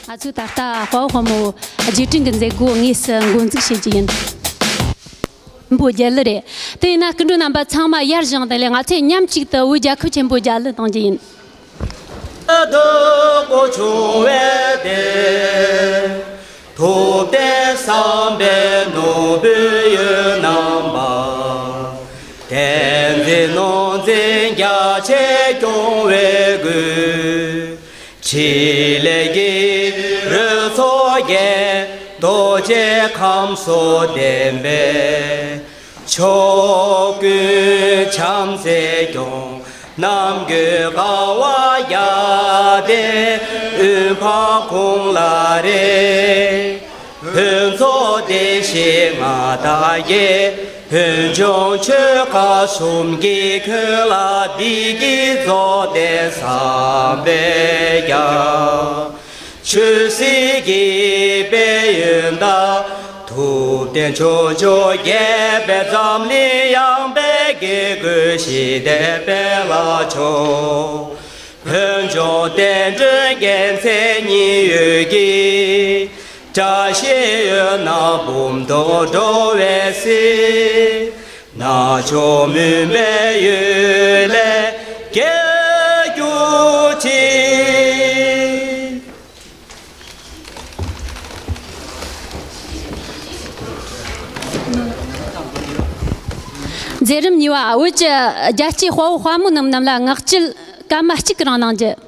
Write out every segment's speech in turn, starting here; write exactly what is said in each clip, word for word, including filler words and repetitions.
ང་ཚོས་ད་ལྟ་དཔའ་བོ་དཔའ་མོ་རྗེས་དྲན་གྱི་མཛད་སྒོ་དངོས་སུ་འགོ་འཛུགས་བྱེད་ཀྱི་ཡིན། ཆེན་པོ་རྒྱལ་གླུ་རེད། དེ་ཡིན་ན་སྐུ་མགྲོན་རྣམ་པ་ཚང་མ་ཡར་བཞེངས་དང་ལས་ང་ཚོས་མཉམ་གཅིག་ཏུ་བོད་རྒྱལ་ཁབ་ཆེན་པོའི་རྒྱལ་གླུ་གཏོང་རྒྱུ་ཡིན། སྡུག་པོ་བྱུང་བའི་དེ། ཐུབ་བསྟན་བསམ་པའི་ནོར་བུའི་ཡུལ་རྣམ་པ། བསྟན་འཛིན་ནོར་འཛིན་རྒྱ་ཆེ་སྐྱོང་བའི་སྒོས། ཕྲིན་ལས་ཀྱི་རོལ་མཚོ་རྒྱས། རྡོ་རྗེ་ཁམས་སོགས་ལྡན་པའི། ཕྱོགས་ཀུན་བྱམས་བརྩེས་སྐྱོང་། རྣམ་ཀུན་དགའ་བ་རྒྱལ་བསྟན་དབུས་འཕགས་གུང་ལ་རེ། ཕུན་ཚོགས་བདེ་གཤེགས་མངའ་བདག་རྒྱལ། ཕུན་ཚོགས་ཆོས་འཁོར་གསུམ་གྱི་མགོན་ལ། བདེ་སྐྱིད་རྫོགས་ལྡན་བསམ་པས་ཀྱང་། ཆོས་སྲིད་ཀྱི་དཔལ་ཡོན་དང་། ཐུབ་བསྟན་ཕྱོགས་བཅུར་རྒྱས་པའི། འཛམ་གླིང་ཡངས་པའི་དགེ་སྐོས་ཞི་བདེའི་དཔལ་ལ་འཕྱོག། ཕུན་ཚོགས་བསྟན་འགྲོའི་རྒྱལ་མཚན་ཉི་འོད་ཀྱིས། བཀྲ་ཤིས་འོད་སྣང་འབུམ་དུ་འགྲོ་བའི་ཚེ། རྣལ་འབྱོར་མུན་པའི་གཡུལ་ལས་སྐྱོབ་གྱུར་ཅིག། མཛད་རིམ་གཉིས་པ། བོད་ཀྱི་རྒྱལ་གཅེས་དཔའ་བོ་དཔའ་མོ་རྣམས་རྣམས་ལ་ངག་བཅད་སྐར་མ་གཅིག་གི་རིང་གནང་རྒྱུ།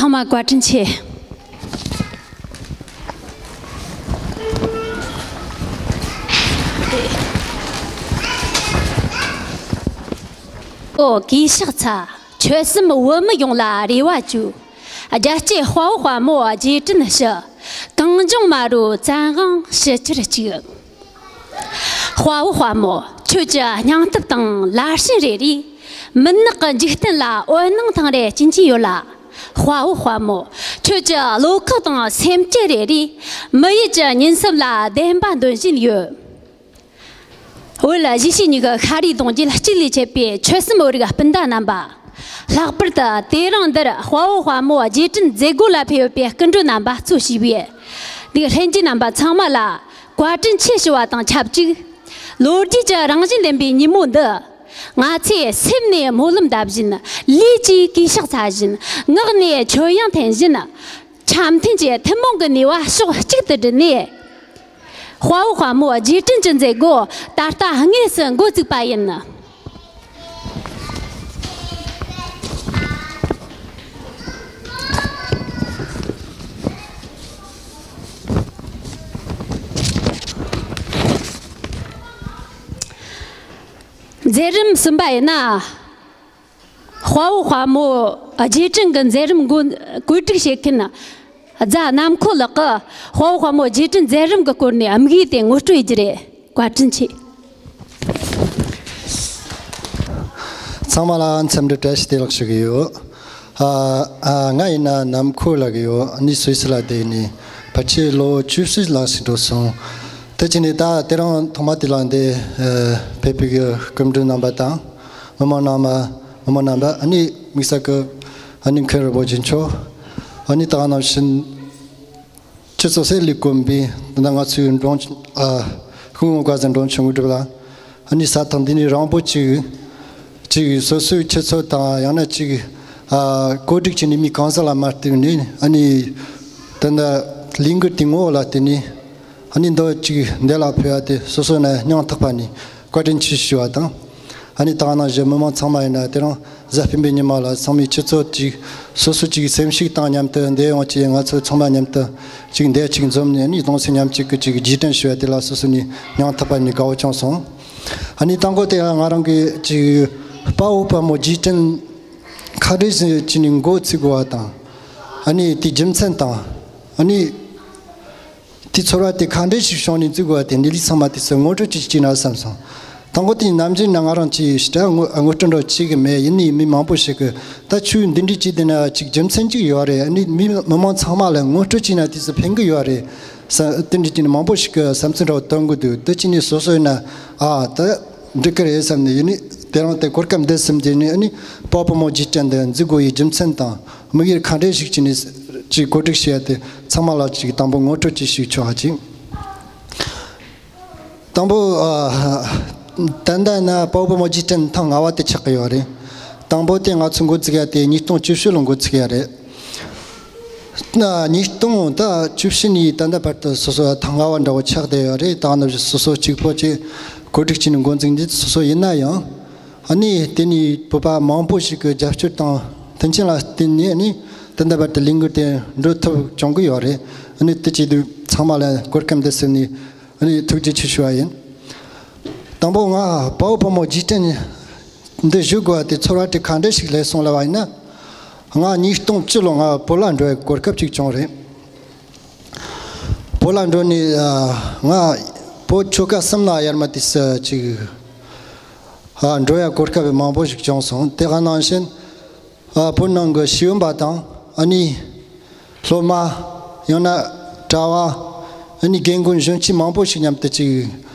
ཚང་མ་བཀའ་དྲིན་ཆེ། ཨོ་གུས་ཕྱག་འཚལ། ཆོལ་གསུམ་བོད་མི་ཡོངས་ལ་རེ་བ་བཅོལ། རྒྱལ་གཅེས་དཔའ་བོ་དཔའ་མོ་རྗེས་དྲན་ཞུ། གངས་ལྗོངས་མ་རུ་བཙན་དབང་ཞི་ཁྱེར་གཅིག། དཔའ་བོ་དཔའ་མོ་ཁྱོད་ཀྱི་སྙིང་སྟོབས་དང་ལར་ཞེན་རེ་རེས། མུན་ནག་གི་འཇིག་རྟེན་ལ་འོད་སྣང་ཐང་རེ་སྐྱིན་གྱིན་ཡོད་ལ། དཔའ་བོ་དཔའ་མོ་ཁྱོད་ཀྱི་བློ་ཁོག་དང་སེམས་བསྐྱེད་རེ་རེས། མི་ཡུལ་གྱི་ཉེན་སྲིད་ལ་བདེན་པ་འདོན་བཞིན་ཡོད། བོད་གཞིས་བྱེས་གཉིས་ཀྱི་ཤ་རུས་གདུང་རྒྱུད་གཅིག་ལས་མཆེད་པའི་ཆོལ་གསུམ་བོད་རིགས་སྤུན་ཟླ་རྣམ་པ། ལྷག་པར་དུ་དེ་རིང་འདིར་དཔའ་བོ་དཔའ་མོ་རྗེས་དྲན་མཛད་སྒོ་ལ་ཕེབས་ཡོད་པའི་སྐུ་མགྲོན་རྣམ་པ་གཙོ་བྱས་པའི་དེའི་ལྷན་རྒྱས་རྣམ་པ་ཚང་མ་ལ་བཀའ་དྲིན་ཆེ་ཞུ་བ་དང་ཆབས་ཅིག། ལོ་རྒྱུས་ཀྱི་རང་བཞིན་ལྡན་པའི་ཉིན་མོ་འདི། ང་ཚོས་སེམས་ནས་སྨོན་ལམ་བཏབ་བཞིན། ལུས་ཀྱིས་གུས་ཕྱག་འཚལ་བཞིན། ངག་ནས་ཆོས་དབྱངས་འཐེན་བཞིན། འཆམ་མཐུན་གྱི་ཐུན་མོང་གི་ནུས་པ་ཕྱོགས་གཅིག་ཏུ་བསྒྲིལ་ནས། དཔའ་བོ་དཔའ་མོ་རྗེས་དྲན་གྱི་མཛད་སྒོ་ད་ལྟ་དངོས་སུ་འགོ་བཙུགས་པ་ཡིན། མཛད་རིམ་གསུམ་པ་ཡིན་ན། དཔའ་བོ་དཔའ་མོ་རྗེས་དྲན་གྱི་མཛད་རིམ་འགོ་བཀོད་སྒྲིག་བྱེད་མཁན་རྫ་ནམ་མཁོ་ལགས་ཀྱིས་དཔའ་བོ་དཔའ་མོ་རྗེས་དྲན་མཛད་རིམ་གྱི་སྐོར་ནས་དམིགས་ཡུལ་དེ་ངོ་སྤྲོད་ཡེད་རྒྱུ་རེད། བཀའ་དྲིན་ཆེ། ཚང་མ་ལ་འཚམས་འདྲི་བཀྲ་ཤིས་བདེ་ལེགས་ཞུ་གི་ཡོད། ཨ་ཨ་ང་ཡིན་ན་ནམ་མཁོ་ལགས་ཡོད། ཨ་ནི་སུད་སི་ལ་བསྡད་ནས་ཕལ་ཆེར་ལོ་བཅུ་བཞི་ལྷག་ཞིག་འགྲོ་སོང་། དེ་བྱས་ནས་ད་དེ་རིང་ཐོག་མ་དེ་ལ་འདི་ཨ་ཕེབས་པའི་སྐུ་མགྲོན་རྣམ་པ་དང་། མི་མང་རྣམ་པ། མི་མང་རྣམ་པ། ཨ་ནི་དམིགས་བསལ་གྱི་ཨ་ནི་མཁན་རིན་པོ་ཆེ་མཆོག་ཨ་ནི་ད་ག་ནང་བཞིན་སྤྱི་ཚོགས་སྲིད་ལས་ཀུན་པའི་ད་ལྟ་ང་ཚོའི་འབྲོང་ཆུང་ཨ་སྐུ་ངོ་བཀའ་ཟུར་འབྲོང་ཆུང་དངོས་གྲུབ་ལགས། ཨ་ནི་ས་ཐག་འདི་ནས་རིང་པོ་ཅིག་ཅིག་སོ་སོའི་ཆུ་ཚོད་དང་ཡང་ན་ཅིག་ཨ་བཀོད་སྒྲིག་བྱས་ནས་མི་གང་ཟག་ལ་མ་ལྟོས་ནས་ཨ་ནི་ད་ལྟ་ལས་འགུལ་དེ་ངོ་བོ་ལ་བརྟེན་ནས། ཨ་ནི་འདི་གཅིག་འདི་ལ་ཕེབས་པ་དེ་སོ་སོ་ནས་སྙིང་ཐག་པ་ནས་བཀའ་དྲིན་ཆེ་ཞུ་བ་དང་། ཨ་ནི་ད་ག་ནང་བཞིན་མི་མང་ཚང་མ་ཡིན་ན་དེ་རིང་གཟའ་སྤེན་པའི་ཉི་མ་ལ་ཚང་མས་ཆུ་ཚོད་ཅིག་སོ་སོ་ཅིག་སེམས་ཤུགས་བཏང་མཉམ་དུ་འདིར་ཡོང་ཅིག་ང་ཚོ་ཚང་མ་མཉམ་དུ་ཅིག་འདིར་ཅིག་འཛོམས་ནས་ཨ་ནི་གདུང་སེམས་མཉམ་སྐྱེད་ཀྱི་ཅིག་རྗེས་དྲན་ཞུ་བ་དེ་ལ་སོ་སོ་ནས་མྱོང་ཐུབ་པ་ནི་དགའ་བོ་བྱུང་སོང་། ཨ་ནི་དང་པོ་དེ་ང་རང་གི་ཅིག་དཔའ་བོ་དཔའ་མོ་རྗེས་དྲན་ག་འདྲ་ཞིག་ཅིག་ནས་འགོ་ཚུགས་དགོས་པ་དང་། ཨ་ནི་དེའི་རྒྱུ་མཚན་དང་། ཨ་ནི། དེ་ཚོར་བ་དེ་ག་འདྲ་ཞིག་བྱུང་ནས་འཛུགས་དགོས་པ་དེ་འདི་ལས་ཚང་མ་དེ་ཚོ་ངོ་སྤྲོད་ཅིག་བྱས་ན་བསམ་སོང་། དང་པོ་དེ་ནམ་རྒྱུན་ན་ང་རང་ཅིག་ཞེ་དྲག་ངོ་ངོ་སྤྲོད་འདྲ་བྱེད་གི་མེད། ཡིན་ནའི་མི་མང་པོ་ཞིག་གིས་ད་ཁྱོད་འདི་འདྲ་བྱས་བསྡད་ན་ཅིག་རྒྱུ་མཚན་ཅིག་ཡོད་རེད། ཨ་ནི་མི་མི་མང་ཚང་མ་ལ་ངོ་སྤྲོད་བྱས་ན་དེ་ཚོ་ཕན་གི་ཡོད་རེད་ས་དེ་འདྲ་བྱས་ནས་མང་པོ་ཞིག་གིས་བསམ་ཚུལ་འདྲ་བོ་བཏོན་གི་འདུག་དེ་བྱས་ནས་སོ་སོ་ཡིན་ན་ཨ་ད་འགྲིག་གི་རེད་བསམ་ནས། ཡིན་ནའི་དེ་རིང་དེ་གོ་སྐབས་འདི་བཟུང་བྱས་ནས་ཨ་ནི་དཔའ་བོ་དཔའ་མོ་རྗེས་དྲན་འདི་འཛུགས་དགོས་པའི་རྒྱུ་མཚན་དང་དམིགས་ཡུལ་ག་འདྲ་ཞིག་བྱས་ནས་ཅིག་གོ་སྒྲིག་བྱས་ཏེ་ཚང་མ་ལ་ཅིག་དང་པོ་ངོ་སྤྲོད་ཅིག་ཞུས་ཆོག་ཅིག་དང་པོ། ཨ། ད་ལྟ་ན་དཔའ་བོ་དཔའ་མོ་རྗེས་དྲན་ཐེངས་ལྔ་པ་དེ་ཆགས་ཀྱི་ཡོད་རེད། དང་པོ་དེ་ང་ཚོ་འགོ་བཙུགས་ཡ་དེ་ཉིས་སྟོང་བཅུ་བཞི་ལོ་འགོ་བཙུགས་ཡ་རེད། ན་ཉིས་སྟོང་ད་བཅུ་བཞི་ནས་ད་ལྟ་བར་དུ་སོ་སོ་ཐེངས་ལྔ་པ་འདྲ་བོ་ཆགས་བསྡད་ཡོད་རེད། ད་ནི་སོ་སོ་གཅིག་པོ་ཅིག་གོ་སྒྲིག་བྱས་ནས་འགོ་འཛུགས་འདི་སོ་སོ་ཡིན་ན་ཡང་། ཨ་ནི་དེ་ནས་བོད་པ་མང་པོ་ཞིག་གི་རྒྱབ་སྐྱོར་དང་མཐུན་རྐྱེན་ལ་བརྟེན་ནས་ཨ་ནི་ད་ལྟ་བར་དུ་ལས་འགུལ་དེ་འགྲོ་ཐུབ་བྱུང་གི་ཡོད་རེད། ཨ་ནི་དེ་བྱེད་དུས་ཚང་མ་ལ་གོ་སྐབས་འདི་ཟིན་ནས། ཨ་ནི་ཐུགས་རྗེ་ཆེ་ཞུ་བ་ཡིན། དང་པོ་ང་དཔའ་བོ་དཔའ་མོ་རྗེས་དྲན་འདི་ཞུ་དགོས་པ་དེ་ཚོར་བ་དེ་ག་འདྲ་ཞིག་སླེབས་སོང་ལབ་པ་ཡིན་ན། ང་ཉིས་སྟོང་བཅུ་ལོ་ང་བོད་ལ་འགྲོ་བའི་གོ་སྐབས་ཅིག་བྱུང་རེད། བོད་ལ་འགྲོ་ནས་ང་བོད་ཆོལ་ཁ་གསུམ་ལ་ཡར་མར་དུས་སུ་ཅིག་འགྲོ་ཡ་གོ་སྐབས་མང་པོ་ཞིག་བྱུང་སོང་། དེ་ག་ནང་བཞིན། ཨ། བོད་ནང་གི་ཤེས་ཡོན་པ་དང་ཨ་ནི་སློབ་མ། ཡང་ན་གྲྭ་བ། ཨ་ནི་རྒན་རྒོན་གཞོན་སྐྱེས་མང་པོ་ཞིག་མཉམ་དུ་ཅིག་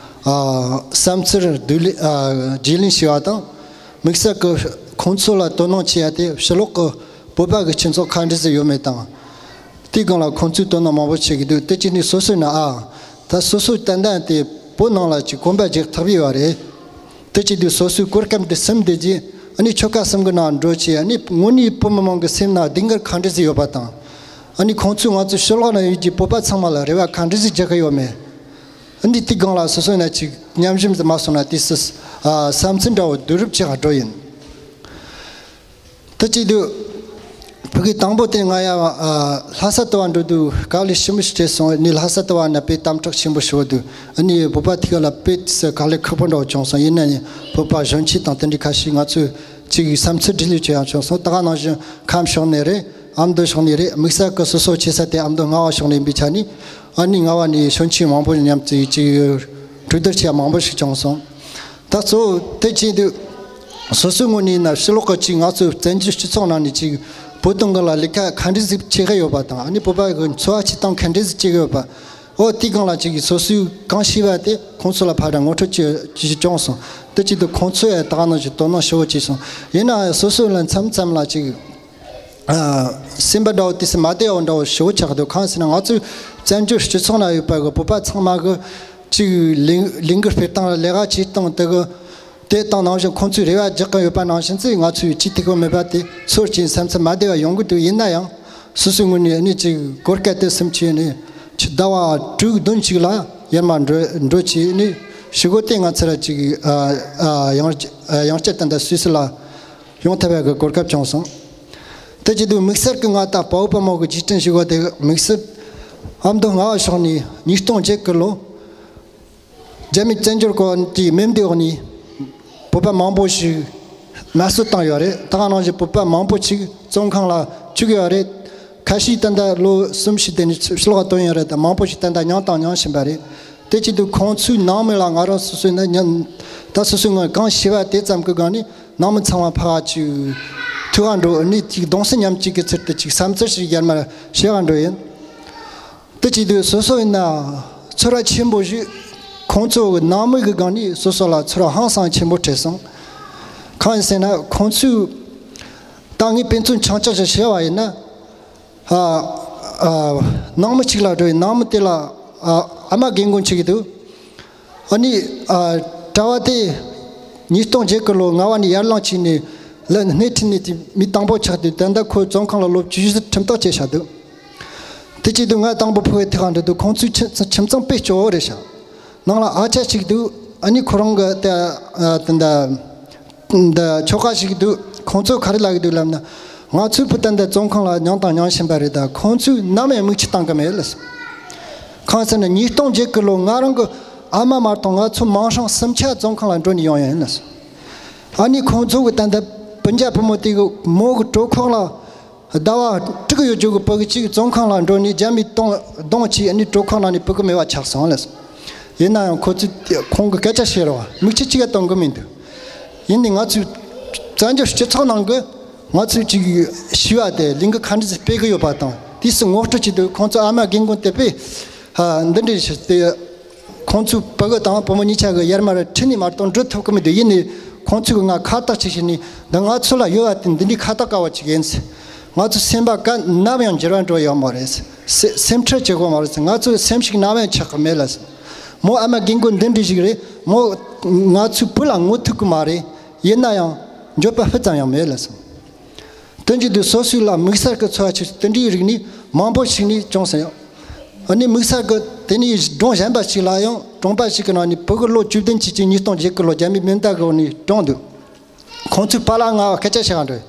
ཨ། བསམ་ཚུལ་བསྡུ་ལེན། ཨ། བརྗེ་ལེན་བྱས་པ་དང་། དམིགས་བསལ་གྱི་ཁོང་ཚོ་ལ་དོ་སྣང་བྱེད་ཡ་དེ་ཕྱི་ལོགས་ཀྱི་བོད་པ་གི་སྤྱི་ཚོགས་ག་འདྲ་ཞིག་ཡོད་མེད་དང་། དེའི་སྒང་ལ་ཁོང་ཚོས་དོ་སྣང་མང་པོ་བྱེད་ཀྱི་འདུག་དེ་བྱས་ནས་སོ་སོས་ན་ཨ། ད་སོ་སོའི་ཏན་ཏན་དེ་བོད་ནང་ལ་ཅིག་གོམ་པ་རྒྱག་ཐུབ་ཡོད་པ་རེད། དེ་བྱེད་དུས་སོ་སོའི་གོ་སྐབས་འདི་ཟིན་བསྡད་རྗེས་ཨ་ནི་ཆོལ་ཁ་གསུམ་གྱི་ནང་འགྲོ་ཆེད་ཨ་ནི་དངོས་གནས་བོད་མི་མང་གི་སེམས་ནང་སྡུག་བསྔལ་ག་འདྲ་ཞིག་ཡོད་པ་དང་། ཨ་ནི་ཁོང་ཚོས་ང་ཚོ་ཕྱི་ལོགས་ན་ཡོད་ཀྱི་བོད་པ་ཚང་མ་ལ་རེ་བ་ག་འདྲ་ཞིག་རྒྱག་གི་ཡོད་མེད། ཨ་ནི་དེའི་སྒང་ལ་སོ་སོ་ན་ཅིག་ཉམས་ཞིབ་མ་སོང་ན་དེ་སུ་ཨ། བསམ་ཚུལ་འདྲ་བོ་བསྡུ་རུབ་བྱེད་ག་འགྲོ་ཡིན། དེ་བྱེད་དུས་ཕ་གི་དང་པོ་དེ་ང་ཡ་ཨ། ལྷ་ས་ལྟ་བ་འགྲོ་དུས་དཀའ་ལས་ཞིབ་མོ་ཞིག་བྱས་སོང་། ནི་ལྷ་ས་ལྟ་བ་ན་དཔེ་དམ་དྲག་ཆེན་པོ་ཞིག་འདུག་ཨ་ནི་བོད་པ་ཐིག་ལ་དཔེ་དེ་སུ་དཀའ་ལས་ཁག་པོ་འདྲ་བོ་བྱུང་སོང་། ཡིན་ན་ནི་བོད་པ་གཞོན་སྐྱེས་དང་དེ་འདྲའི་ཁ་ཤས་ང་ཚོས་ཅིག་བསམ་ཚུལ་འབྲེལ་ལས་བྱེད་ཡང་བྱུང་སོང་། ད་ག་ནང་བཞིན་ཁམས་ཕྱོགས་ནས་རེད། ཨ་མདོ་ཕྱོགས་ནས་རེད། དམིགས་བསལ་གྱི་སོ་སོ་ཆེ་ས་དེ་ཨ་མདོ་རྔ་བ་ཕྱོགས་ནས་ཡིན་པའི་ཆ་ནས་ཨ་ནི་རྔ་བ་ནས་གཞོན་སྐྱེས་མང་པོ་མཉམ་དུ་ཅིག་གྲོས་བསྡུར་བྱེད་ཡ་མང་པོ་ཞིག་བྱུང་སོང་། ད་གཙོ་བོ་དེ་བྱེད་དུས་སོ་སོའི་ངོས་ནས་ན་ཕྱི་ལོགས་ཀྱི་ཅིག་ང་ཚོའི་བཙན་བྱོལ་སྤྱི་ཚོགས་ནང་ནས་ཅིག་བོད་དོན་གྱི་ལ་ལས་ཀ་ག་འདྲ་ཞིག་བྱེད་ཀྱི་ཡོད་པ་དང་། ཨ་ནི་བོད་པ་གི་འཚོ་བ་སྐྱེལ་སྟངས་ག་འདྲ་ཞིག་བྱེད་ཀྱི་ཡོད་པ། འོ་དེའི་སྒང་ལ་ཅིག་སོ་སོའི་གང་ཤེས་པ་དེ་ཁོང་ཚོ་ལ་ཕར་འགྲོ་ངོ་སྤྲོད་ཅིག་ཅིག་བྱུང་སོང་། དེ་བྱེད་དུས་ཁོང་ཚོས་ཡང་ད་ག་ནང་བཞིན་དོ་སྣང་ཞེ་པོ་བྱས་སོང་། ཡིན་ན་སོ་སོ་ལ་མཚམས་མཚམས་ལ་ཅིག་ཨ། སེམས་པ་འདྲ་བོ་དེ་སེམས་མ་བདེ་བ་འདྲ་བོ་ཞེ་པོ་ཆགས་འདུག་གང་ཟེར་ན་ང་ཚོའི་བཙན་བྱོལ་སྤྱི་ཚོགས་ན་ཡོད་པ་གི་བོད་པ་ཚང་མ་གི་ཅིག་ལས་ལས་འགུལ་སྤེལ་སྟངས་ལས་ཀ་བྱེད་སྟངས་དེ་གི་དེ་དང་ནང་བཞིན་ཁོང་ཚོས་རེ་བ་རྒྱག་གི་ཡོད་པ་ནང་བཞིན་ཚེ་ང་ཚོས་བྱེད་ཐུབ་ཀྱི་མེད་པ་དེ་ཚོར་གྱིན་སེམས་ཚེར་མ་བདེ་བ་ཡོང་གི་འདུག་ཡིན་ན་ཡང་སོ་སོའི་ངོས་ནས་ནི་ཅིག་གོ་སྐབས་དེ་སེམས་ཀྱིས་ནི་ཆུ་ཟླ་བ་དྲུག་བདུན་ཅིག་ལ་ཡར་མར་འགྲོ་འགྲོ་བྱས་ནི་ཞུ་སྒོ་དེ་ང་ཚོར་ཅིག་ཨ་ཨ་ཡང་ཡང་བསྐྱར་ད་ལྟ་སུད་སི་ལ། ཡོང་ཐུབ་པའི་གི་གོ་སྐབས་བྱུང་སོང་། དེ་བྱེད་དུས་དམིགས་བསལ་གྱི་ང་ད་དཔའ་བོ་དཔའ་མོ་གི་རྗེས་དྲན་ཞུ་བ་དེ་དམིགས་བསལ་ཨ་མདོ་རྔ་བ་ཕྱོགས་ནས་ཉིས་སྟོང་བརྒྱད་གི་ལོ་རྒྱ་མི་བཙན་བྱོལ་སྐོར་གྱི་མེ་མདའི་འོག་ནས་བོད་པ་མང་པོ་ཞིག་མེ་གསོད་བཏང་ཡོད་རེད། ད་ག་ནང་བཞིན་བོད་པ་མང་པོ་ཞིག་བཙོན་ཁང་ལ་བཅུག་ཡོད་རེད། ཁ་ཤས་ད་ལྟ་ལོ་གསུམ་བཞི་དེ་ནས་ཕྱི་ལོགས་ཐོན་ཡོད་རེད། ད་མང་པོ་ཞིག་ད་ལྟ་མྱངས་དང་མྱང་བཞིན་པ་རེད། དེ་བྱེད་དུས་ཁོང་ཚོའི་ནང་མི་ལ་ང་རང་སོ་སོའི་ནང་ཉམས་ད་སོ་སོའི་ངོས་གང་ཤེས་པ་དེ་ཙམ་གྱི་སྒང་ནས་ནང་མི་ཚང་མ་ཕར་ཅིག་ཐུག་ག་འགྲོ་ནས་ཅིག་གདུང་སེམས་མཉམ་སྐྱེད་ཀྱི་ཚུལ་དུ་ཅིག་བསམ་ཚུལ་ཞིག་ཡར་མར་བཤད་ག་འགྲོ་ཡིན། དེ་བྱེད་དུས་སོ་སོ་ཡིན་ན་ཚོར་བ་ཆེན་པོ་ཞིག་ཁོང་ཚོ་གི་ནང་མི་གི་སྒང་ནས་སོ་སོ་ལ་ཚོར་བ་ཧང་སང་ཆེན་པོ་སྤྲད་སོང་། གང་ཡིན་ཟེར་ན་ཁོང་ཚོས་ད་ངས་དཔེ་མཚོན་ཆུང་ཆུང་ཞིག་བཤད་པ་ཡིན་ན། ཨ། ཨ། ནང་མི་གཅིག་ལ་འགྲོ་བའི་ནང་མི་དེ་ལ། ཨ། ཨ་མ་རྒན་རྒོན་གཅིག་འདུག་ཨ་ནི། ཨ། གྲྭ་བ་དེ་ཉིས་སྟོང་བརྒྱད་གི་ལོ་རྔ་བ་ནས་ཡར་ལངས་བྱས་ནས་ལ་སྣེ་ཁྲིད་ནས་དེ་མི་དང་པོ་ཆགས་དུས་ད་ལྟ་ཁོ་བཙོན་ཁང་ལ་ལོ་བཅུ་བཞི་ཁྲིམས་ཐག་བཅད་བཞག་འདུག་དེ་བྱེད་དུས་ང་དང་པོ་ཕོ་བའི་ཐད་ཁ་འགྲོ་དུས་ཁོང་ཚོའི་ཁྱིམ་ཁྱིམ་ཚང་དཔེ་སྐྱོ་བོ་རེད་ཤག་ནང་ལ་ཨ་ཅག་གཅིག་འདུག་ཨ་ནི་ཁོ་རང་གི་ད་ད་ད། འདི་ཆོལ་ཁ་ཞིག་འདུག་ཁོང་ཚོ་ག་རེ་ལབ་ཀྱི་འདུག་ལབ་ན། ང་ཚོའི་བུ་ད་ལྟ་བཙོན་ཁང་ལ་མྱངས་དང་མྱང་བཞིན་པ་རེད། ད་ཁོང་ཚོས་ནམ་ཡང་མིག་ཆུ་བཏང་གི་མེད་ལ། གང་ཟེར་ན་ཉིས་སྟོང་བརྒྱད་ཀྱི་ལོ་ང་རང་གི་ཨ་མ་མ་གཏོགས་ང་ཚོ་མིང་སྲིང་སུམ་ཆ་བཙོན་ཁང་ལ་འགྲོ་ནས་ཡོང་ཡོད་ཡིན་ལ། ཨ་ནི་ཁོང་ཚོ་གི་ད་ལྟ་སྤུན་ཀྱག་བུ་མོ་དེ་གི་མོ་གི་གྲོད་ཁོག་ལ་ཟླ་བ་དྲུག་ཡོད་རྒྱུ་གི་བུ་གི་གཅིག་བཙོན་ཁང་ལ་འགྲོ་ནས་རྒྱ་མིས་གཏོང་གཏོང་བྱས། ཨ་ནི་གྲོད་ཁོག་ནང་ནས་ཕྲུ་གུ་མེད་པ་ཆགས་སོང་ལ། ཡིན་ན་ཡང་ཁོ་ཚོས་ཁོང་གི་སྐད་ཆ་བཤད་རོགས་མིག་ཆུ་གཅིག་ཡང་གཏོང་གི་མི་འདུག་ཡིན་ནའི་ང་ཚོའི་བཙན་བྱོལ་སྤྱི་ཚོགས་ནང་གི་ང་ཚོས་ཅིག་ཞུ་བ་དེ་ལས་འགུལ་ག་འདྲ་ཞིག་སྤེལ་གི་ཡོད་པ་དང་། དུས་སུ་ངོ་སྤྲོད་བྱེད་དུས་ཁོང་ཚོ་ཨ་མ་རྒན་རྒོན་དེ་པས་ཧ་འདི་འདྲ་ཞིག་དེ། ཁོང་ཚོའི་ཕྲུ་གུ་དང་བུ་མོ་གཉིས་ཆ་གི་ཡར་མར་ཁྲིད་ནས་མ་གཏོགས་འགྲོ་ཐུབ་ཀྱི་མི་འདུག་ཡིན་ནའི་ཁོང་ཚོས་ང་ཁ་བཏགས་ཅིག་བྱས་ནས། འདི་ང་ཚོ་ལ་ཡོད་པ་དེ་འདི་འདྲའི་ཁ་བཏགས་དཀའ་བ་ཅིག་ཡིན་ཟེར། ང་ཚོ་སེམས་པ་ག་ནམ་ཡང་འགྱུར་བ་འགྲོ་ཡོད་མ་རེད་ཟེར། སེམས་ཁྲལ་བྱེད་དགོས་མ་རེད་ཟེར། ང་ཚོའི་སེམས་ཤུགས་ནམ་ཡང་ཆག་གི་མེད་ལ་ཟེར། མོ་ཨ་མ་རྒན་རྒོན་འདི་འདྲ་ཞིག་རེད། མོ་ང་ཚོའི་བུ་ལ་ངོ་ཐུག་གི་མ་རེད། ཡིན་ན་ཡང་འགྱོད་པ་སྤུ་ཙམ་ཡང་མེད་ལ་ཟེར། དོན་གྱི་དུས་སོ་སོའི་ལ་དམིགས་བསལ་གྱི་འཚོ་བ་ཆེ་དེ་འདྲའི་རིགས་ནི་མང་པོ་ཞིག་ནས་བྱུང་ཟིན་ཡང་། ཨ་ནི་དམིགས་བསལ་གྱི་དེ་ནས་སྒྲུང་གཞན་པ་ཞིག་ལ་ཡང་གྲོང་པ་ཞིག་གི་ནང་ནས་ཕྲུ་གུ་ལོ་བཅུ་བདུན་ཅིག་ཅིག་ཉིས་སྟོང་བརྒྱད་ཀྱི་ལོ་རྒྱ་མིའི་མེ་མདའ་གི་འོག་ནས་གྲོངས་འདུག་ཁོང་ཚོའི་པཱ་ལགས་ང་སྐད་ཆ་བཤད་ག་འགྲོ།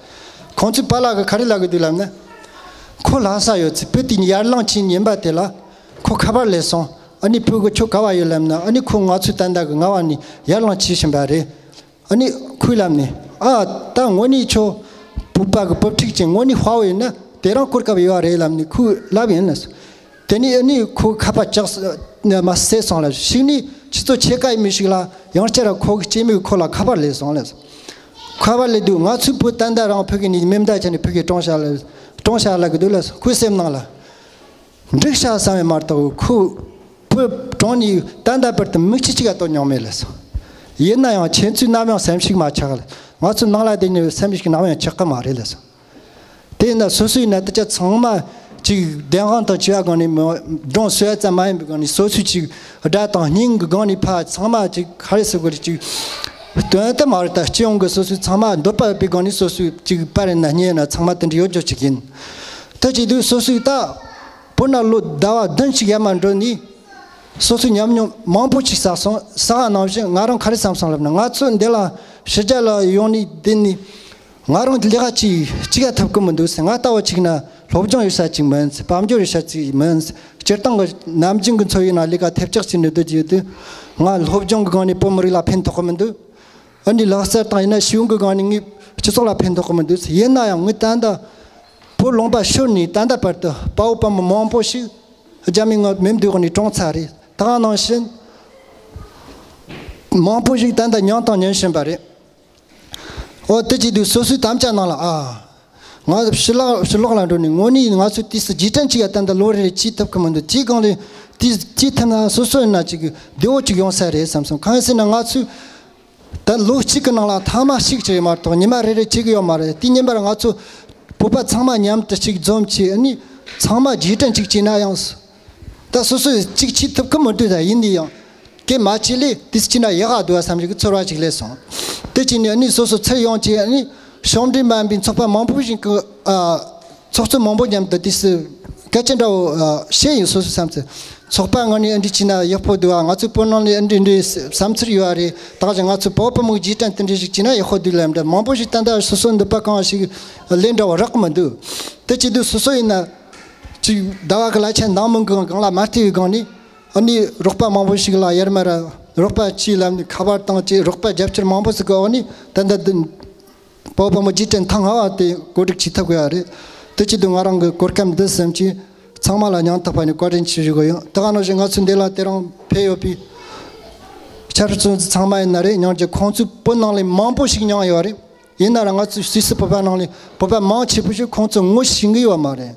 ཁོང་ཚོའི་པཱ་ལགས་ཀྱིས་ག་རེ་ལབ་གི་འདུག་ལབ་ན། ཁོ་ལྷ་ས་ཡོད་ཚེ་བུ་དེ་ཡར་ལངས་ཕྱིན་ཉིན་པ་དེ་ལ་ཁོ་ཁ་པར་སླེབས་སོང་། ཨ་ནི་ཕྲུ་གུ་ཁྱོད་ག་བ་ཡོད་ལབ་ན། ཨ་ནི་ཁོ་ང་ཚོའི་ད་ལྟ་གི་ང་བ་ནས་ཡར་ལངས་ཕྱིན་བཞིན་པ་རེད། ཨ་ནི་ཁོས་ལབ་ནས། ཨ་ད་དངོས་གནས་ཁྱོད་བོད་པ་གི་བུ་ཕྲུག་ཅིག་དངོས་གནས་དཔའ་བོ་ཡིན་ན་དེ་རིང་གོ་སྐབས་ཡོད་རེད་ལབ་ནས་ཁོས་ལབ་ཡིན་ལ། དེ་ནས་ཨ་ནི་ཁོ་ཁ་པར་བཅག་མ་བསད་སོང་ལ། གཞུག་ནས་ཁྱེད་ཚོ་ཕྱེད་ཀ་ཡིན་མི་ཞིག་ལ་ཡང་བསྐྱར་ཁོ་གི་སྐྱེ་དམན་ཁོ་ལ་ཁ་པར་སླེབས་སོང་ལ། ཁ་པར་སླེབས་དུས་ང་ཚོའི་བུ་ད་ལྟ་རང་ཕ་གི་ནས་མེ་མདའ་བྱས་ནས་ཕ་གི་གྲོངས་ཤག་ལ། གྲོངས་ཤག་ལབ་གི་འདུག་ལ། ཁོའི་སེམས་ནང་ལ། འགྲིག་ཤག་བསམ་པ་མ་གཏོགས་ཁོ་བུ་གྲོངས་ནས་ད་ལྟ་བར་དུ་མིག་ཆུ་གཅིག་ཡང་གཏོང་མྱོང་མེད་ལ་སོང་། ཡིན་ན་ཡང་ཁྱེད་ཚོས་ནམ་ཡང་སེམས་ཤུགས་མ་ཆག་ལ། ང་ཚོ་ནང་ལ་བསྡད་ནས་སེམས་ཤུགས་ནམ་ཡང་ཆག་གི་མ་རེད་ལ་སོང་། དེ་ཡིན་ན་སོ་སོའི་ན་དེ་ཆ་ཚང་མ་ཅིག་བདེན་དཔང་དང་བཅས་པ་སྒང་ནས་མི་སྒྲུང་བཟོ་ཡ་ཙམ་མ་ཡིན་པའི་སྒང་ནས་སོ་སོའི་ཅིག་དགྲ་དང་སྙིང་གི་སྒང་ནས་ཕར་ཚང་མ་ཅིག་ག་རེ་ཟེར་དགོས་རེད། ཅིག་དོན་དུ་མ་རེད། ད་སྤྱི་ཡོངས་ཀྱི་སོ་སོའི་ཚང་མ་འདོད་པ་ཡོད་པའི་སྒང་ནས་སོ་སོའི་ཅིག་པར་ཡིན་ན་བརྙན་ཡིན་ན་ཚང་མ་དེ་འདྲ་ཡོད་རྒྱུ་ཅིག་ཡིན། དེ་བྱེད་དུས་སོ་སོའི་ད་བོད་ནང་ལོ་ཟླ་བ་བདུན་ཅིག་ཡར་མར་འགྲོ་ནས་སོ་སོའི་ཉམས་མྱོང་མང་པོ་ཅིག་བསགས་སོང་། བསགས་པ་ནང་བཞིན་ང་རང་ག་རེ་བསམ་སོང་ལབ་ན། ང་ཚོ་འདི་ལ་ཕྱི་རྒྱལ་ལ་ཡོང་ནས་བསྡད་ནས་ང་རང་ལས་ཀ་ཅིག་ཅིག་ཡང་ཐུབ་ཀྱི་མི་འདུག་ཟེར། ང་ལྟ་བུ་ཅིག་ན་སློབ་སྦྱོང་ཡོད་ས་ཅིག་མིན་ཟེར། དཔལ་འབྱོར་ཡོད་ས་ཅིག་མིན་ཟེར། སྤྱིར་བཏང་གི་ནམ་རྒྱུན་གྱི་འཚོ་བའི་ནང་ལས་ཀ་ཐེབས་ཆག་ཅིག་ནས་སྡོད་ཀྱི་ཡོད་དུས། ང་སློབ་སྦྱོང་གི་སྒང་ནས་བོད་མི་རིགས་ལ་ཕན་ཐོགས་ཀྱི་མི་འདུག་ཨ་ནི་ལག་རྩལ་དང་ཡིན་ན་ཤེས་ཡོན་གྱི་སྒང་ནས་ངས་སྤྱི་ཚོགས་ལ་ཕན་ཐོགས་ཀྱི་མི་འདུག་ཟེར། ཡིན་ན་ཡང་ངས་ད་ལྟ་བོད་ལུང་པ་ཤོར་ནས་ད་ལྟ་བར་དུ་དཔའ་བོ་དཔའ་མོ་མང་པོ་ཞིག་རྒྱ་མིའི་ངོ་མེ་མདའི་འོག་ནས་གྲོངས་ཚར་རེད། ད་ག་ནང་བཞིན་མང་པོ་ཞིག་ད་ལྟ་མྱངས་དང་མྱང་བཞིན་པ་རེད། འོ་དེ་བྱེད་དུས་སོ་སོའི་དམ་བཅའ་ནང་ལ། ཨ་ང་ཕྱི་ལོགས་ཕྱི་ལོགས་ལ་འགྲོ་ནས་དངོས་གནས་ང་ཚོས་དུས་སུ་རྗེས་དྲན་ཅིག་ཡང་ད་ལྟ་ལོ་རེ་རེ་བྱེད་ཐུབ་ཀྱི་མི་འདུག་དེའི་སྒང་ལ་དུས་བྱེད་ཐུབ་ན་སོ་སོ་ཡིན་ན་ཅིག་བདེ་བོ་ཅིག་ཡོང་ས་རེད་བསམ་སོང་། གང་ཡིན་ཟེར་ན་ང་ཚོས་ད་ལོ་གཅིག་གི་ནང་ལ་ཐེངས་མ་གཅིག་བྱས་མ་གཏོགས་ཉི་མ་རེ་རེ་བྱེད་ཀྱི་ཡོད་མ་རེད། དེ་ཉིན་པར་ང་ཚོ་བོད་པ་ཚང་མ་མཉམ་དུ་གཅིག་འཛོམས་བྱས་ནས་ཚང་མ་རྗེས་དྲན་གཅིག་བྱས་ན་ཡང་། ད་སོ་སོས་གཅིག་བྱེད་ཐུབ་ཀྱི་མི་འདུག་ད་ཡིན་ནའི་ཡང་། སྐད་མ་བྱས་ལས་དེ་བྱས་ན་ཡག་ག་འདུག་བསམ་གྱི་ཚོར་བ་ཅིག་སླེབས་སོང་། དེ་བྱས་ནས་ཨ་ནི་སོ་སོ་ཚུར་ཡོང་བྱས་ཨ་ནི་ཕྱོགས་འགྲིག་མ་ཡིན་པའི་ཚོགས་པ་མང་པོ་ཞིག་གི་ཨ། ཚོགས་གཙོ་མང་པོ་མཉམ་དུ་དུས་སུ་སྐད་ཆ་འདྲ་བོ་ཨ། བཤད་ཡིན། སོ་སོའི་བསམ་ཚུལ། ཚོགས་པ་ངོས་ནས་འདི་བྱས་ན་ཡག་པོ་འདུག་ཨ། ང་ཚོའི་བོད་ནང་ལ་འདི་འདྲའི་བསམ་ཚུལ་ཡོད་རེད། ད་ག་ཅིག་ང་ཚོའི་བོད་པ་མི་རྗེས་དྲན་དེ་འདྲ་ཞིག་བྱས་ན་ཡག་པོ་འདུག་ལབ་འདྲ་མང་པོ་ཞིག་ད་ལྟ་སོ་སོ་འདོད་པ་གང་ཞིག་ལས་འདྲ་བ་རག་གི་མི་འདུག་དེ་བྱེད་དུས་སོ་སོ་ཡིན་ན་ཅིག་ཟླ་བ་གི་གླ་ཆ་འདང་མི་འགོ་གང་ལ་མ་བལྟས་པའི་སྒང་ནས་ཨ་ནི་རོགས་པ་མང་པོ་ཞིག་ལ་ཡར་མར་རོགས་པ་བྱས་ལབ་ནས་ཁ་པར་བཏང་བྱས་རོགས་པ་རྒྱབ་སྐྱོར་མང་པོ་ཞིག་གི་འོག་ནས་ད་ལྟ་འདི། བོད་པ་མི་རྗེས་དྲན་ཐེངས་ལྔ་པ་དེ་གོ་སྒྲིག་བྱེད་ཐུབ་དགོས་ཡ་རེད། དེ་བྱེད་དུས་ང་རང་གི་གོ་སྐབས་འདི་ཟིན་བྱས་ཚང་མ་ལ་སྙིང་ཐག་པ་ནས་བཀའ་དྲིན་ཆེ་ཞུ་གི་ཡོད། ད་ག་ནང་བཞིན་ང་ཚོ་འདི་ལ་དེ་རིང་ཕེབས་ཡོད་པའི་ཆབ་སྲིད་བཙོན་འཛུལ་ཚང་མ་ཡིན་ན་རེད། མྱངས་ཀྱི་ཁོང་ཚོའི་བོད་ནང་ལ་མང་པོ་ཞིག་མྱངས་ཡོད་རེད། ཡིན་ན་ར་ང་ཚོའི་སུད་སི་བོད་པ་ནང་ལ་བོད་པ་མང་ཆེ་བོ་ཞིག་ཁོང་ཚོ་ངོ་ཤེས་ཀྱི་ཡོད་མ་རེད།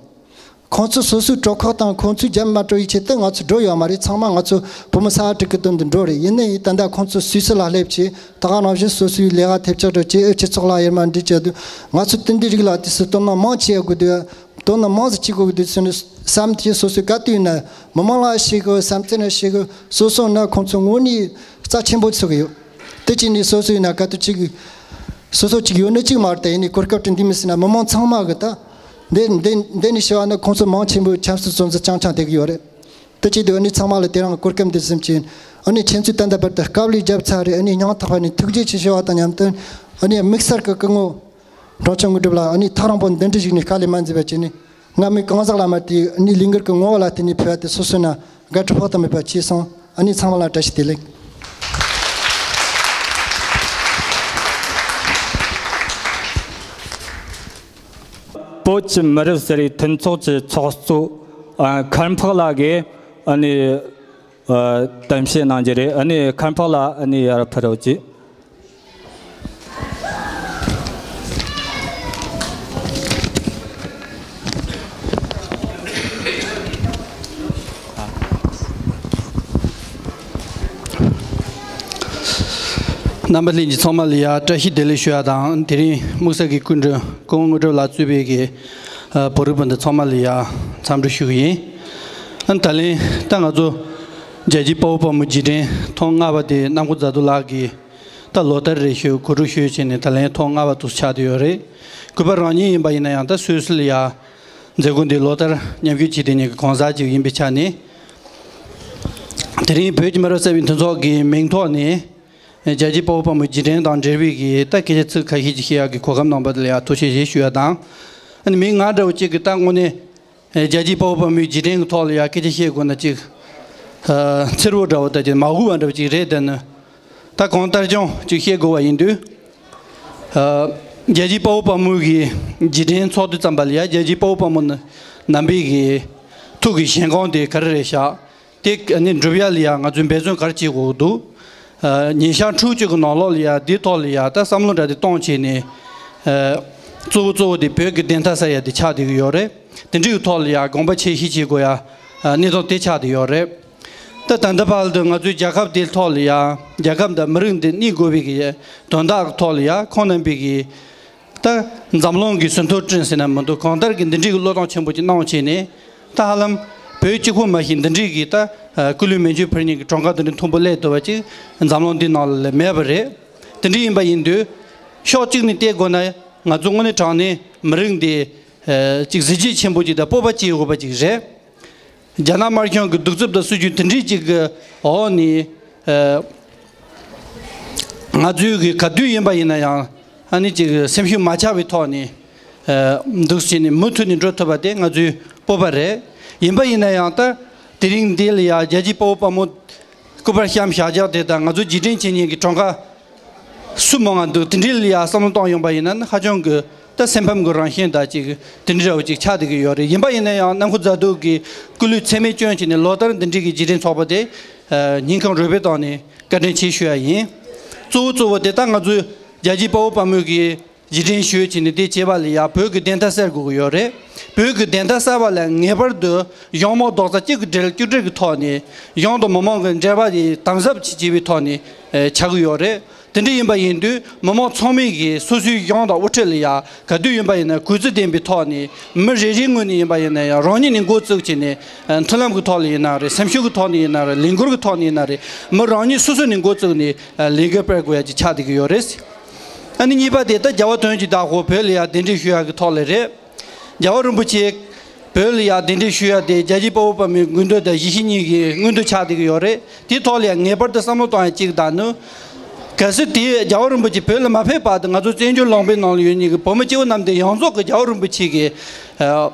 ཁོང་ཚོ་སོ་སོའི་གྲོད་ཁོག་དང་ཁོང་ཚོའི་རྒྱབ་མ་སྤྲོ་བའི་ཆེད་དུ་ང་ཚོ་འགྲོ་ཡོད་མ་རེད། ཚང་མ་ང་ཚོ་བུ་མོ་ས་ཡ་དྲུག་གི་དོན་དུ་འགྲོ་རེད། ཡིན་ནའི་ད་ལྟ་ཁོང་ཚོ་སུད་སི་ལ་སླེབས་བྱས་ད་ག་ནང་བཞིན་སོ་སོའི་ལས་ཀ་ཐེབས་ཆག་འགྲོ་བྱས་ཨེ་སྤྱི་ཚོགས་ལ་ཡར་མར་འདྲི་བྱས་དུས་ང་ཚོ་དེ་འདྲའི་རིགས་ལ་དུས་སུ་དོ་སྣང་མང་ཆེ་ཡོད་དགོས་དུས་དོ་སྣང་མང་ཙམ་བྱེད་དགོས་དུས་ཟེར་ནས་བསམ་སྟེ་སོ་སོའི་ག་དུས་ན་མི་མང་ལ་བཤད་དགོས། བསམ་ཚུལ་ན་བཤད་དགོས། སོ་སོ་ན་ཁོང་ཚོ་དངོས་གནས་རྩ་ཆེན་པོ་ཚོར་གི་ཡོད། དེ་བྱས་ནས་སོ་སོའི་ན་ག་དུས་ཅིག་སོ་སོ་ཅིག་ཡོད་ནི་ཅིག་མ་རེད། ད་ཡིན་ནའི་གོ་སྐབས་དེ་འདི་མི་སྲིད་ན་མི་མང་ཚང་མ་གི་ད་འདི་འདི་འདི་ནས་བཤད་པ་ན་ཁོང་ཚོ་མང་ཆེན་པོས་ཆབ་སྲིད་བཙོན་འཛུལ་རྐྱང་རྐྱང་བསྡད་ཀྱི་ཡོད་རེད། དེ་བྱེད་དུས་ཨ་ནི་ཚང་མ་ལ་དེ་རིང་གོ་སྐབས་འདི་ཟིན་བྱས་ཨ་ནི་ཁྱེད་ཚོས་ད་ལྟ་བར་དུ་དཀའ་ལས་བརྒྱབ་ཚར་རེད། ཨ་ནི་སྙིང་ཐག་པ་ནས་ཐུགས་རྗེ་ཆེ་ཞུ་བ་དང་མཉམ་དུ་ ཨ་ནི་དམིགས་བསལ་གྱི་སྐུ་ངོ་འབྲོང་ཆུང་དངོས་གྲུབ་ལགས་ཨ་ནི་ཐག་རིང་པོ་འདི་འདྲ་ཞིག་ནས་དཀའ་ལས་མ་མཛད་པ་བྱས་ནས་ང་མི་གང་ཟག་ལ་མ་དེ་ཨ་ནི་ལས་འགུལ་གྱི་ངོ་བོ་ལ་བརྟེན་ནས་ཕེབས་པ་དེ་སོ་སོའི་ནང་དགའ་སྤྲོ་དཔག་ཏུ་མེད་པ་སྐྱེས་སོང་། ཨ་ནི་ཚང་མ་ལ་བཀྲ་ཤིས་བདེ་ལེགས། བོད་ཀྱི་མི་རབས་གསར་བའི་མཐུན་ཚོགས་ཀྱི་ཚོགས་གཙོ་ཨ་མཁར་འཕགས་ལགས་ཀྱིས་ཨ་ནི་ཨ་གཏམ་བཤད་གནང་རྒྱུ་རེད། ཨ་ནི་མཁར་འཕགས་ལགས་ཨ་ནི་ཡར་ཕེབས་རོགས་གྱིས། རྣམ་པ་ལྷན་རྒྱས་ཚང་མ་ལ་ཡ་བཀྲ་ཤིས་བདེ་ལེགས་ཞུ་ཡ་དང་། དེ་རིང་དམིགས་བསལ་གྱི་སྐུ་མགྲོན་སྐུ་ངོ་དངོས་གྲུབ་ལགས་གཙོས་པའི་གི་ཨ་བོད་རིགས་སྤུན་ཟླ་ཚང་མ་ལ་ཡ་འཚམས་འདྲི་ཞུ་གི་ཡིན། ཨ་ནི་ད་ལན་ད་ང་ཚོ་རྒྱལ་གཅེས་དཔའ་བོ་དཔའ་མོ་རྗེས་དྲན་ཐེངས་ལྔ་པ་དེ་གནམ་སྐོར་མཛད་སྒོ་ལགས་ཀྱིས་ད་ལོ་ལྟར་རེ་ཞུ་གོ་སྒྲིག་ཞུས་བྱས་ནས་ད་ལན་ཐེངས་ལྔ་པ་དུ་ཆགས་བསྡད་ཡོད་རེད། གུས་པ་རང་ཉིད་ཡིན་པ་ཡིན་ན་ཡང་ད་སུད་སི་ལ་ཡ་མཛད་སྒོ་འདི་ལོ་ལྟར་མཉམ་ཞུགས་བྱེད་བསྡད་མཁན་གྱི་གང་ཟག་ཅིག་ཡིན་པའི་ཆ་ནས། དེ་རིང་བོད་ཀྱི་མི་རབས་གསར་བའི་མཐུན་ཚོགས་ཀྱི་མིང་ཐོག་ནས་རྒྱལ་གཅེས་དཔའ་བོ་དཔའ་མོའི་རྗེས་དྲན་དང་འབྲེལ་བའི་གི་ད་སྐད་ཆ་ཚིག་ཁ་ཤས་ཅིག་བཤད་ཡག་གི་གོ་སྐབས་གནང་བ་དེ་ལ་ཡང་ཐུགས་རྗེ་ཆེ་ཞུ་ཡ་དང་། ཨ་ནི་མི་ང་འདྲ་བོ་གཅིག་གིས་ད་དངོས་གནས་རྒྱལ་གཅེས་དཔའ་བོ་དཔའ་མོའི་རྗེས་དྲན་གྱི་ཐོག་ལ་ཡང་སྐད་ཆ་བཤད་དགོས་ན་ཅིག་ཨ་འཚེར་བོ་འདྲ་བོ་ད་ཅིག་མ་གུས་པ་འདྲ་བོ་ཅིག་རེད། དེ་ནི་ད་གང་ལྟར་ཀྱང་ཅིག་བཤད་དགོས་པ་ཡིན་དུས། ཨ་རྒྱལ་གཅེས་དཔའ་བོ་དཔའ་མོའི་གི་རྗེས་དྲན་ཚོགས་དུས་ཙམ་པ་ལ་ཡ་རྒྱལ་གཅེས་དཔའ་བོ་དཔའ་མོ་རྣམ་པའི་གི་ཐུགས་ཀྱི་བཞེད་དགོངས་དེ་ག་རེ་རེད་ཤག་དེ་ནི་འགྲུབ་ཡ་ལ་ཡ་ང་ཚོས་འབད་བརྩོན་ག་རེ་བྱེད་དགོས་འདུག་ཨ་ཉིན་ཞག་ཕྲུགས་གཅིག་གི་ནང་ལོགས་ལ་ཡ་འདིའི་ཐོག་ལ་ཡ་ད་བསམ་བློ་འདྲ་དེ་གཏོང་བྱས་ནས། ཨ་གཙོ་བོ་གཙོ་བོ་དེ་བོད་ཀྱི་བདེན་མཐའ་གསལ་ཡ་དེ་ཆགས་བསྡད་ཀྱི་ཡོད་རེད། དེ་འདྲའི་ཐོག་ལ་ཡ་དགོངས་པ་ཆེ་བཞེས་བྱེད་དགོས་ཡ་ཨ་གནས་སྟངས་དེ་ཆགས་བསྡད་ཡོད་རེད། ད་ད་ལྟ་བར་དུ་ང་ཚོའི་རྒྱལ་ཁབ་དེའི་ཐོག་ལ་ཡ་རྒྱལ་ཁབ་དང་མི་རིགས་འདི་གནས་དགོས་པའི་གི་དོན་དག་གི་ཐོག་ལ་ཡ་ཁོང་རྣམ་པའི་གི་ད་འཛམ་གླིང་གི་ཟིན་ཐོ་བསྐྲུན་ཟེར་ན་མི་འདུག་གང་ལྟར་གྱི་འདི་འདྲའི་གི་བློས་གཏོང་ཆེན་པོ་ཅིག་གནང་བྱས་ནས་ད་ཧ་ལམ་བོད་གཅིག་པུ་མ་ཞིག་འདི་འདྲའི་གི་ད་སྐུ་ལུས་མེ་མཆོད་ཕུལ་མཁན་གྱི་གྲངས་ཀ་འདི་འདྲའི་མཐོན་པོ་སླེབས་ཐུབ་པ་ཅིག་འཛམ་གླིང་འདི་ནང་ལ་མེད་པ་རེད། དེ་འདྲ་ཡིན་པ་ཡིན་དུས་ཕྱོགས་གཅིག་ནས་བལྟས་དགོས་ན་ང་ཚོ་དངོས་གནས་དྲང་གནས་མི་རིགས་འདི་ཅིག་གཟི་བརྗིད་ཆེན་པོ་ཅིག་དང་སྤོབས་པ་སྐྱེ་དགོས་པ་ཅིག་རེད། རྒྱ་ནག་དམར་གཞུང་གི་གདུག་རྩུབ་དང་སྲིད་ཇུས་དེ་འདྲའི་ཅིག་གི་འོག་ནས་ཨ་ང་ཚོའི་གི་ག་དུས་ཡིན་པ་ཡིན་ན་ཡང་ཨ་ནི་ཅིག་སེམས་ཤུགས་མ་ཆག་པའི་ཐོག་ནས་ཨ་འདུག་བྱས་ནས་མུ་མཐུད་ནས་འགྲོ་ཐུབ་པ་དེ་ང་ཚོའི་སྤོབས་པ་རེད། ཡིན་པ་ཡིན་ན་ཡང་ད་དེ་རིང་འདི་ལ་ཡང་རྒྱལ་གཅེས་དཔའ་བོ་དཔའ་མོ་སྐུ་པར་བཤམས་བཞག་རྒྱུ་དེ་དང་ང་ཚོ་རྗེས་དྲན་བྱེད་མཁན་གྱི་གྲངས་ཀ་སུ་མང་ང་འདུག་དེ་འདྲའི་ལ་ཡ་བསམ་བློ་གཏོང་ཡོང་པ་ཡིན་ན་ཧ་ཅང་གི་ད་སེམས་ཕམ་གྱི་རང་བཞིན་དང་ཅིག་དེ་འདྲ་འདྲ་བོ་ཅིག་ཆགས་བསྡད་ཀྱི་ཡོད་རེད། ཡིན་པ་ཡིན་ན་ཡང་ནམ་མཁའ་མཛའ་སྡུག་གི་སྐུ་ལུས་ཚད་མེད་བསྐྱོན་བྱས་ནས་ལོ་ལྟར་འདི་འདྲའི་གི་རྗེས་དྲན་ཚོགས་པ་དེ་ཉིན་གང་རུས་པའི་ཐོག་ནས་བཀའ་དྲིན་ཆེ་ཞུ་ཡ་ཡིན། གཙོ་བོ་གཙོ་བོ་དེ་ད་ང་ཚོའི་རྒྱལ་གཅེས་དཔའ་བོ་དཔའ་མོའི་གི་རྗེས་དྲན་ཞུས་བྱས་ནས་དེ་བྱས་པ་ལ་ཡ་བོད་ཀྱི་བདེན་མཐའ་གསལ་དགོས་ཀྱི་ཡོད་རེད། བོད་ཀྱི་བདེན་མཐའ་གསལ་བ་ལ་ངེས་པར་དུ་གཞུང་དམངས་རྡོག་རྩ་གཅིག་གི་སྒྲིལ་གཅིག་སྒྲིལ་གྱི་ཐོག་ནས་གཞུང་དང་མི་མང་གི་འབྲེལ་བ་དེ་དམ་ཟབ་ཅིག་བྱེད་པའི་ཐོག་ནས་ཨེ་ཆགས་ཀྱི་ཡོད་རེད། དེ་འདྲ་ཡིན་པ་ཡིན་དུས་མི་མང་ཚང་མས་ཀྱིས་སོ་སོའི་གཞུང་དང་དབུ་ཁྲིད་ལ་ཡ་ག་དུས་ཡིན་པ་ཡིན་ན་གུས་བརྩི་ལྡན་པའི་ཐོག་ནས་མི་རེ་རེའི་ངོས་ནས་ཡིན་པ་ཡིན་ན་ཡང་རང་ཉིད་ནས་འགོ་བཙུགས་བྱས་ནས་ཨེ་མཐུན་ལམ་གྱི་ཐོག་ལ་ཡིན་ན་རེད། སེམས་ཤུགས་ཀྱི་ཐོག་ནས་ཡིན་ན་རེད། ལས་འགུལ་གྱི་ཐོག་ནས་ཡིན་ན་རེད། མི་རང་ཉིད་སོ་སོ་ནས་འགོ་བཙུགས་ནས་ཨེ་ལས་འགུལ་སྤེལ་དགོས་ཡ་ཅིག་ཆགས་བསྡད་ཀྱི་ཡོད་རེད། ཨ་ནི་གཉིས་པ་དེ་ད་རྒྱལ་བ་དོན་གྱི་བདག་པོ་བོད་ལ་ཡ་གདན་འདྲེན་ཞུ་ཡག་གི་ཐོག་ལ་རེད། རྒྱལ་བ་རིན་པོ་ཆེ་བོད་ལ་ཡ་གདན་འདྲེན་ཞུ་ཡ་དེ་རྒྱལ་གཅེས་དཔའ་བོ་དཔའ་མོའི་མངོན་འདོད་དང་ཡིད་བཞིན་གཉིས་ཀྱི་མངོན་འདོད་ཆགས་བསྡད་ཀྱི་ཡོད་རེད། དེའི་ཐོག་ལ་ཡ་ངེས་པར་དུ་བསམ་བློ་གཏོང་ཡ་གཅིག་དང་ནི། གལ་སྲིད་དེ་རྒྱལ་བ་རིན་པོ་ཆེ་བོད་ལ་མ་ཕེབས་བར་དུ་ང་ཚོ་བཙན་བྱོལ་ལུང་པའི་ནང་ལ་ཡོད་མཁན་གྱི་བོད་མི་སྐྱེ་བོ་རྣམས་དེ་ཡོངས་རྫོགས་ཀྱི་རྒྱལ་བ་རིན་པོ་ཆེ་གི་ཨ་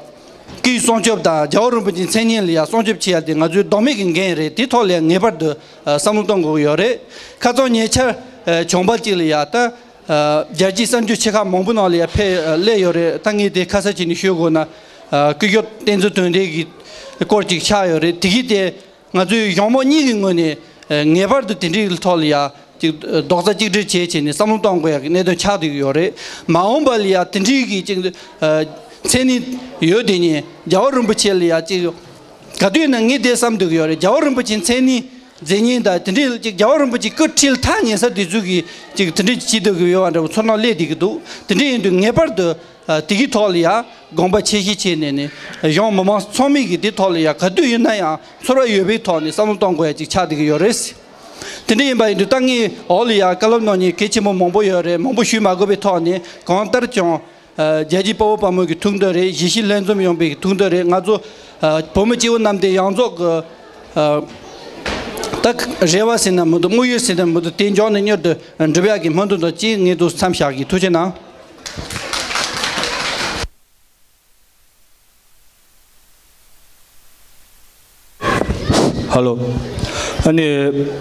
སྐུའི་སྲུང་སྐྱོབ་དང་རྒྱལ་བ་རིན་པོ་ཆེའི་མཚན་སྙན་ལ་ཡ་སྲུང་སྐྱོབ་བྱེད་ཡ་དེ་ང་ཚོའི་ལྡོག་མེད་ཀྱི་འགན་རེད། དེའི་ཐོག་ལ་ཡ་ངེས་པར་དུ་ཨ་བསམ་བློ་གཏོང་དགོས་ཀྱི་ཡོད་རེད། ཁ་སང་ཉེ་ཆར་ཨ་བྱུང་བ་གཅིག་ལ་ཡ་ད། ཨ་རྒྱལ་སྤྱིའི་གསར་འགྱུར་ཆེ་ཁག་མང་པོ་ནང་ལ་ཡ་ཕེབས་ཨ་སླེབས་ཡོད་རེད། ད་ངས་དེ་ཁ་གསལ་བྱས་ནས་ཞུ་དགོས་ན། ཨ་སྐུ་ཞབས་བསྟན་འཛིན་དོན་ལྡན་གྱི་སྐོར་ཅིག་ཆགས་ཡོད་རེད། དེ་གིས་དེ་ང་ཚོའི་གཞུང་དམངས་གཉིས་ཀྱི་ངོས་ནས་ཨ་ངེས་པར་དུ་དེ་འདྲའི་ཐོག་ལ་ཡ་ཅིག་རྡོག་རྩ་གཅིག་སྒྲིལ་བྱས་བྱས་ནས་བསམ་བློ་གཏོང་དགོས་ཡ་གི་གནད་དོན་ཆགས་བསྡད་ཀྱི་ཡོད་རེད། མ་འོངས་པ་ལ་ཡ་དེ་འདྲའི་གི་ཅིག་ཨ་མཚན་ནི་ཡོད་དེ་ནི་རྒྱལ་བ་རིན་པོ་ཆེ་ལ་ཡ་ཅིག་ག་དུས་ན་ངས་དེ་བསམ་བསྡད་ཀྱི་ཡོད་རེད། རྒྱལ་བ་རིན་པོ་ཆེའི་མཚན་ནི་མཛད་ཉིན་དང་དེ་འདྲའི་ཅིག་རྒྱལ་བ་རིན་པོ་ཆེ་སྐུ་ཁྲིད་ཐག་ཉེ་ས་དེ་ཚོ་གི་ཅིག་དེ་འདྲའི་བྱེད་སྡོད་ཀྱི་ཡོད་པ་འདྲ་བོ་ཚོར་སྣང་སླེབས་བསྡད་ཀྱི་འདུག་དེ་འདྲ་ཡིན་དུས་ངེས་པར་དུ་ཨ་དེ་གི་ཐོག་ལ་ཡ་དགོངས་པ་ཆེ་བཞེས་བྱས་ནས་ནི་གཞུང་མི་མང་ཚང་མས་ཀྱི་དེ་ཐོག་ལ་ཡ་ག་དུས་ཡིན་ན་ཡང་ཚོར་བ་ཡོད་པའི་ཐོག་ནས་བསམ་བློ་གཏོང་དགོས་ཡ་ཅིག་ཆགས་བསྡད་ཀྱི་ཡོད་རེད། དེ་འདྲ་ཡིན་པ་ཡིན་དུས་ད་ངས་འོག་ལ་ཡ་བཀའ་སློབ་གནང་མཁན་གལ་ཆེན་པོ་མང་པོ་ཡོད་རེད། མང་པོ་ཞུ་མ་དགོས་པའི་ཐོག་ནས་གང་ལྟར་ཀྱང་། ཨ་རྒྱལ་གཅེས་དཔའ་བོ་དཔའ་མོ་གི་ཐུགས་འདོད་རེད། གཞིས་བྱེས་ལྷན་འཛོམས་ཡོང་པའི་ཐུགས་འདོད་རེད། ང་ཚོ་ཨ་བོད་མི་སྐྱེ་བོ་རྣམས་དེ་ཡོངས་རྫོགས་ཀྱི་ཨ་ ད་རེ་བ་ཟེར་ན་མི་འདུག་དངོས་ཡོད་ཟེར་ན་མི་འདུག་དེ་མགྱོགས་ནས་མྱུར་དུ་འགྲུབ་ཡག་གི་སྨོན་འདུན་དང་བཅས་ངས་འདུག་མཚམས་བཞག་གི། ཐུགས་རྗེ་གནང་། ཧ་ལོ། ཨ་ནི་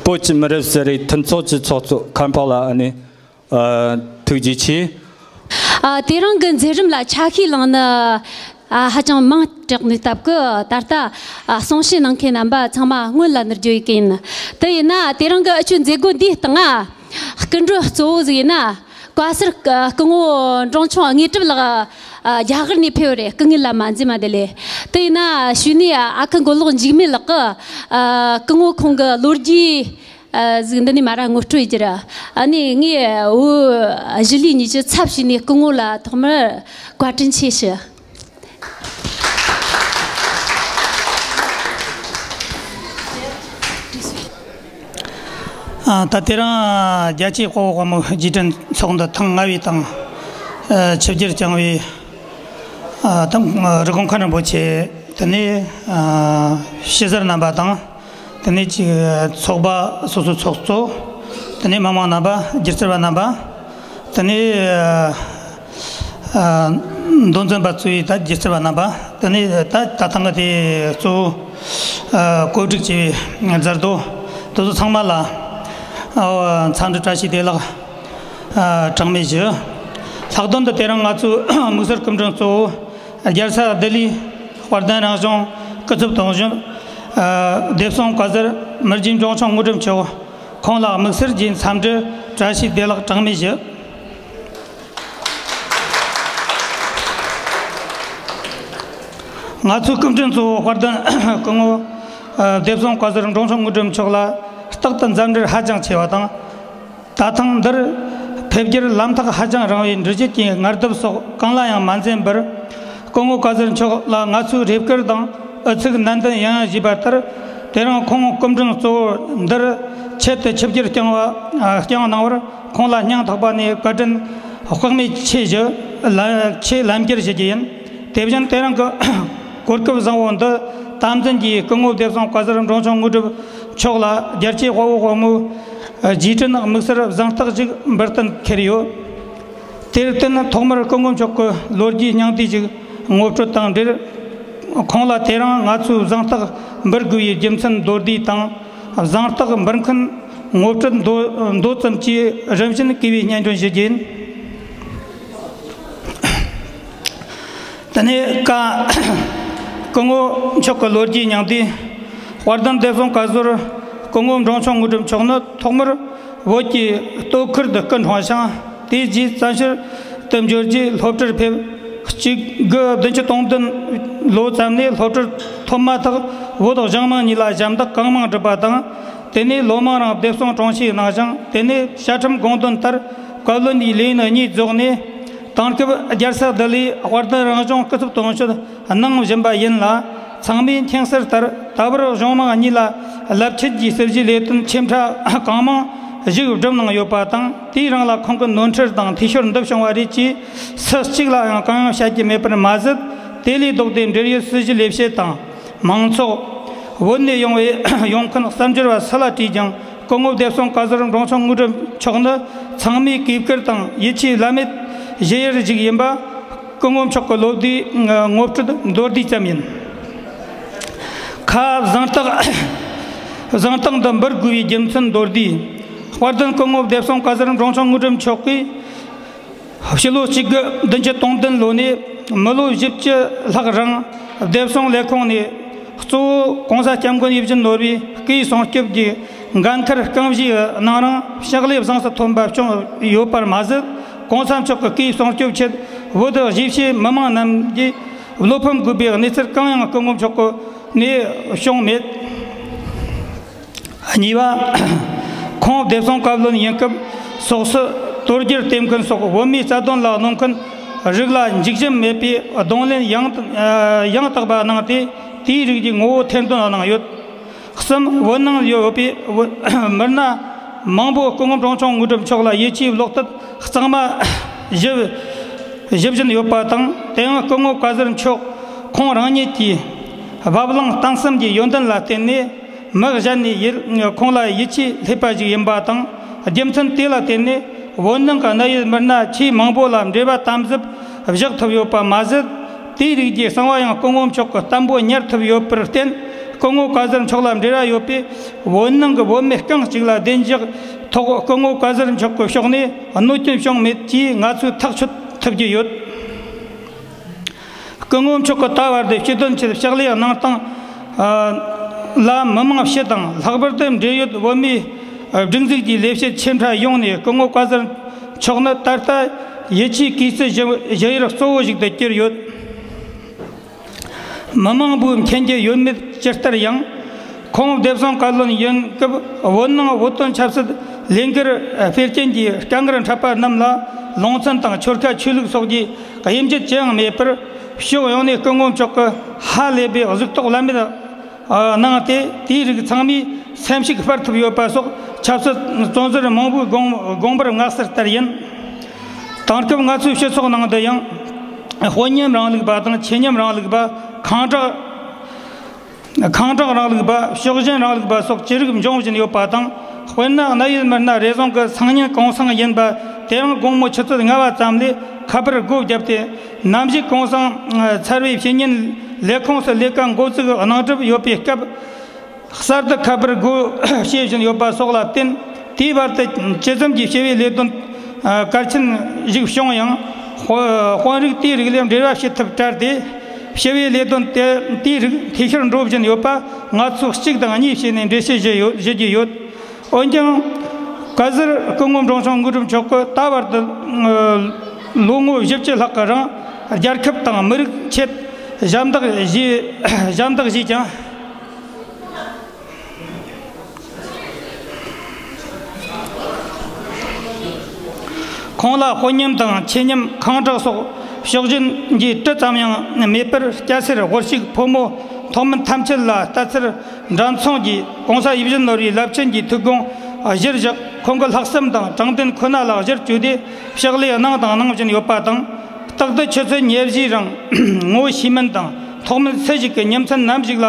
བོད་ཀྱི་མི་རབས་གསར་པའི་མཐུན་ཚོགས་ཀྱི་ཚོགས་གཙོ་མཁན་པོ་ལགས། ཨ་ནི་ཨ། ཐུགས་རྗེ་ཆེ། ཨ། དེ་རིང་གི་མཛད་རིམ་ལ་ཆ་ཤས་བླངས་ནི། ཨ། ཧ་ཅང་མང་དྲགས་ནི་སྟབས་ཀྱིས་ད་ལྟ། ཨ། གསུང་བཤད་གནང་མཁན་རྣམ་པ་ཚང་མ་སྔོན་ལ་ནི་བརྗོད་ཡི་གི་ཡིན། དེ་ཡིན་ན་དེ་རིང་གི་འུ་ཆོའི་མཛད་སྒོ་འདིའི་སྟེང་ང་སྐུ་མགྲོན་གཙོ་བོ་ཟིག་ཡིན་ན། བཀའ་ཟུར་སྐུ་ངོ་འབྲོང་ཆུང་དངོས་གྲུབ་ལགས། ཨ། རྒྱ་གར་ནས་ཕེབས་པ་རེད། སྐུ་ངལ་ལ་མ་འཛེམས་པ་དེ་ལས། དེ་ཡིན་ན་གཞུག་ནས་ཨ་ཁུ་མགོ་ལོག་འཇིགས་མེད་ལགས་ཀྱིས། ཨ། སྐུ་ངོ་ཁོང་གི་ལོ་རྒྱུས། ཨ། ཟིག་འདི་ནས་མར་ར་ངོ་སྤྲོད་ཡེད་རྒྱུ་རེད། ཨ་ནི་ངས་འུ་གཞིས་ལུས་གཉིས་ཀྱི་ཚབ་བྱས་ནས་སྐུ་ངོ་ལ་ཐོག་མར་བཀའ་དྲིན་ཆེ་ཞུ། ཨ། ད་དེ་རིང་རྒྱལ་གཅེས་དཔའ་བོ་དཔའ་མོའི་རྗེས་དྲན་ཚོགས་འདུ་ཐེངས་ལྔ་པའི་དང་། ཨ། ཆིབས་བསྒྱུར་བསྐྱངས་པའི། ཨ། ད་རི་ཀོན་མཁན་རིན་པོ་ཆེ། དེ་ནས། ཨ། ཕྱི་གསར་རྣམ་པ་དང་། དེ་ནས་ཅིག་ཚོགས་པ་སོ་སོའི་ཚོགས་གཙོ། དེ་ནས་མི་མང་རྣམ་པ། སྒྱུ་རྩལ་བ་རྣམ་པ། དེ་ནས། ཨ། མདོ་འཛིན་པ་གཙོས་པའི་ད་སྒྱུ་རྩལ་བ་རྣམ་པ། དེ་ནས་ད་ད་ཐེངས་ཀྱི་དེ་གཙོ་བོ། ཨ། གོ་སྒྲིག་བྱས་པའི་མཛད་གཙོ་དེ་ཚོ་ཚང་མ་ལ། ཨ། འཚམས་འདྲི་བཀྲ་ཤིས་བདེ་ལེགས། ཨ། གྲངས་མེད་ཞུ། ལྷག་དོན་དུ་དེ་རིང་ང་ཚོའི་དམིགས་བསལ་སྐུ་མགྲོན་གཙོ་བོ། རྒྱལ་ས་ལྡི་ལི་དཔལ་ལྡན་རང་གཞུང་སྐུ་ཚབ་དོན་གཅོད། ཨ། བདེ་སྲུང་བཀའ་ཟུར་མི་རྗེ་འབྲོང་ཆུང་དངོས་གྲུབ་མཆོག། ཁོང་ལ་དམིགས་བསལ་གྱི་འཚམས་འདྲི་བཀྲ་ཤིས་བདེ་ལེགས་གྲངས་མེད་ཞུ། ང་ཚོའི་སྐུ་མགྲོན་གཙོ་བོ་དཔལ་ལྡན་སྐུ་ངོ། ཨ། བདེ་སྲུང་བཀའ་ཟུར་འབྲོང་ཆུང་དངོས་གྲུབ་མཆོག་ལ་རྟག་ཏུ་འཚམས་འདྲི་ཧ་ཅང་ཆེ་བ་དང་། ད་ཐེངས་འདིར་ཕེབས་རྒྱུར་ལམ་ཐག་ཧ་ཅང་རིང་བའི་འགྲུལ་བཞུད་ཀྱི་ངལ་དུབ་སོགས་གང་ལ་ཡང་མ་འཛེམས་པར། སྐུ་ངོ་བཀའ་ཟུར་མཆོག་ལ་ང་ཚོས་རེ་སྐུལ་དང་ཨུ་ཚུགས་ནན་ཏན་ཡང་ཡང་ཞུས་པ་ལྟར། དེ་རིང་ཁོང་སྐུ་མགྲོན་གཙོ་བོ་འདིར་ཆེད་དུ་ཆིབས་བསྒྱུར་བསྐྱངས་པ། བསྐྱངས་གནང་བར་ཁོང་ལ་སྙིང་ཐག་པ་ནས་བཀའ་དྲིན་དཔག་མེད་ཆེ་ཞུ། ལ། ཆེས་ལན་བརྒྱར་ཞུ་རྒྱུ་ཡིན། དེ་བཞིན་དེ་རིང་གི་གོ་སྐབས་བཟང་བོ་འདི་དམ་འཛིན་གྱིས་སྐུ་ངོ་བདེ་སྲུང་བཀའ་ཟུར་འབྲོང་ཆུང་དངོས་གྲུབ་མཆོག་ལ་རྒྱལ་གཅེས་དཔའ་བོ་དཔའ་མོའི་རྗེས་དྲན་དམིགས་བསལ་གཟེངས་རྟགས་ཤིག་འབུལ་གཏན་འཁེལ་ཡོད། དེར་བརྟེན་ཐོག་མར་སྐུ་ངོ་མཆོག་གི་ལོ་རྒྱུས་སྙིང་བསྡུས་ཤིག་ངོ་སྤྲོད་དང་འབྲེལ། ཁོང་ལ་དེ་རིང་ང་ཚོས་གཟེངས་རྟགས་འབུལ་དགོས་པའི་རྒྱུ་མཚན་མདོར་བསྡུས་དང་། གཟེངས་རྟགས་འབུལ་མཁན་ངོ་སྤྲོད་མདོ་མདོ་ཙམ་གྱིས་རིམ་བཞིན་གུས་པའི་སྙན་སྒྲོན་ཞུ་རྒྱུ་ཡིན། དེ་ནས་ཀ། སྐུ་ངོ་མཆོག་གི་ལོ་རྒྱུས་སྙིང་བསྡུས། དཔལ་ལྡན་བདེ་སྲུང་བཀའ་ཟུར་སྐུ་ངོ་འབྲོང་ཆུང་དངོས་གྲུབ་མཆོག་ནི་ཐོག་མར་བོད་ཀྱི་སྟོད་ཁུལ་དུ་སྐུ་འཁྲུངས་ཤིང་། དེའི་རྗེས་བཙན་བྱོལ་དུ་འབྱོར་རྗེས་སློབ་གྲྭར་ཕེབས། གཅིག་དགུ་བདུན་ཅུ་དོན་བདུན་ལོ་ཙམ་ནས་སློབ་གྲྭར་ཐོན་མ་ཐག་བོད་གཞུང་མང་གཉིས་ལ་ཞབས་འདེགས་གང་མང་བསྒྲུབས་པ་དང་། དེ་ནས་ལོ་མང་རིང་བདེ་སྲུང་དྲུང་ཆེའི་གནང་ཞིང་། དེ་ནས་བཅའ་ཁྲིམས་དགོངས་དོན་ལྟར་བཀའ་བློན་གྱི་ལས་ཡུན་གཉིས་རྫོགས་ནས། དེང་སྐབས་རྒྱལ་ས་ལྡི་ལིའི་དཔལ་ལྡན་རང་གཞུང་སྐུ་ཚབ་དོན་གཅོད་གནང་བཞིན་པ་ཡིན་ལ། ཚང་མས་མཁྱེན་གསལ་ལྟར་ད་བར་གཞུང་མང་གཉིས་ལ་རླབས་ཆེན་གྱི་སྲིད་ཇུས་ལས་དོན་ཆེ་ཕྲ་གང་མང་ཞིག་བསྒྲུབས་གནང་ཡོད་པ་དང་། དེའི་རིང་ལ་ཁོང་གི་ནོར་འཁྲུལ་དང་འཐུས་ཤོར་འདི་བྱུང་བ་རེད་ཅེས་སུ་གཅིག་ལ་ཡང་གང་ཡང་བཤད་རྒྱུ་མེད་པར་མ་ཟད། དེ་ལས་ལྡོག་སྟེ་འབྲེལ་ཡོད་སྲིད་ཇུས་ལས་བྱེད་དང་། མང་ཚོགས། བོད་ནས་ཡོང་བའི་ཡོང་མཁན་གསར་འབྱོར་བ་སུ་ལ་དྲིས་ཀྱང་། སྐུ་ངོ་བདེ་སྲུང་བཀའ་ཟུར་འབྲོང་ཆུང་དངོས་གྲུབ་མཆོག་ནི་ཚང་མས་གུས་བཀུར་དང་ཡིད་ཆེས་བླ་མེད་བཞེས་ཡུལ་ཞིག་ཡིན་པ། སྐུ་ངོ་མཆོག་གི་ལོ་ཟླའི་ངོ་སྤྲོད་མདོར་བསྡུས་ཙམ་ཡིན། ཁ། གཟེངས་རྟགས། གཟེངས་རྟགས་འདི་འབུལ་དགོས་པའི་རྒྱུ་མཚན་མདོར་བསྡུས། དཔལ་ལྡན་སྐུ་ངོ་བདེ་སྲུང་བཀའ་ཟུར་འབྲོང་ཆུང་དངོས་གྲུབ་མཆོག་གིས། ཕྱི་ལོ་གཅིག་དགུ་བདུན་ཅུ་དོན་བདུན་ལོ་ནས་མི་ལོ་བཞི་བཅུ་ལྷག་རིང་བདེ་སྲུང་ལས་ཁུངས་ནས་གཙོ་བོ་གོང་ས་སྐྱབས་མགོན་ཡིད་བཞིན་ནོར་བུའི་སྐུའི་སྲུང་སྐྱོབ་ཀྱི་འགན་འཁུར་རྐང་བཞིའི་ནང་རང་ཕྱག་ལས་གཟེངས་སུ་ཐོན་པ་བྱུང་ཡོད་པར་མ་ཟད། གོང་ས་མཆོག་གི་སྐུའི་སྲུང་སྐྱོབ་ཆེད་བོད་གཞིས་བྱེས་མི་མང་རྣམས་ཀྱིས་བློ་ཕམ་དགོས་པའི་གནས་ཚུལ་གང་ཡང་སྐུ་ངོ་མཆོག་གི་ནས་བྱུང་མེད། གཉིས་པ། ཁོང་བདེ་སྲུང་བཀའ་བློན་ཡིན་སྐབས་སོགས་སུ་དོལ་རྒྱལ་དེ་མཁན་སོགས་བོད་མིའི་རྩ་དོན་ལ་གནོད་མཁན་རིགས་ལ་འཇིགས་ཞུམ་མེད་པའི་གདོང་ལེན་ཡང་ཡང་དག་པ་གནང་སྟེ། དེའི་རིགས་ཀྱི་ངོ་བོ་ཐེར་འདོན་གནང་ཡོད། གསུམ། བོད་ནང་ཡོད་པའི་བོད་མི་སྣ་མང་པོ་སྐུ་ངོ་འབྲོང་ཆུང་དངོས་གྲུབ་མཆོག་ལ་ཡིད་ཆེས་བློ་གཏད་གཙང་མ་ཞུ་ཞུ་བཞིན་ཡོད་པ་དང་། དེ་ཡང་སྐུ་ངོ་བཀའ་ཟུར་མཆོག་ཁོང་རང་ཉིད་ཀྱིས་བབ་བརླིང་གཏིང་ཟབ་ཀྱི་ཡོན་ཏན་ལ་བརྟེན་ནས། མི་གཞན་ནས་ཡིད་ཁོང་ལ་ཡིད་ཆེས་སླེབས་པ་ཞིག་ཡིན་པ་དང་། རྒྱུ་མཚན་དེ་ལ་བརྟེན་ནས་བོད་ནང་གི་གནད་ཡོད་མི་སྣ་ཆེས་མང་པོ་ལ་འབྲེལ་བ་དམ་ཟབ་བཞག་ཐུབ་ཡོད་པ་མ་ཟད། དེའི་རིགས་ཀྱི་གསང་བ་ཡང་སྐུ་ངོ་མཆོག་གིས་བརྟན་པོ་ཉར་ཐུབ་ཡོད་པར་བརྟེན། སྐུ་ངོ་བཀའ་ཟུར་མཆོག་ལ་འབྲེལ་བ་ཡོད་པའི་བོད་ནང་གི་བོད་མི་རྐང་གཅིག་ལ་བདེ་འཇགས་ཐོག་སྐུ་ངོ་བཀའ་ཟུར་མཆོག་གི་ཕྱོགས་ནས་གནོད་སྐྱོན་བྱུང་མེད་ཅེས་ང་ཚོས་ཐག་གཅོད་ཐུབ་ཀྱི་ཡོད། སྐུ་ངོ་མཆོག་གིས་ད་བར་དུ་སྤྱི་དོན་ཆེད་ཕྱག་ལས་གནང་སྟངས་ལ་མི་མང་སྤྱི་དང་ལྷག་པར་དུ་འབྲེལ་ཡོད་བོད་མིའི་སྒྲིག་འཛུགས་ཀྱི་ལས་བྱེད་ཆེ་ཕྲ་ཡོངས་ནས་སྐུ་ངོ་བཀའ་ཟུར་མཆོག་ནི་ད་ལྟ་ཡིད་ཆེས་གུས་བརྩི་ཞུ་ཞུ་ཡུལ་གཙོ་བོ་ཞིག་ཏུ་གྱུར་ཡོད། མི་མང་པོས་མཁྱེན་རྒྱུ་ཡོད་མེད་ཇི་ལྟར་ཡང་། ཁོང་སྡེ་བཟང་བཀའ་བློན་ཡིན་སྐབས་བོད་ནང་བོད་དོན་ཆབ་སྲིད་ལས་འགུལ་སྤེལ་རྐྱེན་གྱིས་དཀའ་ངལ་འཕྲད་པ་རྣམས་ལ་ལུང་ཚན་དང་ཆོལ་ཁ་ཆོས་ལུགས་སོགས་ཀྱི་དབྱེ་འབྱེད་ཅི་ཡང་མེད་པར། ཕྱོགས་ཡོངས་ནས་སྐུ་ངོ་མཆོག་གིས་ཧ་ལས་པའི་གཟིགས་རྟོག་བླ་མེད་གནང་སྟེ། དེའི་རིགས་ཚང་མས་སེམས་ཤུགས་སྤར་ཐུབ་ཡོད་པ་སོགས་ཆབ་སྲིད་བཙོན་ཟུར་མང་པོས་དགོངས་དགོངས་པར་བསྔགས་གསལ་ལྟར་ཡིན། དེང་སྐབས་ང་ཚོའི་སྤྱི་ཚོགས་ནང་དུ་ཡང་དཔོན་ཉམས་རིང་ལུགས་པ་དང་ཆོས་ཉམས་རིང་ལུགས་པ། ཁེངས་དྲེགས་ཁེངས་དྲེགས་རིང་ལུགས་པ། ཕྱོགས་ཞེན་རིང་ལུགས་པ་སོགས་ཅི་རིགས་འབྱུང་བཞིན་ཡོད་པ་དང་། དཔེར་ན་གནད་ཡོད་མི་སྣ་རེ་ཟུང་གིས་སང་ཉིན་གུང་སེང་ཡིན་པ་དེ་རིང་དགོང་མོ་ཆུ་ཚོད་ལྔ་པ་ཙམ་ལས་ཁ་པར་སྒོ་བརྒྱབ་སྟེ། ནམ་ཞིག་གུང་སེང་ཚར་བའི་ཕྱི་ཉིན་ལས་ཁུངས་སུ་ལས་ཀ་འགོ་བཙུགས་གནང་གྲབས་ཡོད་པའི་སྐབས། གསར་དུ་ཁ་པར་སྒོ་ཕྱེ་བཞིན་ཡོད་པ་སོགས་ལ་བརྟེན། དེའི་བར་དུ་ཇི་ཙམ་གྱིས་ཞི་བའི་ལས་དོན་གལ་ཆེན་ཞིག་བྱུང་ཡང་། དཔོན་དཔོན་རིགས་དེའི་རིགས་ལས་འབྲེལ་བ་བྱེད་ཐབས་བྲལ་ཏེ། ཞི་བའི་ལས་དོན་དེ་དེའི་རིགས་འཐུས་ཤོར་འགྲོ་བཞིན་ཡོད་པ་ང་ཚོས་གཅིག་དང་གཉིས་བྱས་ནས་འགྲེལ་བཤད་ཞུ་ཡོད་ཞུ་རྒྱུ་ཡོད། འོན་ཀྱང་། བཀའ་ཟུར་སྐུ་ངོ་འབྲོང་ཆུང་དངོས་གྲུབ་མཆོག་གིས་ད་བར་དུ་ལོ་ངོ་བཞི་བཅུ་ལྷག་གི་རིང་རྒྱལ་ཁབ་དང་མི་རིགས་ཆེད་ཞབས་འདེགས་བཞེས་ཞབས་འདེགས་བཞེས་ཀྱང་། ཁོང་ལ་དཔོན་ཉམས་དང་ཆོས་ཉམས། ཁེངས་དྲེགས་སོགས་ཕྱོགས་ཞེན་གྱི་དྲི་ཙམ་ཡང་མེད་པར། སྐྱ་སེར་ཝོར་ཤིག་ཕོ་མོ་ཐོག་མའི་ཐམས་ཅད་ལ་ལྟ་ཚུལ་འདྲ་མཚུངས་ཀྱིས་གོང་ས་ཡིད་བཞིན་ནོར་བུའི་རླབས་ཆེན་གྱི་ཐུགས་དགོངས་གཞིར་བཞག་ཁོང་གི་ལྷག་བསམ་དང་དྲང་བདེན་ཁོ་ན་ལ་གཞི་བཅོལ་ཏེ་ཕྱག་ལས་གནང་དང་གནང་བཞིན་ཡོད་པ་དང་། རྟག་ཏུ་ཆུ་ཚོད་ཉེར་བཞིའི་རིང་ངོ་ཤེས་མིན་དང་ཐོག་མའི་སུ་ཞིག་གི་ཉིན་མཚན་ནམ་ཞིག་ལ་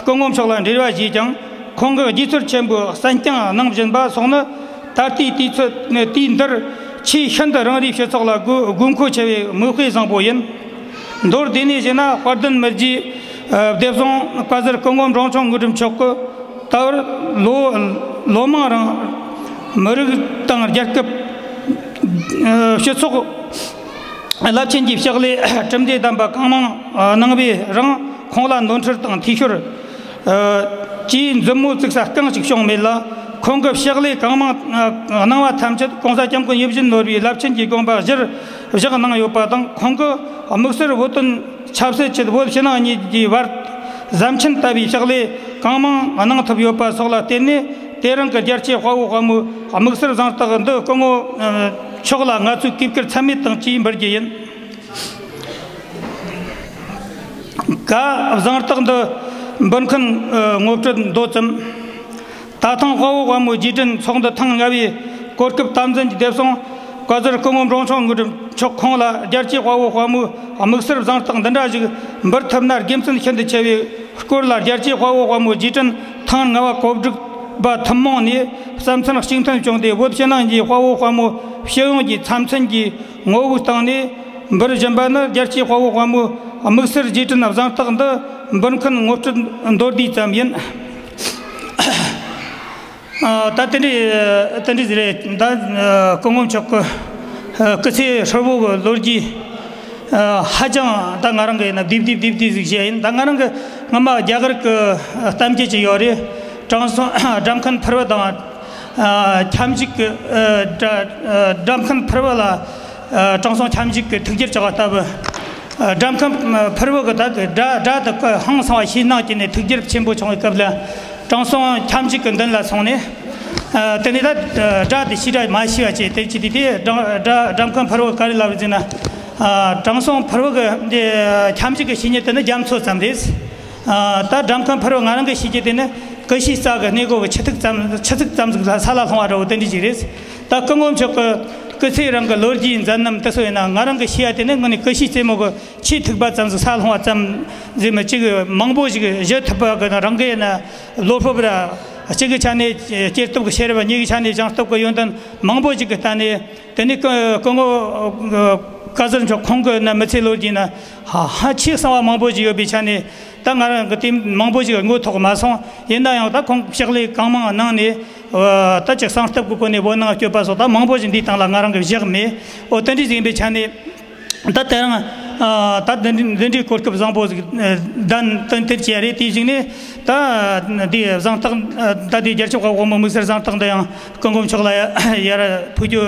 སྐུ་ངོ་མཆོག་ལ་འབྲེལ་བ་བྱས་ཀྱང་། ཁོང་གིས་དགྱེས་ཚོར་ཆེན་པོས་གསན་སྐྱོང་གནང་བཞིན་པ་སོགས་ནི། ད་ལྟའི་དུས་ཚོད་དུས་འདིར་ཆེས་ཤིན་ཏུ་རང་རེའི་སྤྱི་ཚོགས་ལ་དགོས་དགོས་མཁོ་ཆེ་བའི་མིག་དཔེ་བཟང་པོ་ཡིན། མདོར་བསྡུས་ནས་བཤད་ན། དཔལ་ལྡན་མི་རྗེ་སྡེ་བཟང་བཀའ་ཟུར་སྐུ་ངོ་འབྲོང་ཆུང་དངོས་གྲུབ་མཆོག་གིས་ད་བར་ལོ་ལོ་མང་རིང་མི་རིགས་དང་རྒྱལ་ཁབ་སྤྱི་ཚོགས་རླབས་ཆེན་གྱི་ཕྱག་ལས་གྲུབ་འབྲས་ལྡན་པ་གང་མང་གནང་བའི་རིང་། ཁོང་ལ་ནོར་འཁྲུལ་དང་འཐུས་ཤོར་གྱིས་མཛུབ་མོ་བཙུགས་ས་རྐང་ཞིག་བྱུང་མེད་ལ། ཁོང་གི་ཕྱག་ལས་གང་མང་གནང་བ་ཐམས་ཅད་གོང་ས་སྐྱབས་མགོན་ཡིད་བཞིན་ནོར་བུའི་རླབས་ཆེན་གྱི་དགོངས་པ་གཞིར་བཞག་གནང་ཡོད་པ་དང་། ཁོང་གི་དམིགས་བསལ་བོད་དོན་ཆབ་སྲིད་ཆེད་བོད་ཕྱི་ནང་གཉིས་ཀྱི་བར་གཟབ་མཆན་ལྟ་བུའི་ཕྱག་ལས་གང་མང་གནང་ཐུབ་ཡོད་པ་སོགས་ལ་བརྟེན་ནས། དེ་རིང་གི་རྒྱལ་གཅེས་དཔའ་བོ་དཔའ་མོའི་དམིགས་བསལ་གཟེངས་རྟགས་འདི་སྐུ་ངོ་མཆོག་ལ་ང་ཚོས་གུས་བཀུར་ཚད་མེད་དང་བཅས་འབུལ་རྒྱུ་ཡིན། ག་གཟེངས་རྟགས་འདི་འབུལ་མཁན་ངོ་སྤྲོད་མདོ་ཙམ། ད་ཐེངས་དཔའ་བོ་དཔའ་མོའི་རྗེས་དྲན་ཚོགས་འདུ་ཐེངས་ལྔ་བའི་གོ་སྐབས་དམ་འཛིན་གྱི་སྡེ་བཟང་བཀའ་ཟུར་སྐུ་ངོ་འབྲོང་ཆུང་དངོས་གྲུབ་མཆོག་ཁོང་ལ་རྒྱལ་གཅེས་དཔའ་བོ་དཔའ་མོའི་དམིགས་བསལ་གཟེངས་རྟགས་འདི་འདྲ་ཞིག་འབུལ་ཐུབ་ན་དགེ་མཚན་ཤིན་ཏུ་ཆེ་བའི་སྐོར་ལ། རྒྱལ་གཅེས་དཔའ་བོ་དཔའ་མོའི་རྗེས་དྲན་ཐེངས་ལྔ་བ་གོ་སྒྲིག་པ་ཐུན་མོང་ནས་བསམ་ཚུལ་གཅིག་མཐུན་བྱུང་སྟེ། བོད་ཕྱི་ནང་གཉིས་ཀྱི་དཔའ་བོ་དཔའ་མོ་སྤྱི་ཡོངས་ཀྱི་འཚམས་མཚན་གྱི་ངོ་བོའི་སྟེང་ནས་འབུལ་བཞིན་པ་ནི། རྒྱལ་གཅེས་དཔའ་བོ་དཔའ་མོའི་དམིགས་བསལ་རྗེས་དྲན་གཟེངས་རྟགས་འདི་འབུལ་མཁན་ངོ་སྤྲོད་མདོར་བསྡུས་ཙམ་ཡིན། ཨ། ད་དེ་འདྲ་དེ་འདྲ་ཟིག་རེད། ད་སྐུ་ངོ་མཆོག་གི་སྐུ་ཚེ་ཧྲིལ་བོ་གི་ལོ་རྒྱུས་ཧ་ཅང་ད་ང་རང་གི་ཡིན་ན་བསྡུས་བསྡུས་བསྡུས་བསྡུས་ཟིག་བྱས་ཡིན། ད་ང་རང་གི་སྔ་མ་རྒྱ་གར་གི་གཏམ་རྒྱུད་ཅིག་ཡོད་རེད། དྲང་སྲོང་སྒྲ་མཁན་ཕུར་བུ་དང་། ཨ། ཁྱབ་འཇུག་གི། ཨ། སྒྲ། ཨ། སྒྲ་མཁན་ཕུར་བུ་ལ། ཨ། དྲང་སྲོང་ཁྱབ་འཇུག་གི་ཐུགས་རྒྱུད་བཅག་པ་ལྟ་བུ། ཨ། སྒྲ་མཁན་ཕུར་བུ་གི་ད་གི་སྒྲ་སྒྲ་དེ་གི་ཧང་སང་བ་ཞེད་སྣང་སྐྱེས་ནས་ཐུགས་རྒྱུད་ཆེན་པོ་བྱུང་བའི་སྐབས་ལ། དྲང་སྲོང་ཁྱབ་འཇུག་གི་མདུན་ལ་སོང་ནས། ཨ། དེ་ནས་ད་སྒྲ་དེ་ཤེས་ར་མ་ཤེས་པ་བྱས། དེ་ཅི་དེ་དེ་སྒྲ་སྒྲ་སྒྲ་མཁན་ཕུར་བུ་ག་རེ་ལབ་ཟེར་ན། ཨ། དྲང་སྲོང་ཕུར་བུ་གི་འདི་ཁྱབ་འཇུག་གི་བྱེད་ཉེས་དེ་ནི་རྒྱ་མཚོ་ཙམ་རེད། ཨ། ད་སྒྲ་མཁན་ཕུར་བུ་ང་རང་གི་ཤེས་རྒྱུ་དེ་ནི་ཀུ་ཤུའི་རྩ་གི་སྣེ་སྒོ་གི་ཆུ་ཐིགས་ཙམ། ཆུ་ཐིགས་ཙམ་ཟིག་ལ་ས་ལ་ལྷུང་བ་འདྲ་བོ་དེ་འདྲ་ཅིག་རེད། ད་སྐུ་ངོ་མཆོག་གི་ སྐུ་ཚེ་རིང་གི་ལོ་རྒྱུས་མཛད་རྣམ་དེ་ཚོ་ཡིན་ན། ང་རང་གི་ཤེས་ཡ་དེ་ནི་དངོས་ནས་ཀུ་ཤུའི་རྩེ་མོ་གི་ཆེས་ཐུག་པ་ཙམ་ཟིག་ས་ལྷུང་བ་ཙམ་ཟིག་མིན། ཅིག་མང་པོ་ཞིག་ཞུ་ཐུབ་པ་གི་ནི། རང་གི་ཡིན་ན་བློ་སྤོབས་ར། གཅིག་གི་ཆ་ནས་སྐྱེས་སྟོབས་ཀྱི་ཤེས་རབ། གཉིས་ཀྱི་ཆ་ནས་སྦྱངས་སྟོབས་ཀྱི་ཡོན་ཏན་མང་པོ་ཞིག་གི་སྟེང་ནས། དེ་ནས་སྐུ་སྐུ་ངོ་བཀའ་ཟུར་མཆོག་ཁོང་གི་ནི་མི་ཚེའི་ལོ་རྒྱུས་ན་ཧ་ཧ་ཆེས་གསང་བ་མང་པོ་ཞིག་ཡོད་པའི་ཆ་ནས། ད་ང་རང་གི་དེ་མང་པོ་ཞིག་ངོ་ཐོག་མ་སོང་། ཡིན་ན་ཡང་ད་ཁོང་ཕྱག་ལས་གང་མང་གནང་ནས། ད་ཅིག་གསང་སྟོབས་ཀྱི་སྒོ་ནས་བོད་ནང་བསྐྱོད་པ་སོགས། ད་མང་པོ་ཞིག་འདིའི་སྟེང་ལ་ང་རང་གི་བཞག་མེད། འོ་དེ་འདྲ་ཞིག་ཡིན་པའི་ཆ་ནས། ད་དེ་རིང་ད་འདི་འདི་འདྲའི་གོ་སྐབས་བཟང་པོ་ཞིག་ལྡན་དོན་དེར་བྱས་རེད། དེའི་གཞུག་ནས་ད་འདི་གཟེངས་རྟགས། ད་འདི་རྒྱལ་ཁབ་ཀྱི་དབུ་མའི་དམིགས་བསལ་གཟེངས་རྟགས་འདི་ཡང་སྐུ་ངོ་མཆོག་ལ་ཡར་ཕུལ་རྒྱུ་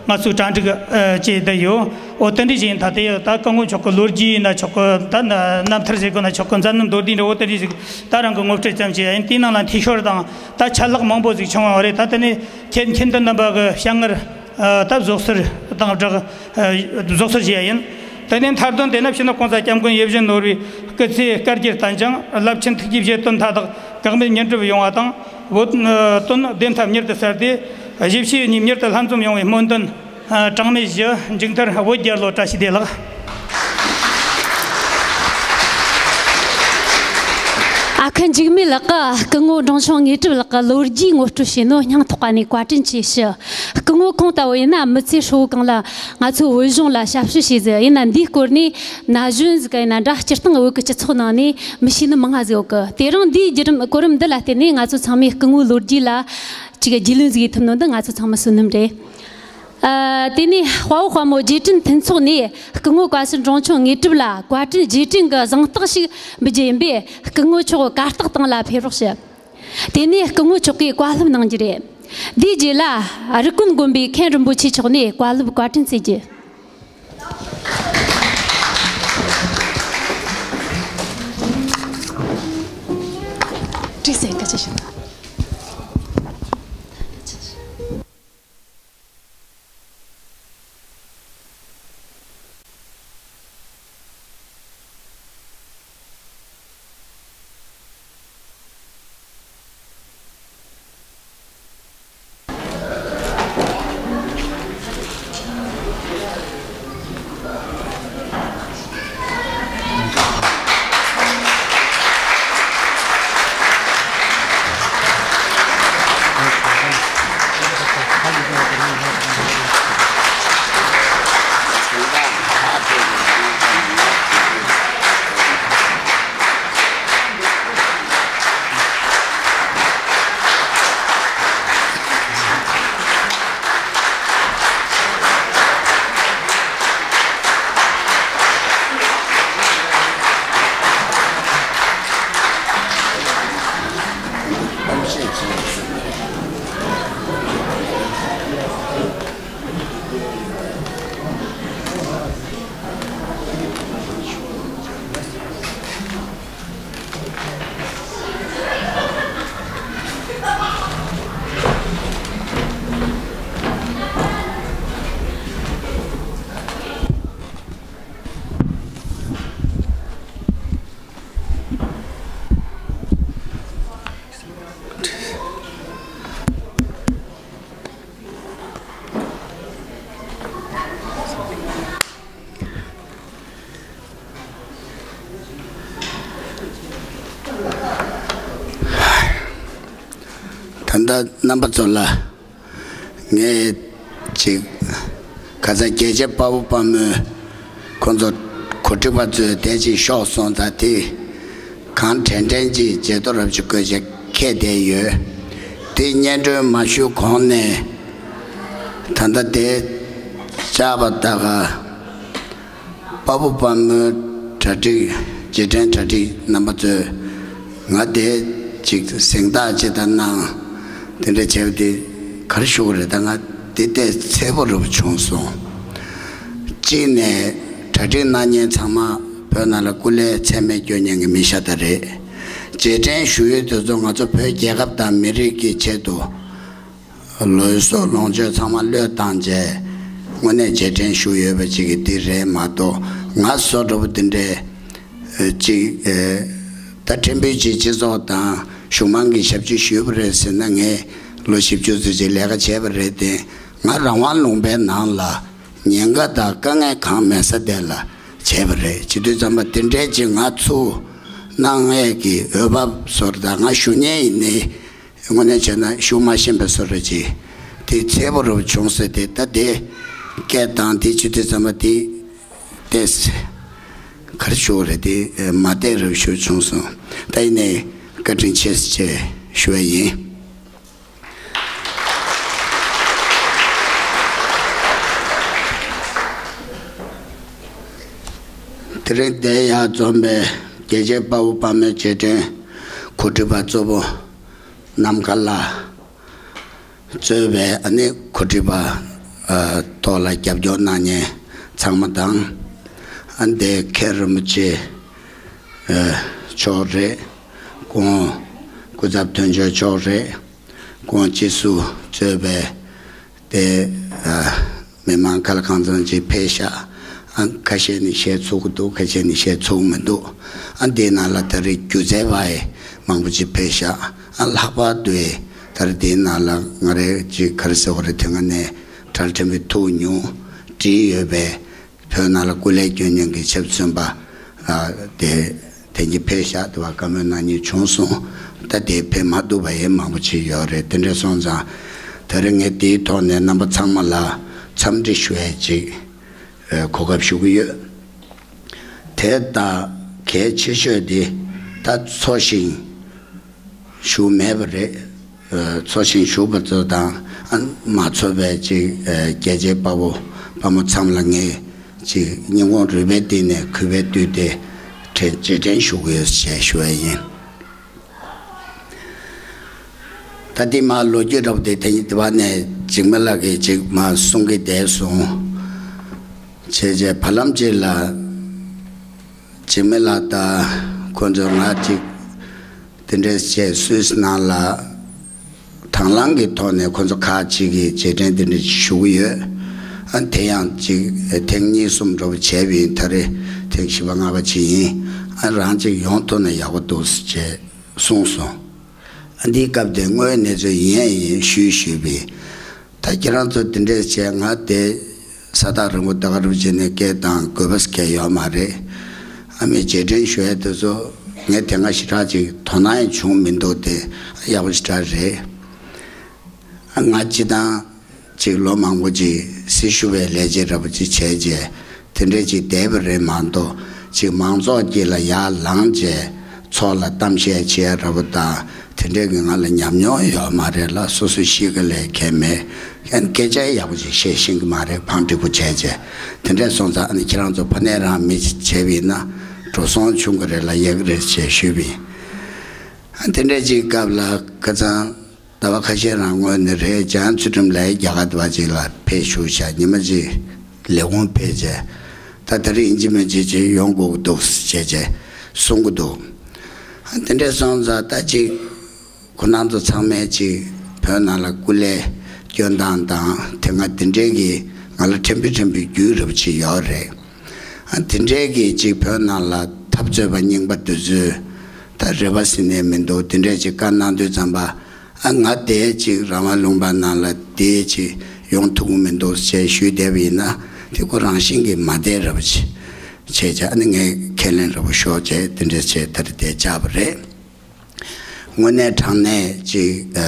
ང་ཚོས་གྲ་སྒྲིག་བྱས་བསྡད་ཡོད། འོ་དེ་འདྲ་ཞིག་ཡིན། ད་དེ་ད་སྐུ་ངོ་མཆོག་གི་ལོ་རྒྱུས་ཡིན་ན་ཆོག་གི། ད་རྣམ་ཐར་ཟེར་དགོས་ན་ཆོག་གི། མཛད་རྣམ་མདོར་བསྡུས་འདྲ་བོ་དེ་འདྲ་ཞིག་ད་རང་གི་ངོ་སྤྲོད་ཙམ་བྱས་ཡིན། དེའི་ནང་ལ་འཐུས་ཤོར་དང་ད་ཆད་ལྷག་མང་པོ་ཞིག་བྱུང་བ་རེད། ད་དེ་ནས་ཁྱེད་མཁྱེན་ལྡན་རྣམ་པ་གི་བྱ་ངར་ད་བཟོད་གསོལ་དང་སྦྲགས་བཟོད་གསོལ་ཞུ་ཡ་ཡིན། དེ་ནས་མཐའ་དོན་དེ་ན་སྤྱི་ནོར་༸གོང་ས་༸སྐྱབས་མགོན་ཡིད་བཞིན་ནོར་བུའི་སྐུ་ཚེ་བསྐལ་བརྒྱར་བརྟན་ཅིང་། རླབས་ཆེན་ཐུགས་ཀྱི་བཞེད་དོན་མཐའ་དག་འགག་མེད་མྱུར་འགྲུབ་ཡོང་བ་དང་། བོད་དོན་བདེན་མཐའ་མྱུར་དུ་གསལ་ཏེ། གཞིས་བྱེས་གཉིས་མྱུར་དུ་ལྷན་འཛོམས་ཡོང་བའི་སྨོན་འདུན་གྲངས་མེད་ཞུ། མཇུག་མཐར་བོད་རྒྱལ་ལོ། བཀྲ་ཤིས་བདེ་ལེགས། ཨ་ཁུ་འཇིགས་མེད་ལགས་ཀྱིས་སྐུ་ངོ་འབྲོང་ཆུང་དངོས་གྲུབ་ལགས་ཀྱི་ལོ་རྒྱུས་ངོ་སྤྲོད་བྱས་ནོ་སྙིང་ཐག་པ་ནས་བཀའ་དྲིན་ཆེ་ཞུ། སྐུ་ངོ་ཁོང་ལྟ་བུ་ཡིན་ན་མི་ཚེ་ཧྲིལ་བོ་གང་ལ་ང་ཚོའི་བོད་གཞུང་ལ་ཞབས་ཞུ་བྱས་ཟིག་ཡིན་ན། འདིའི་སྐོར་ནས་ན་གཞོན་ཟིག་ཡིན་ན་འདྲ། སྤྱིར་བཏང་བོད་ཀྱི་སྤྱི་ཚོགས་ནང་ནས་མི་ཤེས་ནི་མང་ང་ཟིག་ཡོད་གི། དེ་རིང་འདིའི་བརྒྱུད་རིམ་གོ་རིམ་འདི་ལ་བརྟེན་ནས་ང་ཚོ་ཚང་མས་སྐུ་ངོའི་ལོ་རྒྱུས་ལ་ཅིག་རྒྱུས་ལོན་ཟིག་ཡེད་ཐུབ་ནོ་འདི་ང་ཚོ་ཚང་མའི་བསོད་ནམས་རེད། ཨ། དེ་ནས་དཔའ་བོ་དཔའ་མོ་རྗེས་དྲན་མཐུན་ཚོགས་ནས་སྐུ་ངོ་བཀའ་ཟུར་འབྲོང་ཆུང་དངོས་གྲུབ་ལ་བཀའ་དྲིན་རྗེས་དྲན་གྱི་གཟེངས་རྟགས་ཤིག་འབུལ་རྒྱུ་ཡིན་པས། སྐུ་ངོ་མཆོག་གར་སྟེགས་སྟེང་ལ་ཕེབས་རོགས་ཞུ། དེ་ནས་སྐུ་ངོ་མཆོག་གིས་བཀའ་སློབ་གནང་རྒྱུ་རེད། དེའི་རྗེས་ལ་རི་ཀོན་དགོན་པའི་མཁན་རིན་པོ་ཆེ་མཆོག་ནས་བཀའ་སློབ་བཀའ་དྲིན་སྩལ་རྒྱུ། བཀྲ་ཤིས་བདེ་ལེགས། ད་ལྟ་རྣམ་པ་ཚོ་ལ་ངས་ཅིག་ཁ་སང་རྒྱལ་གཅེས་དཔའ་བོ་དཔའ་མོས་ཁོང་ཚོ་གོ་སྒྲིག་པ་ཚོས་དེ་ཅིག་ཤོག་སོང་། ད་དེ་གང་དྲན་དྲན་ཅིག་བརྗེད་ཐོ་རབ་ཅིག་བཀོད་བྱས་ཁྱེར་བསྡད་ཡོད། དེ་སྙན་སྒྲོན་མ་ཞུ་གོང་ནས་ད་ལྟ་དེ་བཅར་བ་ད་ག་དཔའ་བོ་དཔའ་མོའི་གྲ་སྒྲིག་རྗེས་དྲན་གྲ་སྒྲིག་རྣམ་པ་ཚོས་ང་དེ་ཅིག་གཟེངས་རྟགས་ཅིག་དང་གནང་། དེ་འདྲ་བྱས་པ་དེ་ག་རེ་ཞུ་དགོས་རེད། ད་ང་དེ་ལྟས་ཚད་པོ་རུ་བྱུང་སོང་། གཅིག་ནས་གྲ་སྒྲིག་གནང་མཁན་ཚང་མ་བོད་ནང་ལ་སྐུ་ལས་ཚད་མེད་སྐྱོན་མཁན་གྱི་མི་ཤ་སྟག་རེད། རྗེས་དྲན་ཞུ་ཡུལ་དེ་ཚོ་ང་ཚོ་བོད་རྒྱལ་ཁབ་དང་མི་རིགས་ཀྱི་ཆེད་དུ་ལུས་སྲོག་ལོངས་སྤྱོད་ཚང་མ་བློས་བཏང་བྱས་དངོས་གནས་རྗེས་དྲན་ཞུ་ཡོད་པ་ཅིག་གི་འདི་རེད་མ་གཏོགས། ང་བཟོ་འདྲ་པོ་འདི་འདྲའི་ཅིག་ད་ཕྲན་བུ་ཅིག་སྤྱི་ཚོགས་དང་གཞུང་མང་གི་ཞབས་ཕྱི་ཞུས་པ་རེད་ཟེར་ན། ངས་ལོ་བཞི་བཅུ་ཙམ་ཅིག་ལས་ཀ་བྱས་པ་རེད་དེ། ང་རང་དབང་ལུང་པའི་ནང་ལ་ཉེན་ཁ་དང་དཀའ་ངལ་གང་མེད་ས་དེ་ལ་བྱས་པ་རེད། བྱེད་དུས་ཙམ་པ་དེ་འདྲའི་ཅིག་ང་ཚུར་གནང་ཡས་ཀྱི་འོས་བབ་བཟོ་འདྲ་ང་ཞུ་མཁན་ཡིན་ནའི་དངོས་གནས་བྱས་ན་ཞུ་མ་ཤེས་པའི་བཟོ་འདྲ་ཅིག་དེ་འཚེར་པོ་རུ་བྱུང་ཟེར་ཏེ། ད་དེ་སྐད་བཏང་དེ་བྱེད་དུས་ཙམ་པ་དེ་ཏེས་ག་རེ་ཞུ་དགོས་རེད། དེ་མ་བསྡད་རུ་ཞུ་བྱུང་སོང་། ད་ཡིན་ནའི་བཀའ་དྲིན་ཆེ་ཞེས་ཞུ་བ་ཡིན། དེ་རིང་འདིར་ཡར་འཛོམས་པའི་རྒྱལ་གཅེས་དཔའ་བོ་དཔའ་མོའི་རྗེས་དྲན་གོ་སྒྲིག་པ་གཙོ་བོ་ནམ་མཁའ་ལགས་གཙོས་པའི་ཨ་ནི་གོ་སྒྲིག་པ་ཨ་ཐོག་ལ་རྒྱབ་སྐྱོར་གནང་མཁན་ཚང་མ་དང་། ཨ་འདིར་མཁན་རིན་པོ་ཆེ་ཨ་མཆོག་རེད། ཁོང་སྐུ་ཚབ་དོན་གཅོད་མཆོག་རེད། ཁོང་སྤྱི་ཟུར་གཙོས་པའི་དེ་ཨ་མི་མང་ག་ལ་གང་འཚམ་ཅིག་ཕེབས་ཤག་ཨ་ཁ་ཤས་ནི་བཤད་ཚུགས་ཀྱི་འདུག་ཁ་ཤས་ནི་བཤད་ཚུགས་མི་འདུག་ཨ་འདི་ནང་ལ་ད་རེས་སྒྱུ་རྩལ་བ་ཡི་མང་པོ་ཅིག་ཕེབས་ཤག་ཨ་ལྷག་པར་དུ་ད་རེས་འདིའི་ནང་ལ་ང་རེ་ཅིག་ག་རེ་ཟེར་བ་རེད། དེ་སྔ་ནས་གྲྭ་ཕྲན་བུའི་ཐུགས་ཉུང་བྲིས་ཡོད་པའི་བོད་ནང་ལ་སྐུ་ལས་སྐྱོན་མཁན་གྱི་ཆབ་སྲིད་བཙོན་པ་ཨ་དེ་དེ་གཉིས་ཕེབས་ཤག་དེ་བ་བཀའ་མོལ་གནང་མཁན་བྱུང་སོང་། ད་དེ་ཕེབས་མ་ཐུབ་པ་ཡང་མང་པོ་ཅིག་ཡོད་རེད། དེ་འདྲ་སོང་ཙང་ད་རེས་ངས་དེའི་ཐོག་ནས་རྣམ་པ་ཚང་མ་ལ་འཚམས་འདྲི་ཞུ་ཡས་ཅིག་ཨ་གོ་སྐབས་ཞུ་གི་ཡོད། དེ་ལྟར་གལ་ཆེ་ཤོས་དེ་ད་འཚོ་ཞིང་བཞུགས་མེད་པ་རེད། ཨ་འཚོ་ཞིང་བཞུགས་པ་ཚོ་དང་ཨ་མ་འཚོ་བའི་ཅིག་ཨ་རྒྱལ་གཅེས་དཔའ་བོ་དཔའ་མོ་ཚང་མ་ལ་ངས་ཅིག་སྙིང་ཁོང་རུས་པའི་གཏིང་ནས་གུས་པས་བཏུད་དེ་དྲན་རྗེས་དྲན་ཞུ་གི་ཡོད་ཅེས་ཞུ་བ་ཡིན། ད་འདི་མ་ལོ་རྒྱུས་འདྲ་པོ་དེ་དེ་ཉིད་དེ་བ་ནས་འཇིགས་མེད་ལགས་ཀྱིས་ཅིག་མ་གསུང་གི་བསྡད་སོང་། བྱས་རྗེས་བར་ལམ་ཅིག་ལ་འཇིགས་མེད་ལགས་དང་ཁོ་ཚོ་ང་ཅིག་དེ་འདྲས་བྱས་སུད་སི་ནང་ལ་དང་བླངས་ཀྱི་ཐོག་ནས་ཁོ་ཚོ་ཁག་ཅིག་གིས་རྗེས་དྲན་དེ་འདྲ་ཞུ་གི་ཡོད། ཨ་དེ་ཡང་ཅིག་ཐེངས་གཉིས་གསུམ་འདྲ་པོ་བྱས་པ་ཡིན། ད་རེས་ཐེངས་བཞི་པ་ལྔ་པ་ཅིག་ཡིན། ཨ་རང་ཅིག་ཡོང་ཐུབ་ན་ཡག་པོ་འདུག་ཅེས་གསུངས་སོང་། ཨ་འདིའི་སྐབས་དེ་དངོས་གནས་ཚུལ་ཡིན་ཡང་ཡིན་ཞུས་ཞུས་པས། ད་ཁྱེད་རང་ཚོ་དེ་འདྲས་བྱས་ང་དེ་ས་ཐག་རིང་པོ་ད་ག་རུ་བྱས་ནས་སྐད་བཏང་དགོས་པ་གལ་ཡོད་མ་རེད། ཨ་མའི་རྗེས་དྲན་ཞུ་ཡས་དེ་ཚོ་ངས་དེ་སྔ་ཞེ་དྲག་ཅིག་དོ་སྣང་ཡང་བྱུང་མི་འདུག་དེ་ཡག་པོ་ཞེ་དྲག་རེད། ཨ་ང་སྤྱི་བཏང་ཅིག་ལོ་མང་པོ་ཅིག་སྲི་ཞུ་བའི་ལས་བྱེད་འདྲ་པོ་ཅིག་བྱས་རྗེས་དེ་འདྲས་ཅིག་བསྡད་པ་རེད་མ་གཏོགས། ཅིག་མང་ཚོགས་དཀྱིལ་ལ་ཡར་ལངས་བྱས་ཚོགས་ལ་གཏམ་བཤད་བྱེད་ཡ་འདྲ་པོ་དང་དེ་འདྲས་ཀྱི་ང་ལ་ཉམས་མྱོང་ཡོད་མ་རེད་ལ། སོ་སོ་གཤིས་ཀ་ལས་ཁེལ་མེད། ཡང་སྐད་ཆ་ཡག་པོ་ཅིག་བཤད་ཤེས་ཀྱི་མ་རེད། ཕངས་འདྲི་པོ་བྱས་བྱས་དེ་འདྲས་སོང་ཙང་ཨ་ནི་ཁྱེད་རང་ཚོ་ཕ་ནས་རང་མི་བྱས་པ་ཡིན་ན་འགྲོ་སོང་ཆུང་གི་རེད་ལ་ཡག་གི་རེད་ཅེས་ཞུས་པ་ཡིན། ཨ་དེ་འདྲས་ཅིག་སྐབས་ལ་ཁ་སང་ཟླ་བ་ཁ་ཤས་རང་སྔོན་ནས་རེད། འཇང་ཚུལ་ཁྲིམས་ལགས་རྒྱ་གར་དུ་བ་ཅིག་ལ་ཕེབས་བཞུགས་ཤག་ཉི་མ་གཅིག་ལས་ཁུངས་ཕེབས་བྱས། ད་དེ་རིང་ཡིན་གཅིག་མིན་གཅིག་ཅིག་ཡོང་དགོས་ཀྱི་འདུག་ཟེར་བྱས་བྱས་གསུང་གི་འདུག་ཨ་དེ་འདྲས་སོང་ཙང་ད་ཅིག་ཁོ་རང་ཚོ་ཚང་མས་ཅིག་བོད་ནང་ལ་སྐུ་ལས་སྐྱོན་སྟངས་དང་དེ་སྔ་དེ་འདྲས་ཀྱི་ང་ལ་ཕྲན་བུ་ཕྲན་བུའི་རྒྱུས་རབ་ཅིག་ཡོད་རེད། ཨ་དེ་འདྲས་ཀྱི་ཅིག་བོད་ནང་ལ་འཐབ་རྩོད་པ་རྙིང་པ་དེ་ཚོས་ད་རེ་བ་ཟེར་ནས་མི་འདུག་དེ་འདྲས་ཅིག་བཀའ་གནང་དུས་ཙམ་པ། ཨ་ང་དེ་ཅིག་རང་དབང་ལུང་པ་ནང་ལ་དེ་ཅིག་ཡོང་ཐུབ་ཀྱི་མི་འདུག་ཅེས་ཞུས་བསྡད་པ་ཡིན་ན་དེ་ཁོ་རང་བཞིན་གྱིས་མ་བསྡད་རབས་ཅིག་བྱས་བྱས། ཨ་ནི་ངས་ཁས་ལེན་རབས་ཤོག་ཅེས་དེ་འདྲས་བྱས་ད་རེས་དེ་བཅར་བ་རེད། དངོས་གནས་དྲང་གནས་ཅིག་ཨ་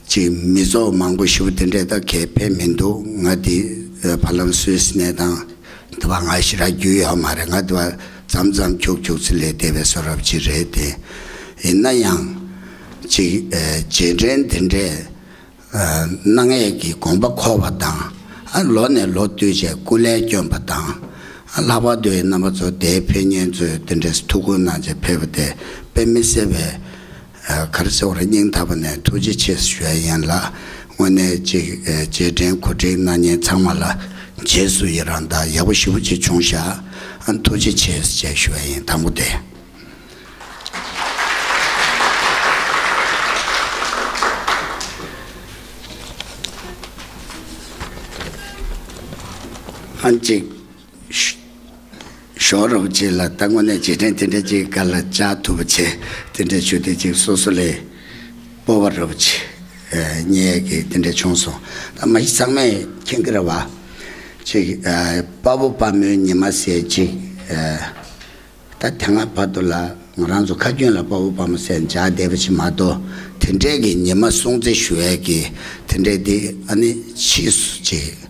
ཅིག་མི་ཚོགས་མང་པོ་ཞེ་པོ་དེ་འདྲས་ད་གས་ཕེབས་མི་འདུག་ང་དེ་ཨ་བར་ལམ་སུད་སི་ནས་དང་དེ་བ་ང་ཞེ་དྲག་རྒྱུས་ཡོད་མ་རེད། ང་དེ་བ་མཚམས་མཚམས་ཁྱུག་ཁྱུག་ཙི་ལས་བསྡད་པའི་བཟོ་འདྲ་ཅིག་རེད་དེ། ཡིན་ན་ཡང་ཅིག་ཨ་རྗེས་དྲན་དེ་འདྲས་ཨ་གནང་ཡས་ཀྱི་དགོངས་པ་འཁོར་བ་དང་། ཨ་ལོ་ནས་ལོ་བསྟུད་བྱས་སྐུ་ལས་བསྐྱོན་པ་དང་། ཨ་ལྷག་པར་དུ་རྣམ་པ་ཚོ་དེའི་ཕེབས་མཁན་ཚོས་དེ་འདྲས་ཐུགས་ཁུར་གནང་བྱས་ཕེབས་པ་དེ་དཔེ་མི་སྲིད་པའི་ཨ་ག་རེ་ཟེར་བ་རེད། སྙིང་ཐག་པ་ནས་ཐུགས་རྗེ་ཆེ་ཞུ་ཡ་ཡིན་ལ། དངོས་གནས་ཅིག་ཨ་རྗེས་དྲན་གོ་སྒྲིག་གནང་མཁན་ཚང་མ་ལ་རྗེས་སུ་ཡི་རང་དང་ཡག་པོ་ཞེ་པོ་ཅིག་བྱུང་ཤག་ཨ་ཐུགས་རྗེ་ཆེ་ཞེས་ཞུ་ཡ་ཡིན། དང་པོ་དེ། ཨ་ཅིག་ཞོགས་རབ་ཅིག་ལ་ད་དངོས་གནས་རྗེས་དྲན་དེ་འདྲ་ཅིག་ག་ལ་བཅར་ཐུབ་པ་བྱས། དེ་འདྲ་ཞུ་དེ་ཅིག་སོ་སོ་ལས་སྤོབས་པ་རབ་ཅིག་ རྙེད་ཀྱི་དེ་འདྲ་བྱུང་སོང་། ད་མ་གཞི་ཚང་མས་མཁྱེན་གྱི་རེད་བ། ཅིག་དཔའ་བོ་དཔའ་མོའི་ཉི་མ་ཟེར་ཅིག་ད་དེ་སྔ་བར་དུ་ལ་ང་རང་ཚོ་ཁ་རྒྱུན་ལ་དཔའ་བོ་དཔའ་མོ་ཟེར་མཇལ་བསྡད་པ་ཅིག་མ་གཏོགས། དེ་འདྲས་ཀྱི་ཉི་མ་སྲུང་བརྩི་ཞུ་ཡས་ཀྱི་དེ་འདྲས་དེ་ཨ་ནི་ཕྱིས་སུ་ཅིག་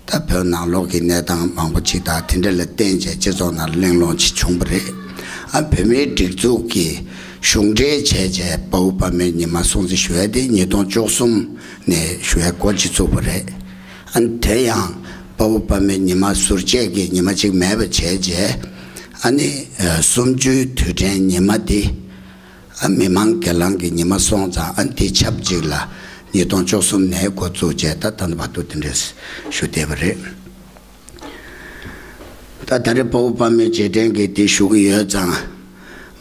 ད་བོད་ནང་ལོགས་ཀྱི་གནས་སྟངས་མང་པོ་ཅིག་དང་དེ་འདྲ་ལ་བརྟེན་བྱས་སྤྱི་ཚོགས་ནང་གླེང་སློང་ཅིག་བྱུང་བ་རེད། ཨ་བོད་མིའི་སྒྲིག་འཛུགས་ཀྱི་གཞུང་འབྲེལ་བྱས་བྱས་དཔའ་བོ་དཔའ་མོའི་ཉི་མ་སྲུང་བརྩི་ཞུ་ཡ་དེ་ཉིས་སྟོང་བཅུ་གསུམ་ནས་ཞུ་ཡ་འགོ་ཅིག་བཙུགས་པ་རེད། ཨ་དེ་ཡང་དཔའ་བོ་དཔའ་མོའི་ཉི་མ་ཟུར་བཅད་ཀྱི་ཉི་མ་ཅིག་མེད་པ་བྱས་བྱས། ཨ་ནི་གསུམ་བཅུའི་དུས་དྲན་ཉི་མ་དེ། ཨ་མི་མང་སྒེར་ལངས་ཀྱི་ཉི་མ་སོང་ཙང་ཨ་དེ་ཆབས་ཅིག་ལ་ཉིས་སྟོང་བཅུ་གསུམ་ནས་འགོ་བཙུགས་བྱས་ད་ད་ལྟ་བར་དུ་དེ་འདྲས་ཞུ་བསྡད་པ་རེད། ད་ད་རེས་དཔའ་བོ་དཔའ་མོའི་རྗེས་དྲན་གྱི་དེ་ཞུ་གི་ཡོད་ཙང་།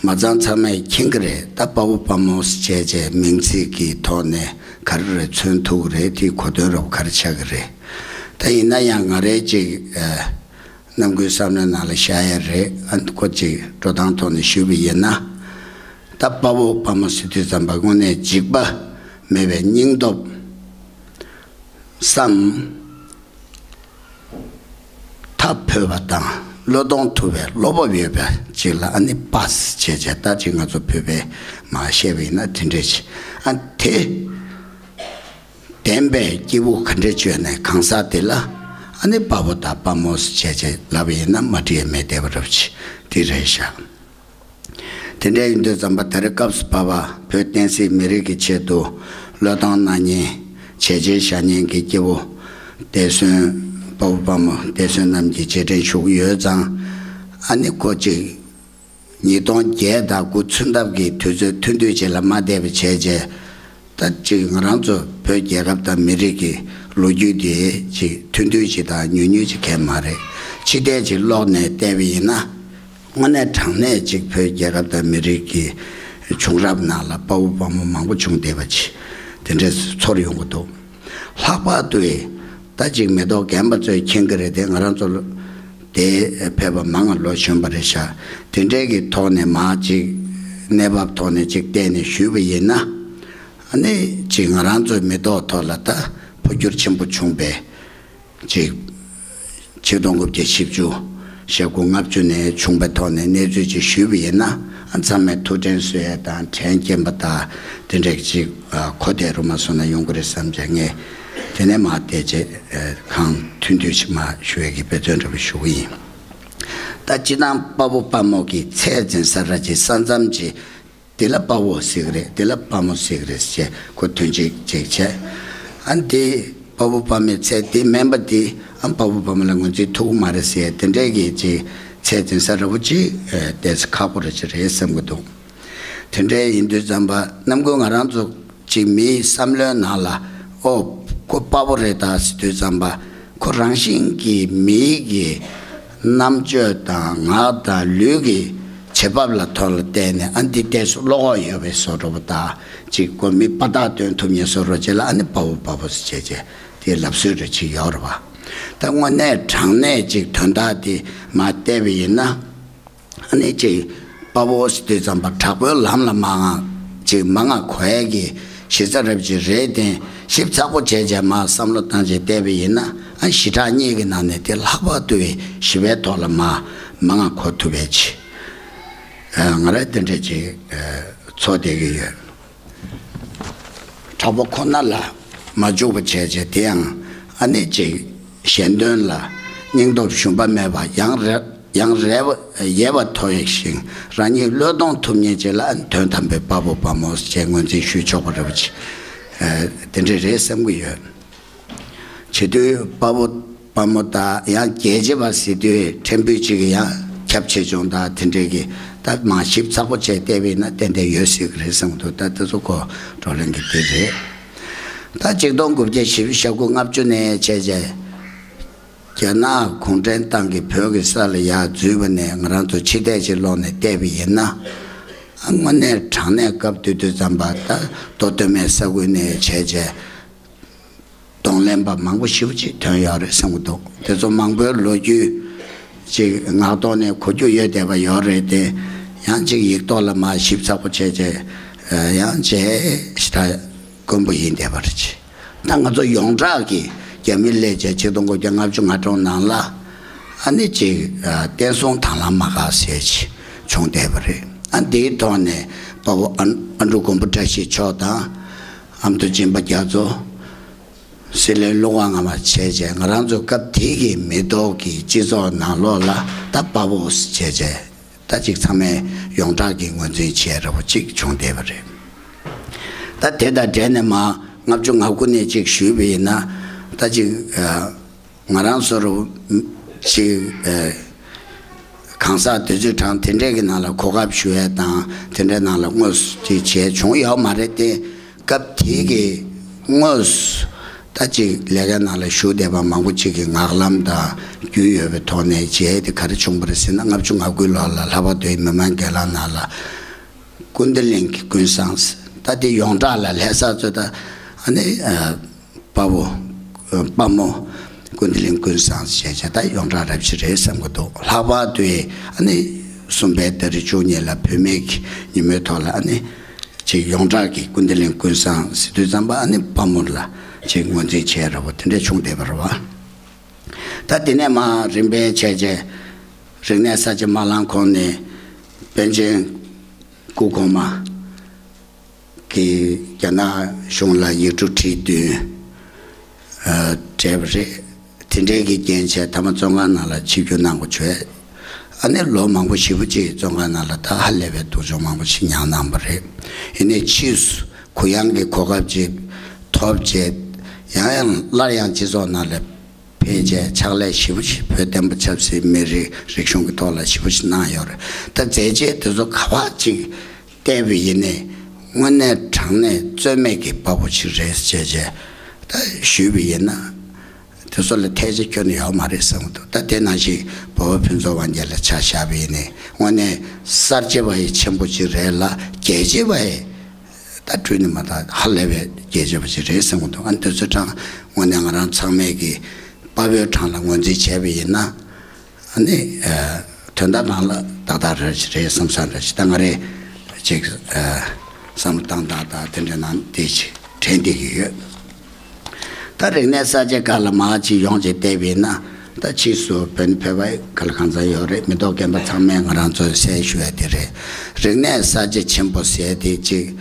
མ་ཚང་ཚང་མས་མཁྱེན་གྱི་རེད། ད་དཔའ་བོ་དཔའ་མོ་བྱས་བྱས་མིང་ཚིག་གི་ཐོག་ནས་ག་རེ་རེ་མཚོན་ཐུབ་ཀྱི་རེད། དེའི་གོ་དོན་རོབ་ག་རེ་ཆགས་ཀྱི་རེད། ད་ཡིན་ན་ཡང་ང་རའི་ཅིག་རྣམ་ཀུན་བསམ་བློའི་ནང་ལ་ཤར་ཡ་རེད། ཨ་ཁོ་ཅིག་འགྲོ་སྟངས་ཐོག་ནས་ཞུས་པ་ཡིན་ན། ད་དཔའ་བོ་དཔའ་མོ་ཟེར་དུས་ཙམ་པ་དངོས་གནས་འཇིགས་པ་མེད་པའི་སྙིང་སྟོབས་སམ། ཐབས་ཕོད་པ་དང་བློས་གཏོང་ཐུབ་པའི་བློ་སྤོབས་ཡོད་པ་ཅིག་ལ་ཨ་ནི་པཱས་བྱས་བྱས་ད་ཅིག་ང་ཚོ་བོད་པའི་མ་བཤད་པ་ཡིན་ན་དེ་འདྲས་ཅིག་ཨ་དེ། ལྡན་པའི་སྐྱེས་བུ་ག་འདྲ་བྱོས་ནས་གང་ཟག་དེ་ལ་ཨ་ནི་དཔའ་བོ་དང་དཔའ་མོ་ཟེར་བྱས་བྱས་ལབ་པ་ཡིན་ན་མ་འགྲིག་ཡ་མེད་བསྡད་པ་རབ་ཆེ་དེ་རེད་ཤག་དེ་འདྲ་ཡིན་དུས་ཙམ་པ་ད་རེས་སྐབས་སུ་བབས་པ་བོད་བསྟན་སྲིད་མི་རིགས་ཀྱི་ཆེད་དུ་བློས་གཏོང་གནང་མཁན་བྱས་རྗེས་བཞག་མཁན་གྱི་སྐྱེས་བུ་འདས་གསོན་དཔའ་བོ་དཔའ་མོ་འདས་གསོན་རྣམས་ཀྱི་རྗེས་དྲན་ཞུ་གི་ཡོད་ཙང་། ཨ་ནི་ཁོ་ཅིག་ཉིས་སྟོང་བརྒྱད་དང་དགུ་ཚུན་ཐབས་ཀྱི་དུས་ཚོད་ཐུང་ཐུང་ཅིག་ལ་མ་བསྡད་པ་བྱས་རྗེས། ད་ཅིག་ང་རང་ཚོ་བོད་རྒྱལ་ཁབ་དང་མི་རིགས་ཀྱི་ལོ་རྒྱུས་དེ་ཅིག་ཐུང་ཐུང་ཅིག་དང་ཉུང་ཉུང་ཅིག་གང་མ་རེད། ཕྱི་བལྟས་ཅིག་ཀློག་ནས་བལྟས་པ་ཡིན་ན། དངོས་གནས་དྲང་གནས་ཅིག་བོད་རྒྱལ་ཁབ་དང་མི་རིགས་ཀྱི་བྱུང་རབས་ནང་ལ་དཔའ་བོ་དཔའ་མོ་མང་པོ་བྱུང་བསྡད་པ་ཅིག་དེ་འདྲས་ཚོར་ཡོང་གི་འདུག་ལྷག་པར་དུ་ད་ཅིག་མེ་ཏོག་རྒན་པ་ཚོས་མཁྱེན་གྱི་རེད་དེ། ང་རང་ཚོ་དེ་ཕེབས་པ་མང་ང་ལོ་གཞོན་པ་རེད་ཤག་དེ་འདྲས་ཀྱི་ཐོག་ནས་མ་ཅིག་གནས་བབ་ཐོག་ནས་ཅིག་བལྟས་ནས་ཞུས་པ་ཡིན་ན། ཨ་ནི་ཅིག་ང་རང་ཚོའི་མེ་ཏོག་ཐོག་ལ་ད་འཕོ་འགྱུར་ཆེན་པོ་བྱུང་བས། ཅིག་ཆིག་སྟོང་དགུ་བརྒྱ་བཞི་བཅུ་ཞེ་དགུ་ལྔ་བཅུ་ནས་བྱུང་པའི་ཐོག་ནས་གནས་ཚུལ་ཅིག་ཞུས་པ་ཡིན་ན། ཨ་ཚང་མས་ཐུགས་དྲན་གསོ་ཡས་དང་དྲན་སྐྱེན་པ་དང་དེ་འདྲ་ཅིག་གོ་བདེ་རུ་མ་སོང་ན་ཡོང་གི་རེད་བསམ་བྱས་ངས་དེ་ནས་མ་བལྟས་རྗེས་གང་ཐུང་ཐུང་ཞིག་མ་ཞུ་ཡས་ཀྱི་འབད་བརྩོན་འདྲ་པོ་ཞུ་གི་ཡིན། ད་སྤྱིར་བཏང་དཔའ་བོ་དཔའ་མོ་གི་ཚད་འཛིན་ས་ར་ཅིག་ས་མཚམས་ཅིག་དེ་ལ་དཔའ་བོ་ཟེར་གི་རེད། དེ་ལ་དཔའ་མོ་ཟེར་གི་རེད་ཅེས་ཁོ་དོན་གཅིག་ཅིག་བྱས། ཨ་ནི་དེ་དཔའ་བོ་དཔའ་མོའི་ཚད་དེ་མིན་པ་དེ་ཨ་དཔའ་བོ་དཔའ་མོ་ལ་ངོས་འཛིན་ཐུབ་ཀྱི་མ་རེད་ཟེར་དེ་འདྲས་ཀྱི་ཅིག་ཚད་འཛིན་ས་འདྲ་པོ་ཅིག་ཨ་ཏོག་ཙམ་ཁག་པོ་རེད་ཅིག་རེད་བསམ་གྱི་འདུག་དེ་འདྲས་ཡིན་དུས་ཙམ་པ་རྣམ་ཀུན་ང་རང་ཚོ་ཅིག་མིའི་བསམ་བློའི་ནང་ལ་ཨོ་ཁོ་དཔའ་བོ་རེད་ད་ཟེར་དུས་ཙམ་པ། ཁོ་རང་བཞིན་གྱིས་མིའི་གི་རྣམ་དཔྱོད་དང་ངག་དང་ལུས་ཀྱི་བྱེད་བབ་ལ་ཐོག་ལ་བལྟས་ནས་ཨ་འདི་ཏོག་ཙམ་བློ་ཁོག་ཡོད་པའི་བཟོ་འདྲ་པོ་དང་ཅིག་ཁོ་མི་དཔའ་རྟགས་སྟོན་ཐུབ་མཁན་བཟོ་འདྲ་ཅིག་ལ་ཨ་ནི་དཔའ་བོ་དཔའ་བོ་ཟེར་བྱས་བྱས་དེ་ལབ་སྲོལ་རེ་ཅིག་ཡོད་རེད་བ། ད་དངོས་གནས་དྲང་གནས་ཅིག་དོན་དག་དེ་མར་བལྟས་པ་ཡིན་ན། ཨ་ནི་ཅིག་དཔའ་བོ་ཟེར་དུས་ཙམ་པ་དྲག་པོའི་ལམ་ལ་མ་ང་ཅིག་མ་ང་གོ་ཡས་ཀྱི་གཞི་རྩ་རབ་ཅིག་རེད་དེ། ཞིབ་ཚགས་པོ་བྱས་བྱས་མར་བསམ་བློ་བཏང་བྱས་བལྟས་པ་ཡིན་ན་ཨ་ཞི་དྲག་གཉིས་ཀྱི་ནང་ནས་དེ་ལྷག་པར་དུ་ཞི་བའི་ཐོག་ལ་མ་མ་ང་གོ་ཐུབ་པའི་ཅིག་ང་རང་དེ་འདྲ་ཅིག་ཚོར་བསྡད་ཀྱི་ཡོད། དྲག་པོ་ཁོ་ན་ལ་མ་འཇུག་པ་བྱས་བྱས་དེ་ཡང་ཨ་ནི་ཅིག་གཞན་དོན་ལ་སྙིང་སྟོབས་ཞུམ་པ་མེད་པ་ཡང་རེ་ཡང་རེ་བ་ཡལ་བ་མཐོ་ཞིང་རང་ཉིད་བློས་གཏོང་ཐུབ་མཁན་ཅིག་ལ་དོན་དམ་པའི་དཔའ་བོ་དཔའ་མོ་ཞེས་ངོས་འཛིན་ཞུ་ཆོག་པ་རེད་པ་ཅིག་དེ་འདྲ་རེད་བསམ་གྱི་ཡོད། བྱེད་དུས་དཔའ་བོ་དཔའ་མོ་དང་ཡང་རྒྱལ་གཅེས་པ་ཟེར་དུས་ཕྲན་བུ་ཅིག་ཡང་ཁྱབ་ཆེ་ཆུང་དང་དེ་འདྲའི་གི་ད་མ་ཞིབ་ཚགས་པོ་བྱས་བལྟས་པས་ན་ཏན་ཏན་ཡོད་སྲིད་ཀྱི་རེད་བསམ་གྱི་འདུག་ད་དེ་ཚོ་ཁོ་བགྲོ་གླེང་གི་དེ་རེད། ད་ཆིག་སྟོང་དགུ་བརྒྱ་བཞི་བཅུ་ཞེ་དགུ་ལྔ་བཅུ་ནས་བྱས་རྗེས། རྒྱ་ནག་གུང་ཁྲན་ཏང་གིས་བོད་ཀྱི་ས་ལ་ཡར་འཛུལ་བ་ནས་ང་རང་ཚོ་ཕྱི་བལྟས་ཅིག་ལོག་ནས་བལྟས་པ་ཡིན་ན། ཨ་དངོས་གནས་དྲང་གནས་སྐབས་དེ་དུས་ཙམ་པ་ད་མདོ་སྟོད་སྨད་ས་ཁུལ་ནས་བྱས་རྗེས་གདོང་ལེན་པ་མང་པོ་ཞེ་པོ་ཅིག་ཐོན་ཡོད་རེད་བསམ་གྱི་འདུག་དེ་ཚོ་མང་པོའི་ལོ་རྒྱུས་ཅིག་ངག་ཐོག་ནས་གོ་རྒྱུ་ཡོད་བསྡད་པ་ཡོད་རེད་དེ། ཡང་ཅིག་ཡིག་ཐོག་ལ་མར་ཞིབ་ཚགས་པོ་བྱས་རྗེས་ཡང་བྱས་ཞེ་དྲག་དཀོན་པོ་ཡིན་བསྡད་པ་རེད། ད་ང་ཚོ་ཡོངས་གྲགས་ཀྱི་རྒྱ་མི་སླེབས་བྱས་ཆིག་སྟོང་དགུ་བརྒྱ་ལྔ་བཅུ་ང་དྲུག་ནང་ལ་ཨ་ནི་ཅིག་ཨ་བསྟན་སྲུང་དང་བླངས་དམག་སྒར་ཟེར་ཅིག་བྱུང་བསྡད་པ་རེད། ཨ་འདིའི་ཐོག་ནས་དཔའ་བོ་ཨ་ཨ་འབྲུག་མགོན་པོ་བཀྲ་ཤིས་མཆོག་དང་ཨ་མདོ་སྦྱིན་པ་རྒྱ་མཚོ། སྲིད་བློན་ཀླུ་དབང་ངར་མ་བྱས་བྱས་ང་རང་ཚོ་སྐབས་དེ་གི་མི་ཐོག་གི་སྤྱི་ཚོགས་ནང་ལོགས་ལ་ད་དཔའ་བོ་བྱས་བྱས་ད་ཅིག་ཚང་མས་ཡོངས་གྲགས་ཀྱི་ངོས་འཛིན་བྱས་འདྲ་པོ་ཅིག་བྱུང་བསྡད་པ་རེད། ད་དེ་དང་འབྲེལ་ནས་མ་ལྔ་བཅུ་ང་དགུ་ནས་ཅིག་ཞུས་པ་ཡིན་ན་ད་ཅིག་ཨ་ང་རང་ཚོ་རུ་ཅིག་ཨ་གང་ཟག་དུས་ཚོད་གྲངས་དེ་འདྲས་ཀྱི་ནང་ལ་གོ་སྐབས་ཞུ་ཡས་དང་དེ་འདྲའི་ནང་ལ་དངོས་སུ་ཅིག་བྱས་བྱུང་ཡོད་མ་རེད་དེ། སྐབས་དེ་གི་དངོས་སུ་ད་ཅིག་ལས་ཀའི་ནང་ལ་ཞུགས་བསྡད་པ་མང་པོ་ཅིག་གི་ངག་ལམ་དང་རྒྱུས་ཡོད་པའི་ཐོག་ནས་མཇལ་དེ་ག་རེ་བྱུང་བ་རེད་ཟེར་ན། ལྔ་བཅུ་ང་དགུ་ལོ་ལ་ལྷག་པར་དུ་མི་དམངས་སྒེར་ལངས་ནང་ལ་ཀུན་བདེ་གླིང་གི་ཀུན་བཟང་ཟེར། ད་དེ་ཡོངས་གྲགས་ལ་ལྷ་ས་ཚོ་ད་ཨ་ནི་ཨ་དཔའ་བོ་ཨ་དཔའ་མོ་ཀུན་བདེ་གླིང་ཀུན་བཟང་ཟེར་བྱས་ད་ཡོངས་གྲགས་རབ་ཅིག་རེད་བསམ་གྱི་འདུག་ལྷག་པར་དུ་ཨ་ནི་གསུམ་པའི་ཟླ་རེ་བཅུ་གཉིས་ལ་བུད་མེད་ཀྱི་ཉིན་མོའི་ཐོག་ལ་ཨ་ནི་ཅིག་ཡོངས་གྲགས་ཀྱི་ཀུན་བདེ་གླིང་ཀུན་བཟང་ཟེར་དུས་ཙམ་པ་ཨ་ནི་དཔའ་མོ་ལ་ཅིག་ངོས་འཛིན་བྱས་འདྲ་པོ་དེ་འདྲ་བྱུང་བསྡད་པ་རེད་བ། ད་དེ་ནས་མར་རིམ་པས་བྱས་བྱས་རིག་གནས་གསར་བརྗེ་མ་ལངས་གོང་ནས་པཎ་ཆེན་སྐུ་གོང་མ་གིས་རྒྱ་ནག་གཞུང་ལ་ཡིག་འབྲུ་བྲིས་བསྟུན་ཨ་བྲིས་པ་རེད། དེ་འདྲའི་གི་རྐྱེན་བྱས་མཐའ་མ་བཙོན་ཁང་ནང་ལ་ཆིབས་བསྒྱུར་གནང་དགོས་བྱུང་། ཨ་ནི་ལོ་མང་པོ་ཞེ་པོ་ཅིག་བཙོན་ཁང་ནང་ལ་ད་ཧ་ལས་པའི་སྡུག་སྦྱོང་མང་པོ་ཞིག་མྱངས་གནང་བ་རེད། ཡིན་ནའི་ཕྱིས་སུ་གུ་ཡངས་ཀྱི་གོ་སྐབས་ཅིག་ཐོབ་བྱས་ཡང་ཡང་སླར་ཡང་སྤྱི་ཚོགས་ནང་ལ་ཕེབས་བྱས་ཕྱག་ལས་ཞེ་པོ་ཅིག་བོད་བསྟན་པ་ཆབ་སྲིད་མི་རིགས་རིག་གཞུང་གི་ཐོག་ལ་ཞེ་པོ་ཅིག་གནང་ཡོད་རེད། ད་མཛད་རྗེས་དེ་ཚོ་ག་པར་ཅིག་བལྟས་པ་ཡིན་ནའི་དངོས་གནས་དྲང་གནས་རྩོད་མེད་ཀྱི་དཔའ་བོ་ཅིག་རེད་ཅེས་བྱས་ད་ཞུས་པ་ཡིན་ན། དེ་ཚོ་ལ་ཐལ་ཆ་ཁྱོན་ནས་ཡོད་མ་རེད་བསམ་གྱི་འདུག་ད་དེ་ནང་བཞིན་བོད་པ་ཕུན་ཚོགས་དབང་རྒྱལ་ལ་ཆ་བཞག་པ་ཡིན་ནའི་དངོས་གནས་གསར་བརྗེ་བ་ཡི་ཆེན་པོ་ཅིག་རེད་ལ་རྒྱལ་གཅེས་པ་ཡི་ད་བྲོས་ནས་མ་ད་ཧ་ལས་པའི་རྒྱལ་གཅེས་པ་ཅིག་རེད་བསམ་གྱི་འདུག་ཨ་ནི་དེ་ཚོའི་གྲངས་དངོས་གནས་ང་རང་ཚང་མས་ཀྱི་དཔའ་བོའི་གྲངས་ལ་ངོས་འཛིན་བྱས་པ་ཡིན་ན། ཨ་ནི་ཨ་དོན་དག་རང་ལ་ཏག་ཏག་རེད་རེད་བསམ་བསམ་རེད་ཅིག་ད་ང་རེ་ཅིག་ཨ་བསམ་བློ་བཏང་སྟངས་དང་དེ་འདྲ་ནང་དེ་ཅིག་དྲན་བསྡད་ཀྱི་ཡོད། ད་རིག་གནས་གསར་བརྗེ་སྐབས་ལ་མར་ཅིག་ཡོང་ཅིག་བལྟས་པས་ན་ད་ཕྱིས་སུ་བོད་ནས་བོད་པ་ག་ལ་གང་འཚམ་ཡོད་རེད། མི་ཐོག་རྒན་པ་ཚང་མས་ང་རང་ཚོར་གསལ་ཞུ་ཡ་དེ་རེད། རིག་གནས་གསར་བརྗེ་ཆེན་པོ་ཟེར་དེ་ཅིག་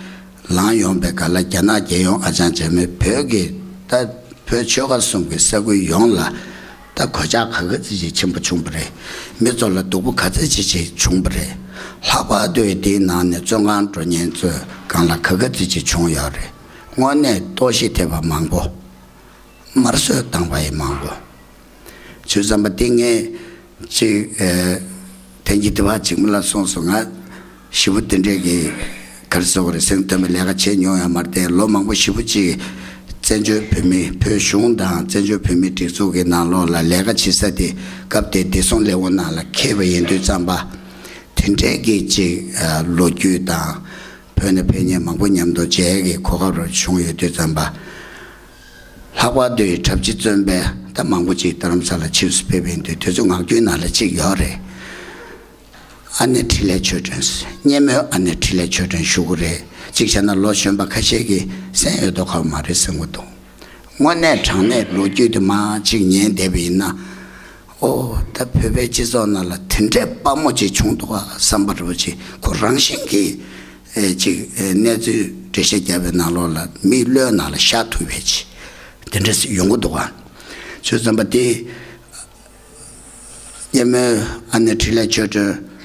ལངས་ཡོང་པའི་སྐབས་ལ་རྒྱ་ནག་རྒྱལ་ཡོངས་ཨ་ཅང་བྱས་མི་བོད་ཀྱི་ད་བོད་ཆོལ་ཁ་གསུམ་གྱི་ས་ཁུལ་ཡོངས་ལ་ད་གོད་ཆག་ག་ག་ཙི་ཅིག་ཆེན་པོ་བྱུང་བ་རེད། མི་ཚོ་ལ་སྡུག་པོ་ག་ཚོད་ཅིག་ཅིག་བྱུང་བ་རེད། ལྷག་པར་དུ་དེའི་ནང་ནས་བཙོན་ཁང་འགྲོ་མཁན་ཚོའི་སྒང་ལ་ག་ག་ཙི་ཅིག་བྱུང་ཡོད་རེད། དངོས་གནས་ལྟོགས་ཤི་ཐེབས་པ་མང་པོ། དམར་གསོད་བཏང་བ་ཡི་མང་པོ། བྱས་ཙམ་པ་དེ་ངས་ཅིག་ཨེ་དེང་གི་དེ་བ་ཅིག་མི་ལ་སོང་སོང་ང་ཞེ་པོ་དེ་འདྲས་ཀྱི་ག་རེ་ཟེར་དགོས་རེད། སེམས་གཏམ་པའི་ལས་ཀ་བྱས་མྱོང་ཡོད་མ་རེད་དེ། ལོ་མང་པོ་ཞེ་པོ་ཅིག་བཙན་བྱོལ་བོད་མི་བོད་གཞུང་དང་བཙན་བྱོལ་བོད་མི་སྒྲིག་འཛུགས་ཀྱི་ནང་ལོགས་ལ་ལས་ཀ་བྱེད་ས་དེ་སྐབས་དེ་བདེ་སྲུང་ལས་ཁུངས་ནང་ལ་འཁེལ་བ་ཡིན་དུས་ཙམ་པ་དེ་འདྲས་ཀྱི་ཅིག་ཨ་ལོ་རྒྱུས་དང་བོད་ནས་ཕེབས་མཁན་མང་པོ་མཉམ་དུ་མཇལ་ཡས་ཀྱི་གོ་སྐབས་རེ་བྱུང་ཡོད་དུས་ཙམ་པ། ལྷག་པར་དུ་གྲྭ་པ་བཙུན་པ་ད་མང་པོ་ཅིག་རྡ་རམ་ས་ལ་ཆིབས་སུ་ཕེབས་པ་ཡིན་དུས་དེ་ཚོ་ངག་རྒྱུན་ནང་ལ་གཅིག་ཡོད་རེད། ཨ་ནེ་འཕྲིན་ལས་ཆོས་སྒྲོན། སྙེ་མོའི་ཨ་ནེ་འཕྲིན་ལས་ཆོས་སྒྲོན་ཞུ་གི་རེད། གཅིག་བྱས་ན་ལོ་གཞོན་པ་ཁ་ཤས་ཀྱིས་གསན་ཡོད་མདོག་ཁ་པོ་མ་རེད་བསམ་གྱི་འདུག་དངོས་གནས་དྲང་གནས་ལོ་རྒྱུས་དེ་མར་གཅིག་ཉན་བསྡད་པ་ཡིན་ན། ཨོ་ད་བོད་པའི་སྤྱི་ཚོགས་ནང་ལ་དེ་འདྲའི་དཔའ་མོ་ཅིག་བྱུང་འདུག་ག་བསམ་པ་རེད་པ་ཅིག་ཁོ་རང་བཞིན་གྱིས། ཨེ་ཅིག་ཨེ་གནས་ཚུལ་འགྲེལ་བཤད་བརྒྱབ་པའི་ནང་ལོགས་ལ་མིའི་བློའི་ནང་ལ་ཤར་ཐུབ་པའི་ཅིག་དེ་འདྲ་ཞིག་ཡོང་གི་འདུག་ག་བྱས་ཙམ་པ་དེ་སྙེ་མོའི་ཨ་ནེ་འཕྲིན་ལས་ཆོས་སྒྲོན་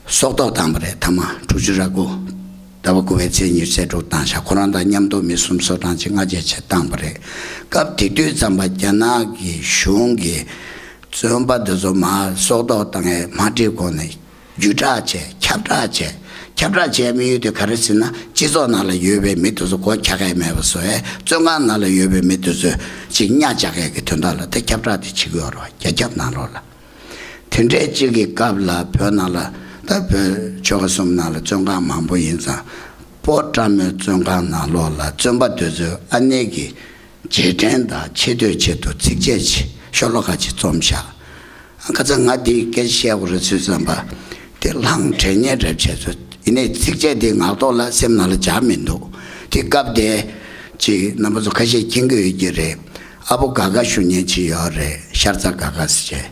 སྲོག་ཐོག་བཏང་པ་རེད། ཐ་མ་དྲུག་ཅུ་རེ་དགུ་ཟླ་བ་དགུ་པའི་ཚེས་ཉི་ཤུ་རྩ་དྲུག་བཏང་ཤག་ཁོ་རང་དང་མཉམ་དུ་མི་གསུམ་སོ་གྲངས་ཅིག་སྔ་རྗེས་བྱས་བཏང་པ་རེད། སྐབས་དེ་དུས་ཙམ་པ་རྒྱ་ནག་གི་གཞུང་གིས་བཙོན་པ་འདི་ཚོ་མར་སྲོག་ཐོག་བཏང་ཡས་མ་ཁྲིད་གོང་ནས། བརྒྱུད་བསྒྲགས་བྱས། ཁྱབ་བསྒྲགས་བྱས། ཁྱབ་བསྒྲགས་བྱས་མི་ཡོད་དུས་ག་རེ་ཟེར་ན། སྤྱི་ཚོགས་ནང་ལ་ཡོད་པའི་མི་དེ་ཚོ་སྒོ་རྒྱག་ཡས་མེད་པ་བཟོ་ཡས། བཙོན་ཁང་ནང་ལ་ཡོད་པའི་མི་དེ་ཚོ་ཅིག་གཉའ་རྒྱག་ཡས་ཀྱི་དོན་དག་ལ་དེ་ཁྱབ་བསྒྲགས་དེ་བྱེད་ཀྱི་ཡོད་རེད་བ། རྒྱ་ཁྱབ་ནང་ལོགས་ལ། དེ་འདྲས་ཅིག་གི་སྐབས་ལ་བོད་ནང་ལ་ད་བོད་ཆོལ་ཁ་གསུམ་ནང་ལ་བཙོན་ཁང་མང་པོ་ཡིན་ཙང་། སྤོ་བཀྲ་མོལ་བཙོན་ཁང་ནང་ལོགས་ལ་བཙོན་པ་དེ་ཚོའི་ཨ་ནེ་གི་རྗེས་དྲན་དང་ཆེ་བསྟོད་ཆེད་དུ་ཚིགས་བཅད་ཅིག་ཤོ་ལོ་ཀ་ཅིག་རྩོམ་བཞག་ཁ་སང་ང་འདི་སྐད་ཆ་བཤད་དགོས་རེད་ཚུལ་བསམ་པ། དེ་ལྷང་དྲན་ཉེ་རབས་བྱས་ཚོ། ཡིན་ནའི་ཚིགས་བཅད་དེ་ངག་ཐོག་ལ་སེམས་ནང་ལ་འཇགས་མི་འདུག་དེ་སྐབས་དེ་ ཅིག་རྣམ་པ་ཚོ་ཁ་ཤས་མཁྱེན་གྱི་ཡོད་ཀྱི་རེད། ཨ་བོ་ག་ག་ཞུ་མཁན་ཅིག་ཡོད་རེད། ཤར་རྩ་ག་ག་ཟེར་བྱས།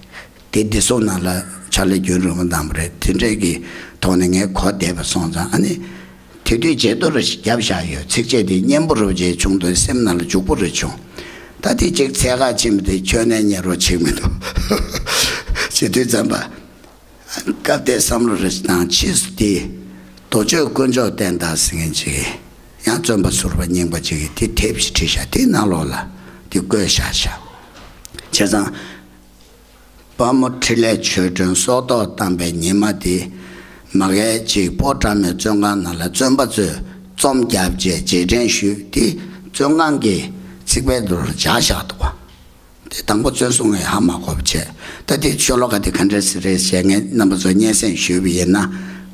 དེ་བདེ་སྲུང་ནང་ལ་ཕྱག་ལས་རྒྱུན་རིང་པོ་གནང་བ་རེད། དེ་འདྲས་ཀྱི་ཐོག་ནས་ངས་གོ་བསྡད་པ་སོང་ཙང་། ཨ་ནི་དེ་དུས་བརྗེད་ཐོ་རེ་ཞིག་བརྒྱབ་བཞག་ཡོད། ཚིགས་བཅད་དེ་སྙན་པོ་རུ་བྱས་བྱུང་དུས་སེམས་ནང་ལ་འཇུག་པོ་རེ་བྱུང་། ད་དེ་ཅིག་འཚོལ་ག་ཕྱིན་པ་དེ་ཁྱོན་ནས་རྙེད་རོགས་བྱེད་མི་འདུག་བྱེད་དུས་ཙམ་པ། སྐབས་དེར་བསམ་བློ་རེ་བཏང་། ཕྱིས་སུ་དེ་རྡོ་གཅོད་དཀོན་མཆོག་བསྟན་དར་ཟེར་མཁན་ཅིག་གིས་ཡང་བརྩོན་པ་ཟུར་པ་རྙིང་པ་ཅིག་གིས་དེ་དེབ་ཞིག་བྲིས་བཞག་དེའི་ནང་ལོགས་ལ་དེ་བཀོད་བཞག་བཞག་བྱས་ཙང་། དཔའ་མོ་འཕྲིན་ལས་ཆོས་སྒྲོན་སྲོག་ཐོག་བཏང་པའི་ཉི་མ་དེ། མ་གལ་ཅིག་སྤོ་བཀྲ་མའི་བཙོན་ཁང་ནང་ལ་བཙོན་པ་ཚོས་རྩོམ་བརྒྱབ་རྗེས་རྗེས་དྲན་ཞུས་ཏེ། བཙོན་ཁང་གི་ཚིག་ཕན་དུ་ལ་བཞག་བཞག་འདུག་པ། དེ་དང་པོ་བཙོན་སྲུང་ངས་ཧ་མ་གོ་བ་བྱས། ད་དེ་ཤོ་ལོ་ཀ་དེ་ག་འདྲ་ཞིག་རེད་ཟེར་ངས་རྣམ་པ་ཚོ་སྙན་སེང་ཞུས་པ་ཡིན་ན།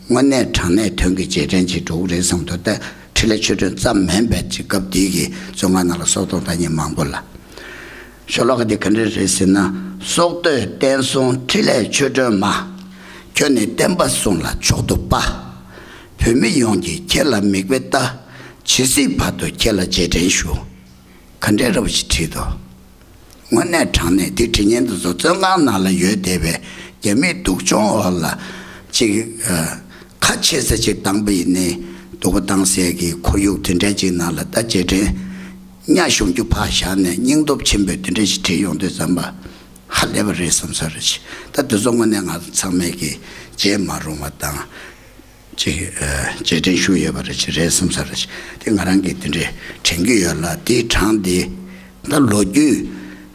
དངོས་གནས་དྲང་གནས་དོན་གྱི་རྗེས་དྲན་ཅིག་འགྲོ་གི་རེད་བསམ་འདུག་ད་འཕྲིན་ལས་ཆོས་སྒྲོན་ཙམ་མིན་པའི་ཅིག་སྐབས་དེའི་གི་བཙོན་ཁང་ནང་ལ་སྲོག་ཐོག་བཏང་མཁན་མང་པོ་ལ། ཤོ་ལོ་ཀ་དེ་ག་འདྲ་རེད་ཟེར་ན། སྲོག་བསྟོད་བསྟན་སྲུང་འཕྲིན་ལས་ཆོས་སྒྲོན་མ། ཁྱོད་ནི་བསྟན་པ་སྲུང་ལ་མཆོག་ཏུ་དཔའ། བོད་མི་ཡོངས་ཀྱིས་ཁྱེད་ལ་མིག་དཔེ་ལྟ། ཇི་སྲིད་བར་དུ་ཁྱེད་ལ་རྗེས་དྲན་ཞུ། ག་འདྲའི་རབ་ཞིག་བྲིས་འདུག་དངོས་གནས་དྲང་གནས་དེ་བྲིས་མཁན་དེ་ཚོ་བཙོན་ཁང་ནང་ལ་ཡོད་བསྡད་པའི་རྒྱ་མིའི་སྡུག་སྦྱོང་འོག་ལ་ཅིག་ཨ། ཁ་ཕྱེ་ས་ཅིག་བཏང་པ་ཡིན་ནའི་སྡུག་པོ་བཏང་སའི་གི་ཁོར་ཡུག་དེ་འདྲ་ཅིག་ནང་ལ་ད་རྗེས་དྲན་གཉའ་གཞོམ་རྒྱུ་ཕར་བཞག་ནས་སྙིང་སྟོབས་ཆེན་པོས་དེ་འདྲ་ཞིག་བྲིས་ཡོང་དུས་ཙམ་པ། ཧ་ལས་པ་རེད་བསམ་ས་རེད། ད་དེ་ཚོ་དངོས་གནས་ང་ཚོ་ཚང་མས་ཀྱི་བརྗེད་མ་རུང་བ་དང་། ཅིག་ཨ། རྗེས་དྲན་ཞུ་ཡོད་པ་རེད་ཅིག་རེད་བསམ་ས་རེད། དེ་ང་རང་གིས་དེ་འདྲའི་དྲན་གྱི་ཡོད་ལ། དེའི་གྲངས་དེ་ད་ལོ་རྒྱུས་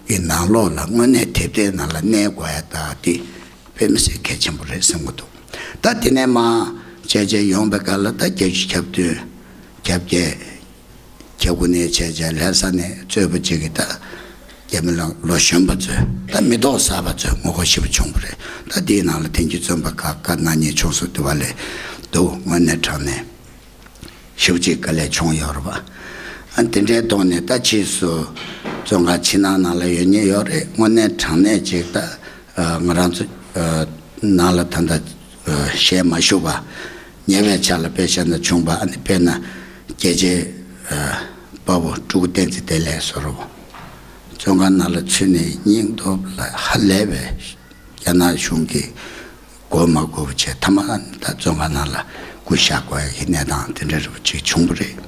ཀྱི་ནང་ལོགས་ལ་དངོས་གནས་དེབ་ཐེར་ནང་ལ་གནས་དགོས་ཡ་ད་དེ་དཔེ་མི་སྲིད་གལ་ཆེན་པོ་རེད་བསམ་གྱི་འདུག་ད་དེ་ནས་མར་བྱས་བྱས་ཡོང་པའི་སྐབས་ལ་ད་བརྒྱད་ཅུ་གྱ་བདུན། གྱ་བརྒྱད། གྱ་དགུ་ནས་བྱས་བྱས་ལྷ་ས་ནས་གཙོས་པ་ཅིག་གིས་ད་རྒྱ་མི་ལ་ལོ་གཞོན་པ་ཚོས་ད་མི་ཐོག་གསར་པ་ཚོས་ངོ་རྒོལ་ཞེ་པོ་བྱུང་བ་རེད། ད་དེའི་ནང་ལ་དེང་གི་བཙོན་པ་ཁག་ཁག་གནང་མཁན་བྱུང་སོང་། དེ་བ་ལས་འདུག་དངོས་གནས་དྲང་གནས་ཞེ་པོ་ཅིག་དཀའ་ལས་བྱུང་ཡོད་རེད་པ། ཨ། དེ་འདྲའི་ཐོག་ནས་ད་ཕྱིས་སུ་བཙོན་ཁང་ཕྱི་ནང་ནང་ལ་ཡོད་མཁན་ཡོད་རེད། དངོས་གནས་དྲང་གནས་ཅིག་ད་ང་རང་ཚོ་ནང་ལ་ད་ལྟ་ཞལ་མ་བཞུགས་པ། ཉེ་བའི་ཆར་ལ་དཔེ་བཞག་ན་བྱུང་བ། ཨ་ནི་དཔེར་ན་རྒྱལ་གཅེས་དཔའ་བོ་སྤྲུལ་སྐུ་བསྟན་འཛིན་བདེ་ལེགས་ཟེར་བ། བཙོན་ཁང་ནང་ལ་ཚུད་ནས་སྙིང་སྟོབས་ལ་ཧ་ལས་པའི་རྒྱ་ནག་གཞུང་གིས་དགོས་མ་དགོས་པ་བྱས། མཐའ་མ་ད་བཙོན་ཁང་ནང་ལ་སྐུ་གཤེགས་དགོས་ཡ་གི་གནས་སྟངས་དེ་འདྲ་རུ་ཅིག་བྱུང་བ་རེད།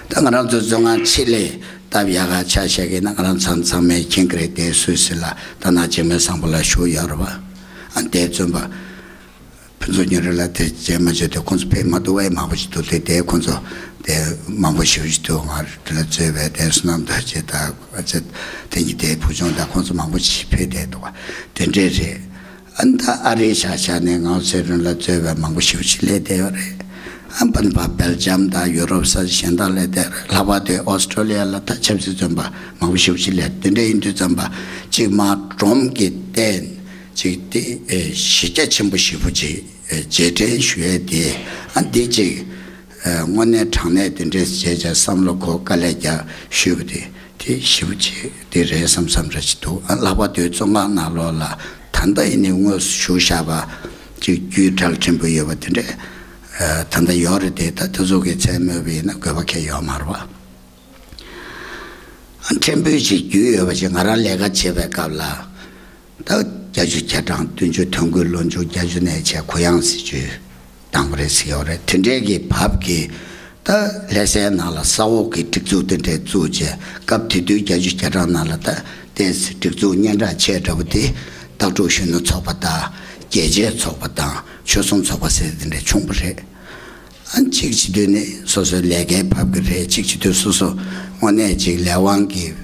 ད་ང་རང་ཚོ་བཙོན་ཁང་ཕྱི་ལས་སྟབས་ཡག་ག་ཆ་བཞག་གི་ན། ང་རང་ཚང་ཚང་མས་མཁྱེན་གི་རེད། དེ་སུད་སི་ལ་ད་ནང་ཆེན་མོའི་བཟང་པོ་ལ་བཞུགས་ཡོད་རེད་པ། ཨ། དེ་བཙོན་པ་ཕུན་ཚོགས་ཉི་རི་ལགས་དེ་རྗེས་མ་བྱས་ཏེ་ཁོང་ཚོ་ཕེབས་མ་ཐུབ་པ་མང་པོ་ཞིག་འདུག་དེ་དེ་ཁོང་ཚོ་དེ་མང་པོ་ཞེ་པོ་ཞིག་འདུག་ང་དེ་ལ་གཙོས་པའི་དེ་བསོད་ནམས་རྡོ་རྗེ་དང་། ཨ་ཙི། དེ་གཉིས་དེ་བུ་ཆུང་དང་ཁོང་ཚོ་མང་པོ་ཞིག་ཕེབས་བསྡད་འདུག་དེ་འདྲས་རེད། ཨ། ད་ཨ་རིའི་ཤག་ཤག་ནས་ངག་དབང་ཚེ་རིང་ལགས་གཙོས་པའི་མང་པོ་ཞེ་པོ་ཞིག་སླེབས་བསྡད་ཡོད་རེད། ཨ། པ་ནི་པ་སྦེལ་ཇམ་དང་ཡུ་རོབ་ས་ཆ་གཞན་དག་སླེབས་བསྡད་ཡོད་རེད། ལྷག་པར་དུ་ཨོ་སི་ཀྲོ་ལི་ཡ་ལ་ད་ཆབ་སྲིད་བཙོན་པ་མང་པོ་ཞེ་པོ་ཞིག་སླེབས། དེ་འདྲ་ཡིན་དུས་ཙམ་པ་ཅིག་མར་སྒྲོམ་གྱི་སྟེང་ཅིག་དེ་གཞི་རྒྱ་ཆེན་པོ་ཞེ་པོ་ཅིག་རྗེས་དྲན་ཞུ་ཡས་དེ། ཨ། འདི་ཅིག་དངོས་གནས་དྲང་གནས་དེ་འདྲས་བྱས་བྱས་བསམ་བློ་འཁོར་དཀའ་ལས་རྒྱག་ཞུས་པ་དེ། དེ་ཞེ་པོ་ཅིག་དེ་རེད་བསམ་བསམ་འདྲ་ཅིག་འདུག་ཨ། ལྷག་པར་དུ་བཙོན་ཁང་ནང་ལོགས་ལ་ད་ལྟ་ཡིན་ནའི་དངོས་སུ་བཞུགས་བཞག་པ་ཅིག་རྒྱུད་གྲལ་ཕྲན་བུ་ཡོད་པ་དེ་འདྲས་ད་ལྟ་ཡོད་རེད་དེ། ད་དེ་ཚོ་གི་མཚན་སྨོས་པ་ཡིན་ན་དགོས་པ་གང་ཡང་ཡོད་མ་རེད་པ། ཨ། ཕྲན་བུ་ཅིག་རྒྱུས་ཡོད་པ་ཅིག་ང་རང་ལས་ཀ་བྱེད་པའི་སྐབས་ལ། ད་བརྒྱད་ཅུ་གྱ་གྲངས་བདུན་ཅུ་དོན་དགུའི་ལོ་མཇུག་བརྒྱད་ཅུ་ནས་བྱས་གུ་ཡངས་སྲིད་ཇུས་དང་པོ་རེད་ཟེར་ཡོད་རེད། དེ་འདྲའི་གི་བབ་ཀྱི་ད་ལྷ་སའི་ནང་ལ་ས་འོག་གི་སྒྲིག་འཛུགས་དེ་འདྲས་བཙུགས་བྱས། སྐབས་དེ་དུས་བརྒྱད་ཅུ་གྱ་གྲངས་ནང་ལ་ད་ཏོག་ཙམ་སྒྲིག་འཛུགས་སྙན་གྲགས་ཆེ་དྲགས་པ་དེ་སྟག་ཕྲུག་གཞོན་ནུ་ཚོགས་པ་དང་རྒྱལ་གཅེས་ཚོགས་པ་དང་ཆོལ་གསུམ་ཚོགས་པ་ཟེར་དེ་འདྲས་བྱུང་བ་རེད། ཨ། གཅིག་བྱེད་དུས་ནི་སོ་སོའི་ལས་ཀའི་བབ་ཀྱི་རེད། གཅིག་བྱེད་དུས་སོ་སོ་དངོས་གནས་ཅིག་ལས་དབང་གིས་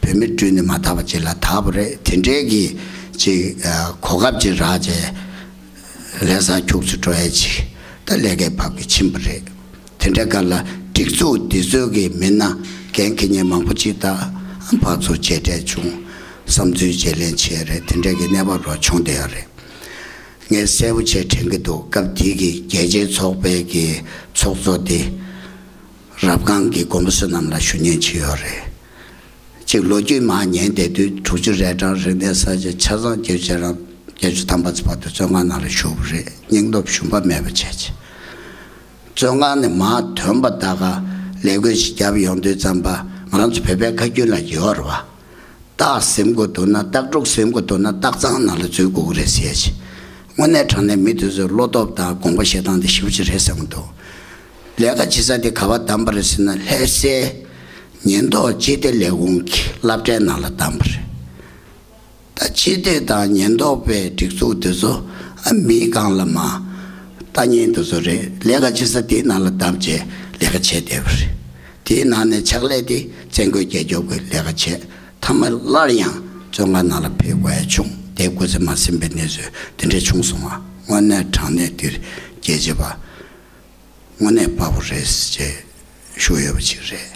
བོད་མི་བསྐྲུན་ནས་མ་དག་པ་ཅིག་ལ་དག་པ་རེད། དེ་འདྲའི་གི་ཅིག་ཨ། གོ་སྐབས་ཅིག་རག་བྱས་ལྷ་སར་ཁྱུག་ཙམ་འགྲོ་ཡས་ཅིག་ད་ལས་ཀའི་བབ་ཀྱིས་ཕྱིན་པ་རེད། དེ་འདྲའི་སྐབས་ལ་སྒྲིག་འཛུགས་འདི་ཚོའི་གི་མི་སྣ་འགན་འཁྱེར་མཁན་མང་པོ་ཅིག་དང་ཕར་ཚུར་མཇལ་འཕྲད་བྱུང་། བསམ་ཚུལ་བརྗེ་ལེན་བྱས་རེད། དེ་འདྲའི་གི་གནས་བབ་རོ་བྱུང་བསྡད་ཡོད་རེད། ངས་གསལ་པོ་བྱས་དྲན་གྱི་འདུག་སྐབས་དེ་གི་རྒྱལ་གཅེས་ཚོགས་པའི་གི་ཚོགས་གཙོ་དེ་རབ་སྒང་གི་མགོན་པོ་བསོད་ནམས་ལགས་ཞུ་མཁན་ཅིག་ཡོད་རེད། ཅིག་ལོ་རྒྱུས་མར་ཉན་བསྡད་དུས་དྲུག་ཅུ་རེ་གྲངས་རིང་བསྡད་ས་ཆ་ཆ་ཚང་བརྒྱད་ཅུ་རེ་གྲངས་བརྒྱད་ཅུ་ཐམ་པ་ཙམ་བར་དུ་བཙོན་ཁང་ནང་ལ་བཞུགས་པ་རེད། སྙིང་སྟོབས་ཞུམ་པ་མེད་པ་བྱས་བྱས། བཙོན་ཁང་ནས་མར་ཐོན་པ་ད་ག་ ལས་བགོས་ཤིག་བརྒྱབ་ཡོང་དུས་ཙམ་པ་ང་རང་ཚོ་བོད་པའི་ཁ་རྒྱུན་ལ་ཡོད་རེད་བ། སྟག་ཟིན་དགོས་འདུག་ན་སྟག་ཕྲུག་ཟིན་དགོས་འདུག་ན་སྟག་ཚང་ནང་ལ་འཛུལ་དགོས་ཀྱི་རེད་ཟེར་ཡ་ཅིག་དངོས་གནས་དྲང་གནས་མི་དེ་ཚོའི་བློ་སྟོབས་དང་དགོངས་པ་བཞེས་སྟངས་དེ་ཞེ་པོ་ཅིག་རེད་བསམ་གྱི་འདུག་ལས་ཀ་བྱེད་ས་དེ་ག་པར་བདམས་པ་རེད་ཟེར་ན། ལྷ་སའི་ཉེན་རྟོག་སྤྱི་བདེ་ལས་ཁུངས་ཀྱི་སློབ་གྲྭའི་ནང་ལ་བདམས་པ་རེད། ད་སྤྱི་བདེ་དང་ཉེན་རྟོག་པའི་སྒྲིག་འཛུགས་དེ་ཚོ་ཨ་མིའི་སྒང་ལ་མ་ལྟ་མཁན་དེ་ཚོ་རེད། ལས་ཀ་བྱེད་ས་དེའི་ནང་ལ་བདམས་བྱས་ལས་ཀ་བྱས་བསྡད་པ་རེད། དེའི་ནང་ནས་ཕྱག་ལས་དེ་བཙན་རྒོལ་རྒྱལ་སྐྱོབ་ཀྱི་ལས་ཀ་བྱས། མཐའ་མ་སླར་ཡང་བཙོན་ཁང་ནང་ལ་ཕེབས་དགོས་ཡ་བྱུང་། དེ་སྐུ་ཚེ་མ་ཟིན་པའི་གནས་ཚུལ་དེ་འདྲས་བྱུང་སོང་བ། དངོས་གནས་དྲང་གནས་འདིར་རྒྱལ་གཅེས་པ་དངོས་གནས་དཔའ་བོ་རེད་ཅེས་ཞུ་འོས་པ་ཅིག་རེད།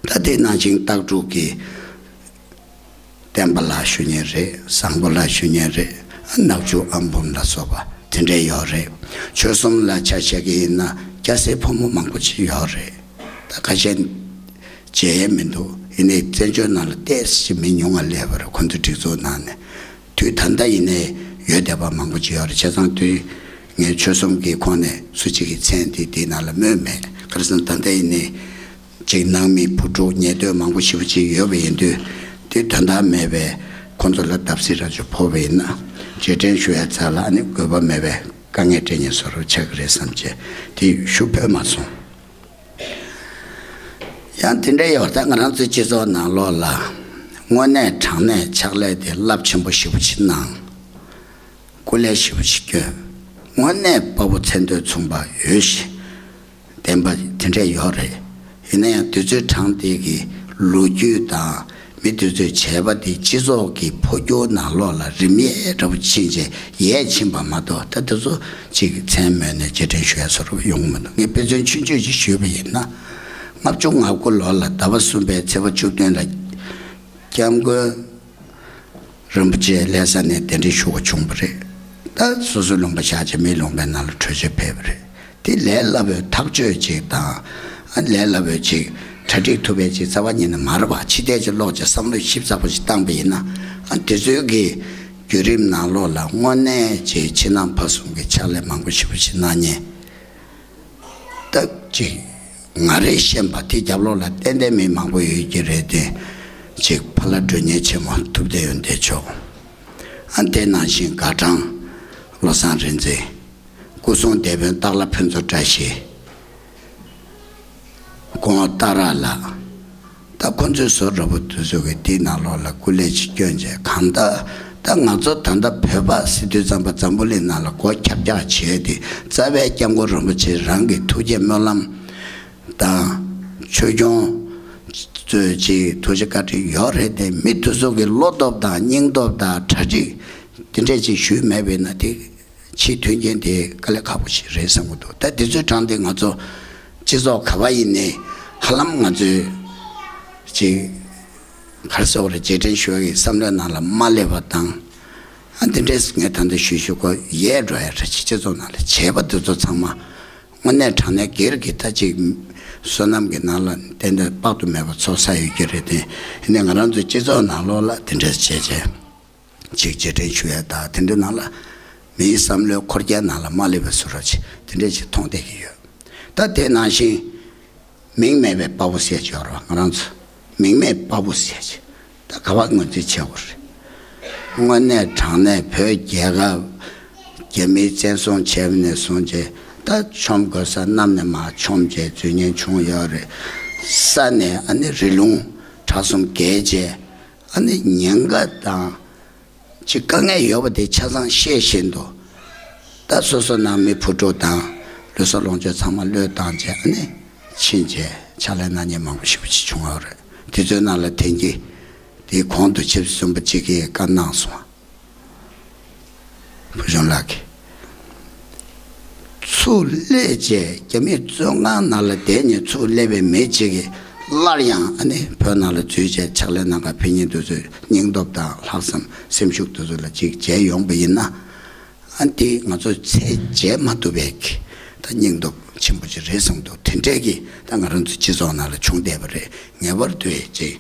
ད་དེ་ནང་བཞིན་སྟག་ཕྲུག་གི་བསྟན་པ་ལགས་ཞུ་མཁན་རེད། བཟང་པོ་ལགས་ཞུ་མཁན་རེད། ནག་ཕྱུག་ཨམ་བུམ་ལ་སོགས་པ་དེ་འདྲས་ཡོད་རེད། ཆོལ་གསུམ་ལ་ཆ་བཞག་གི་ཡིན་ན་སྐྱ་སེར་ཕོ་མོ་མང་པོ་ཅིག་ཡོད་རེད། ད་ཁ་ཤས་མཇལ་ཡས་མི་འདུག་ཡིན་ནའི་བཙན་བྱོལ་ནང་ལ་ཏོག་ཙམ་མི་ཉུང་བ་སླེབས་པ་རེད། ཁོང་ཚོའི་སྒྲིག་འཛུགས་ནང་ནས། དུས་ད་ལྟ་ཡིན་ནའི་ཡོད་བསྡད་པ་མང་པོ་ཅིག་ཡོད་རེད། བྱས་ཙང་དུས་ངས་ཆོལ་གསུམ་གྱི་ཁོངས་ནས་སུ་གཅིག་གི་མཚན་དེ་དེའི་ནང་ལ་སྨོས་མེད། ག་རེ་ཟེར་ན་ད་ལྟ་ཡིན་ནའི་ཅིག་ནང་མི་བུ་ཕྲུག་ཉེ་དུ་མང་པོ་ཞེ་པོ་ཅིག་ཡོད་པ་ཡིན་དུས། དེ་དོན་དག་མེད་པའི་ཁོང་ཚོ་ལ་བརྡབ་གསིག་ར་ཅིག་ཕོག་པ་ཡིན་ན། རྗེས་དྲན་ཞུ་ཡ་ཚ་ལ་ཨ་ནི་དགོས་པ་མེད་པའི་དཀའ་ངལ་སྤྲད་མཁན་བཟོ་འདྲ་ཆགས་ཀྱི་རེད་བསམ་བྱས་དེ་ཞུ་ཕོད་མ་སོང་། ཡང་དེ་འདྲ་ཡོད་ད་ང་རང་ཚོའི་སྤྱི་ཚོགས་ནང་ལོགས་ལ་དངོས་གནས་དྲང་གནས་ཕྱག་ལས་དེ་རླབས་ཆེན་པོ་ཞེ་པོ་ཅིག་གནང་། སྐུ་ལས་ཞེ་པོ་ཅིག་བསྐྱོན། དངོས་གནས་དཔའ་བོ་མཚན་ཐོས་མཚུངས་པ་ཡོད་ཞེས་བདེན་པ་དེ་འདྲས་ཡོད་རེད། ཡིན་ན་ཡང་དུས་ཚོད་གྲངས་དེ་གི་ལོ་རྒྱུས་དང་མི་དེ་ཚོས་བྱས་པ་དེ་སྤྱི་ཚོགས་ཀྱི་འཕོ་འགྱུར་ནང་ལོགས་ལ་རིམ་ཡས་འདྲ་པོ་ཕྱིན་བྱས་ཡས་ཕྱིན་པ་མ་གཏོགས། ད་དེ་ཚོ་ཅིག་མཚན་སྨོས་ནས་རྗེས་དྲན་ཞུ་ཡ་བཟོ་འདྲ་ཡོང་གི་མི་འདུག་ངས་དཔེ་མཚོན་ཆུང་ཆུང་ཅིག་ཞུས་པ་ཡིན་ན། ལྔ་བཅུ་ང་དགུ་ལོ་ལ་ཟླ་བ་གསུམ་པའི་ཚེས་པ་བཅུ་བདུན་ལ་སྐྱབས་མགོན་རིན་པོ་ཆེ་ལྷ་ས་ནས་གདན་འདྲེན་ཞུ་བ་བྱུང་བ་རེད། ད་སོ་སོའི་ལུང་པ་བཞག་བྱས་མིའི་ལུང་པའི་ནང་ལ་བྲོས་བྱོལ་ཕེབས་པ་རེད། དེ་ལས་སླ་པོའི་ཐག་གཅོད་ཅིག་དང་། ཨ་ལས་སླ་པོའི་ཅིག་གྲ་སྒྲིག་ཐུབ་པའི་ཅིག་རྩ་བ་ཉིད་ནས་མ་རེད་པ། ཕྱི་བལྟས་ཅིག་ལོག་ཅིག་བསམ་བློ་ཞིབ་ཚགས་པོ་ཅིག་བཏང་པ་ཡིན་ན། ཨ་དེ་ཚོའི་གི་བརྒྱུད་རིམ་ནང་ལོགས་ལ་དངོས་གནས་ཅིག་ཕྱི་ནང་ཕར་གསུམ་གྱི་ཕྱག་ལས་མང་པོ་ཞེ་པོ་ཅིག་གནང་མཁན། སྟབས་ཅིག་ང་རེ་ཤེས་པ་དེ་རྒྱབ་ལོགས་ལ་ཏན་ཏན་མི་མང་པོ་ཡོད་ཀྱི་རེད་དེ། ཅིག་ཕ་ལ་མགྲོན་གཉེར་ཆེན་མོ་ཐུབ་བསྟན་ཡོན་ཏན་མཆོག་ཨ་དེ་ནང་བཞིན་དགའ་གྲངས་བློ་བཟང་རིག་འཛིན། སྐུ་སྲུང་སྡེ་དཔོན་སྟག་ལྷ་ཕུན་ཚོགས་བཀྲ་ཤིས། སྐུ་ངོ་སྟག་ར་ལགས། ད་ཁོ་ཚོའི་བཟོ་འདྲ་པོ་དེ་ཚོ་གི་དེའི་ནང་ལོགས་ལ་སྐུ་ལས་ཅིག་བསྐྱོན་བྱས་གང་ལྟར། ད་ང་ཚོ་ད་ལྟ་བོད་པ་ཟེར་དུས་ཙམ་པ་འཛམ་བུ་གླིང་ནང་ལ་སྒོ་ཁྱབ་རྒྱག་བྱས་ཏེ་རྩ་བའི་སྐྱབས་མགོན་རིན་པོ་ཆེ་རང་གི་ཐུགས་བསྐྱེད་སྨོན་ལམ་དང་ཆོས་སྐྱོང་ཚོས་ཅིག་ཐུགས་རྗེ་བཀའ་དྲིན་ཡོད་རེད་དེ། མི་དེ་ཚོ་གི་བློ་སྟོབས་དང་སྙིང་སྟོབས་དང་གྲ་སྒྲིག་དེ་འདྲས་ཅིག་ཞུས་མེད་པས་ན་དེ། ཕྱིའི་མཐུན་རྐྱེན་དེ་དཀའ་ལས་ཁག་པོ་ཞིག་རེད་བསམ་གྱི་འདུག་ད་དེ་ཚོའི་གྲངས་དེ་ང་ཚོ་སྤྱི་ཚོགས་ག་པ་ཡིན་ནའི་ཧ་ལམ་ང་ཚོས་ཅིག་ག་རེ་ཟེར་དགོས་རེད། རྗེས་དྲན་ཞུ་བའི་བསམ་བློའི་ནང་ལ་མ་སླེབས་པ་དང་། ཨ་འདི་འདྲས་ངས་ད་ལྟ་ཞུས་ཞུས་གོ་ཡས་འགྲོ་ཡ་རེད། སྤྱི་ཚོགས་ནང་ལ་བྱས་པ་དེ་ཚོ་ཚང་མ་དངོས་གནས་དྲང་གནས་སྒེར་གྱི་ད་ཅིག་བསོད་ནམས་ཀྱི་ནང་ལ་ཏན་ཏན་དཔག་ཏུ་མེད་པ་ཚོགས་བསགས་ཡོད་ཀྱི་རེད་དེ། ཡིན་ནའི་ང་རང་ཚོའི་སྤྱི་ཚོགས་ནང་ལོགས་ལ་དེ་འདྲས་བྱས་བྱས། ཅིག་རྗེས་དྲན་ཞུ་ཡ་དང་དེ་འདྲའི་ནང་ལ་མིའི་བསམ་བློའི་འཁོར་རྒྱའི་ནང་ལ་མ་སླེབས་པའི་བཟོ་འདྲ་ཅིག་དེ་འདྲས་ཅིག་མཐོང་བསྡད་ཀྱི་ཡོད། ད་དེ་ནང་བཞིན་མིང་མེད་པའི་དཔའ་བོ་ཟེར་གྱི་ཡོད་རེད་བ། ང་རང་ཚོ་མིང་མེད་དཔའ་བོ་ཟེར་གྱི་ད་ག་པར་ངོས་འཛིན་བྱེད་དགོས་རེད། དངོས་གནས་དྲང་གནས་བོད་རྒྱལ་ཁབ་རྒྱ་མིས་བཙན་བཟུང་བྱས་པ་ནས་བཟུང་བྱས་ད་མཆོང་དགོས་ས་གནམ་ནས་མར་མཆོང་བྱས་འཛུལ་ཉེན་བྱུང་ཡོད་རེད། ས་ནས་ཨ་ནི་རི་ལུང་བྲག་གསུམ་བརྒལ་བྱས། ཨ་ནི་ཉེན་ཁ་དང་ཅིག་དཀའ་ངལ་ཡོད་པ་དེ་ཆ་ཚང་ཤེས་བཞིན་དུ། ད་སོ་སོ་ནང་མི་བུ་ཕྲུག་དང་ལུས་སྲོག་ལོངས་སྤྱོད་ཚང་མ་བློས་བཏང་བྱས་ཨ་ནི་ཕྱིན་བྱས་ཕྱག་ལས་གནང་མཁན་མང་པོ་ཞེ་པོ་ཅིག་བྱུང་ཡོད་རེད། དེ་ཚོའི་ནང་ལ་དེང་གི་དེའི་གོང་དུ་ཆེད་གསུམ་པ་གཅིག་གིས་བཀའ་གནང་སོང་། བུ་ཆུང་ལགས་ཀྱིས། ཚུར་སླེབས་རྗེས་རྒྱ་མིའི་བཙོན་ཁང་ནང་ལ་བསྡད་ནས་ཚུར་སླེབས་པའི་མི་གཅིག་གིས་སླར་ཡང་ཨ་ནི་བོད་ནང་ལ་འཛུལ་བྱས་ཕྱག་ལས་གནང་གར་ཕེབས་མཁན་དེ་ཚོའི་སྙིང་སྟོབས་དང་ལྷག་བསམ་སེམས་ཤུགས་དེ་ཚོ་ལ་ཅིག་མཇལ་ཡོང་པ་ཡིན་ན། ཨ་འདི་ང་ཚོ་ཚད་འཇལ་མ་ཐུབ་པའི་གི་ད་སྙིང་སྟོབས་ཆེན་པོ་ཅིག་རེད་བསམ་འདུག་དེ་འདྲས་ཀྱི་ད་ང་རང་ཚོ་སྤྱི་ཚོགས་ནང་ལ་བྱུང་བསྡད་པ་རེད། ངེས་པར་དུ་ཅིག་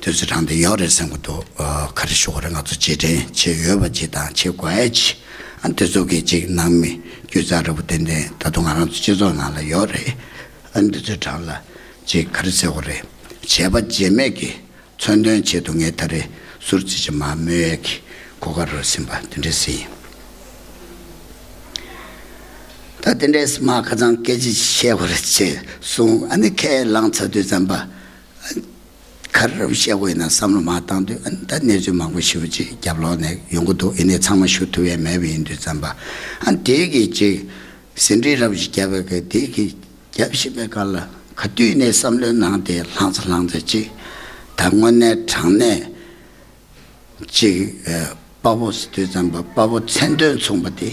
དུས་ཚོད་གྲངས་དེ་ཡོད་རེད་བསམ་གྱི་འདུག་ཨ་ག་རེ་ཞུ་དགོས་རེད། ང་ཚོ་རྗེས་དྲན་བྱེད་འོས་པ་ཅིག་དང་བྱེད་དགོས་ཡ་ཅིག་ཨ་འདི་ཚོ་གི་ཅིག་ནང་མི་སྒྱུ་རྩལ་འདྲ་པོ་ཏན་ཏན་ད་དུང་ང་རང་ཚོ་སྤྱི་ཚོགས་ནང་ལ་ཡོད་རེད། ཨ་འདི་ཚོའི་གྲངས་ལ་ ཅིག་ག་རེ་ཟེར་དགོས་རེད། བྱས་པ་བྱེད་མེད་ཀྱི་མཚོན་དོན་ཆེད་དུ་ངས་ད་རེས་ཟུར་ཙམ་ཅིག་མར་སྨོས་ཡས་ཀྱི་གོ་སྐབས་རག་ཟིན་པ་དེ་འདྲ་ཟིག་ཡིན། ད་དེ་འདྲས་མར་ཁ་སང་སྐད་ཆ་བཤད་པ་རེད་ཅེས་གསུངས། ཨ་ནི་ཁས་བླངས་ཚར་དུས་ཙམ་པ། ག་རེ་བཤད་དགོས་ཡིན་ན་བསམ་བློ་མར་བཏང་དུས། ཨ་ནི་ད་གནས་ཚུལ་མང་པོ་ཞེ་པོ་ཅིག་རྒྱབ་ལོགས་ནས་ཡོང་གི་འདུག་ཡིན་ནའི་ཚང་མ་ཞུ་ཐུབ་ཡས་མེད་པ་ཡིན་དུས་ཙམ་པ། ཨ་ནི་དེ་གི་ཅིག་ཟིན་བྲིས་རབ་ཞིག་བརྒྱབ་པའི་གི་དེ་གི་རྒྱབ་བཞིན་པའི་སྐབས་ལ་ག་དུས་ནས་བསམ་བློའི་ནང་དེ་ལྷང་ཚ་ལྷང་ཚ་ཅིག་ད་དངོས་གནས་དྲང་གནས། གཅིག་ཨ། དཔའ་བོ་ཟེར་དུས་ཙམ་པ་དཔའ་བོ་མཚན་དོན་མཚུངས་པ་དེ།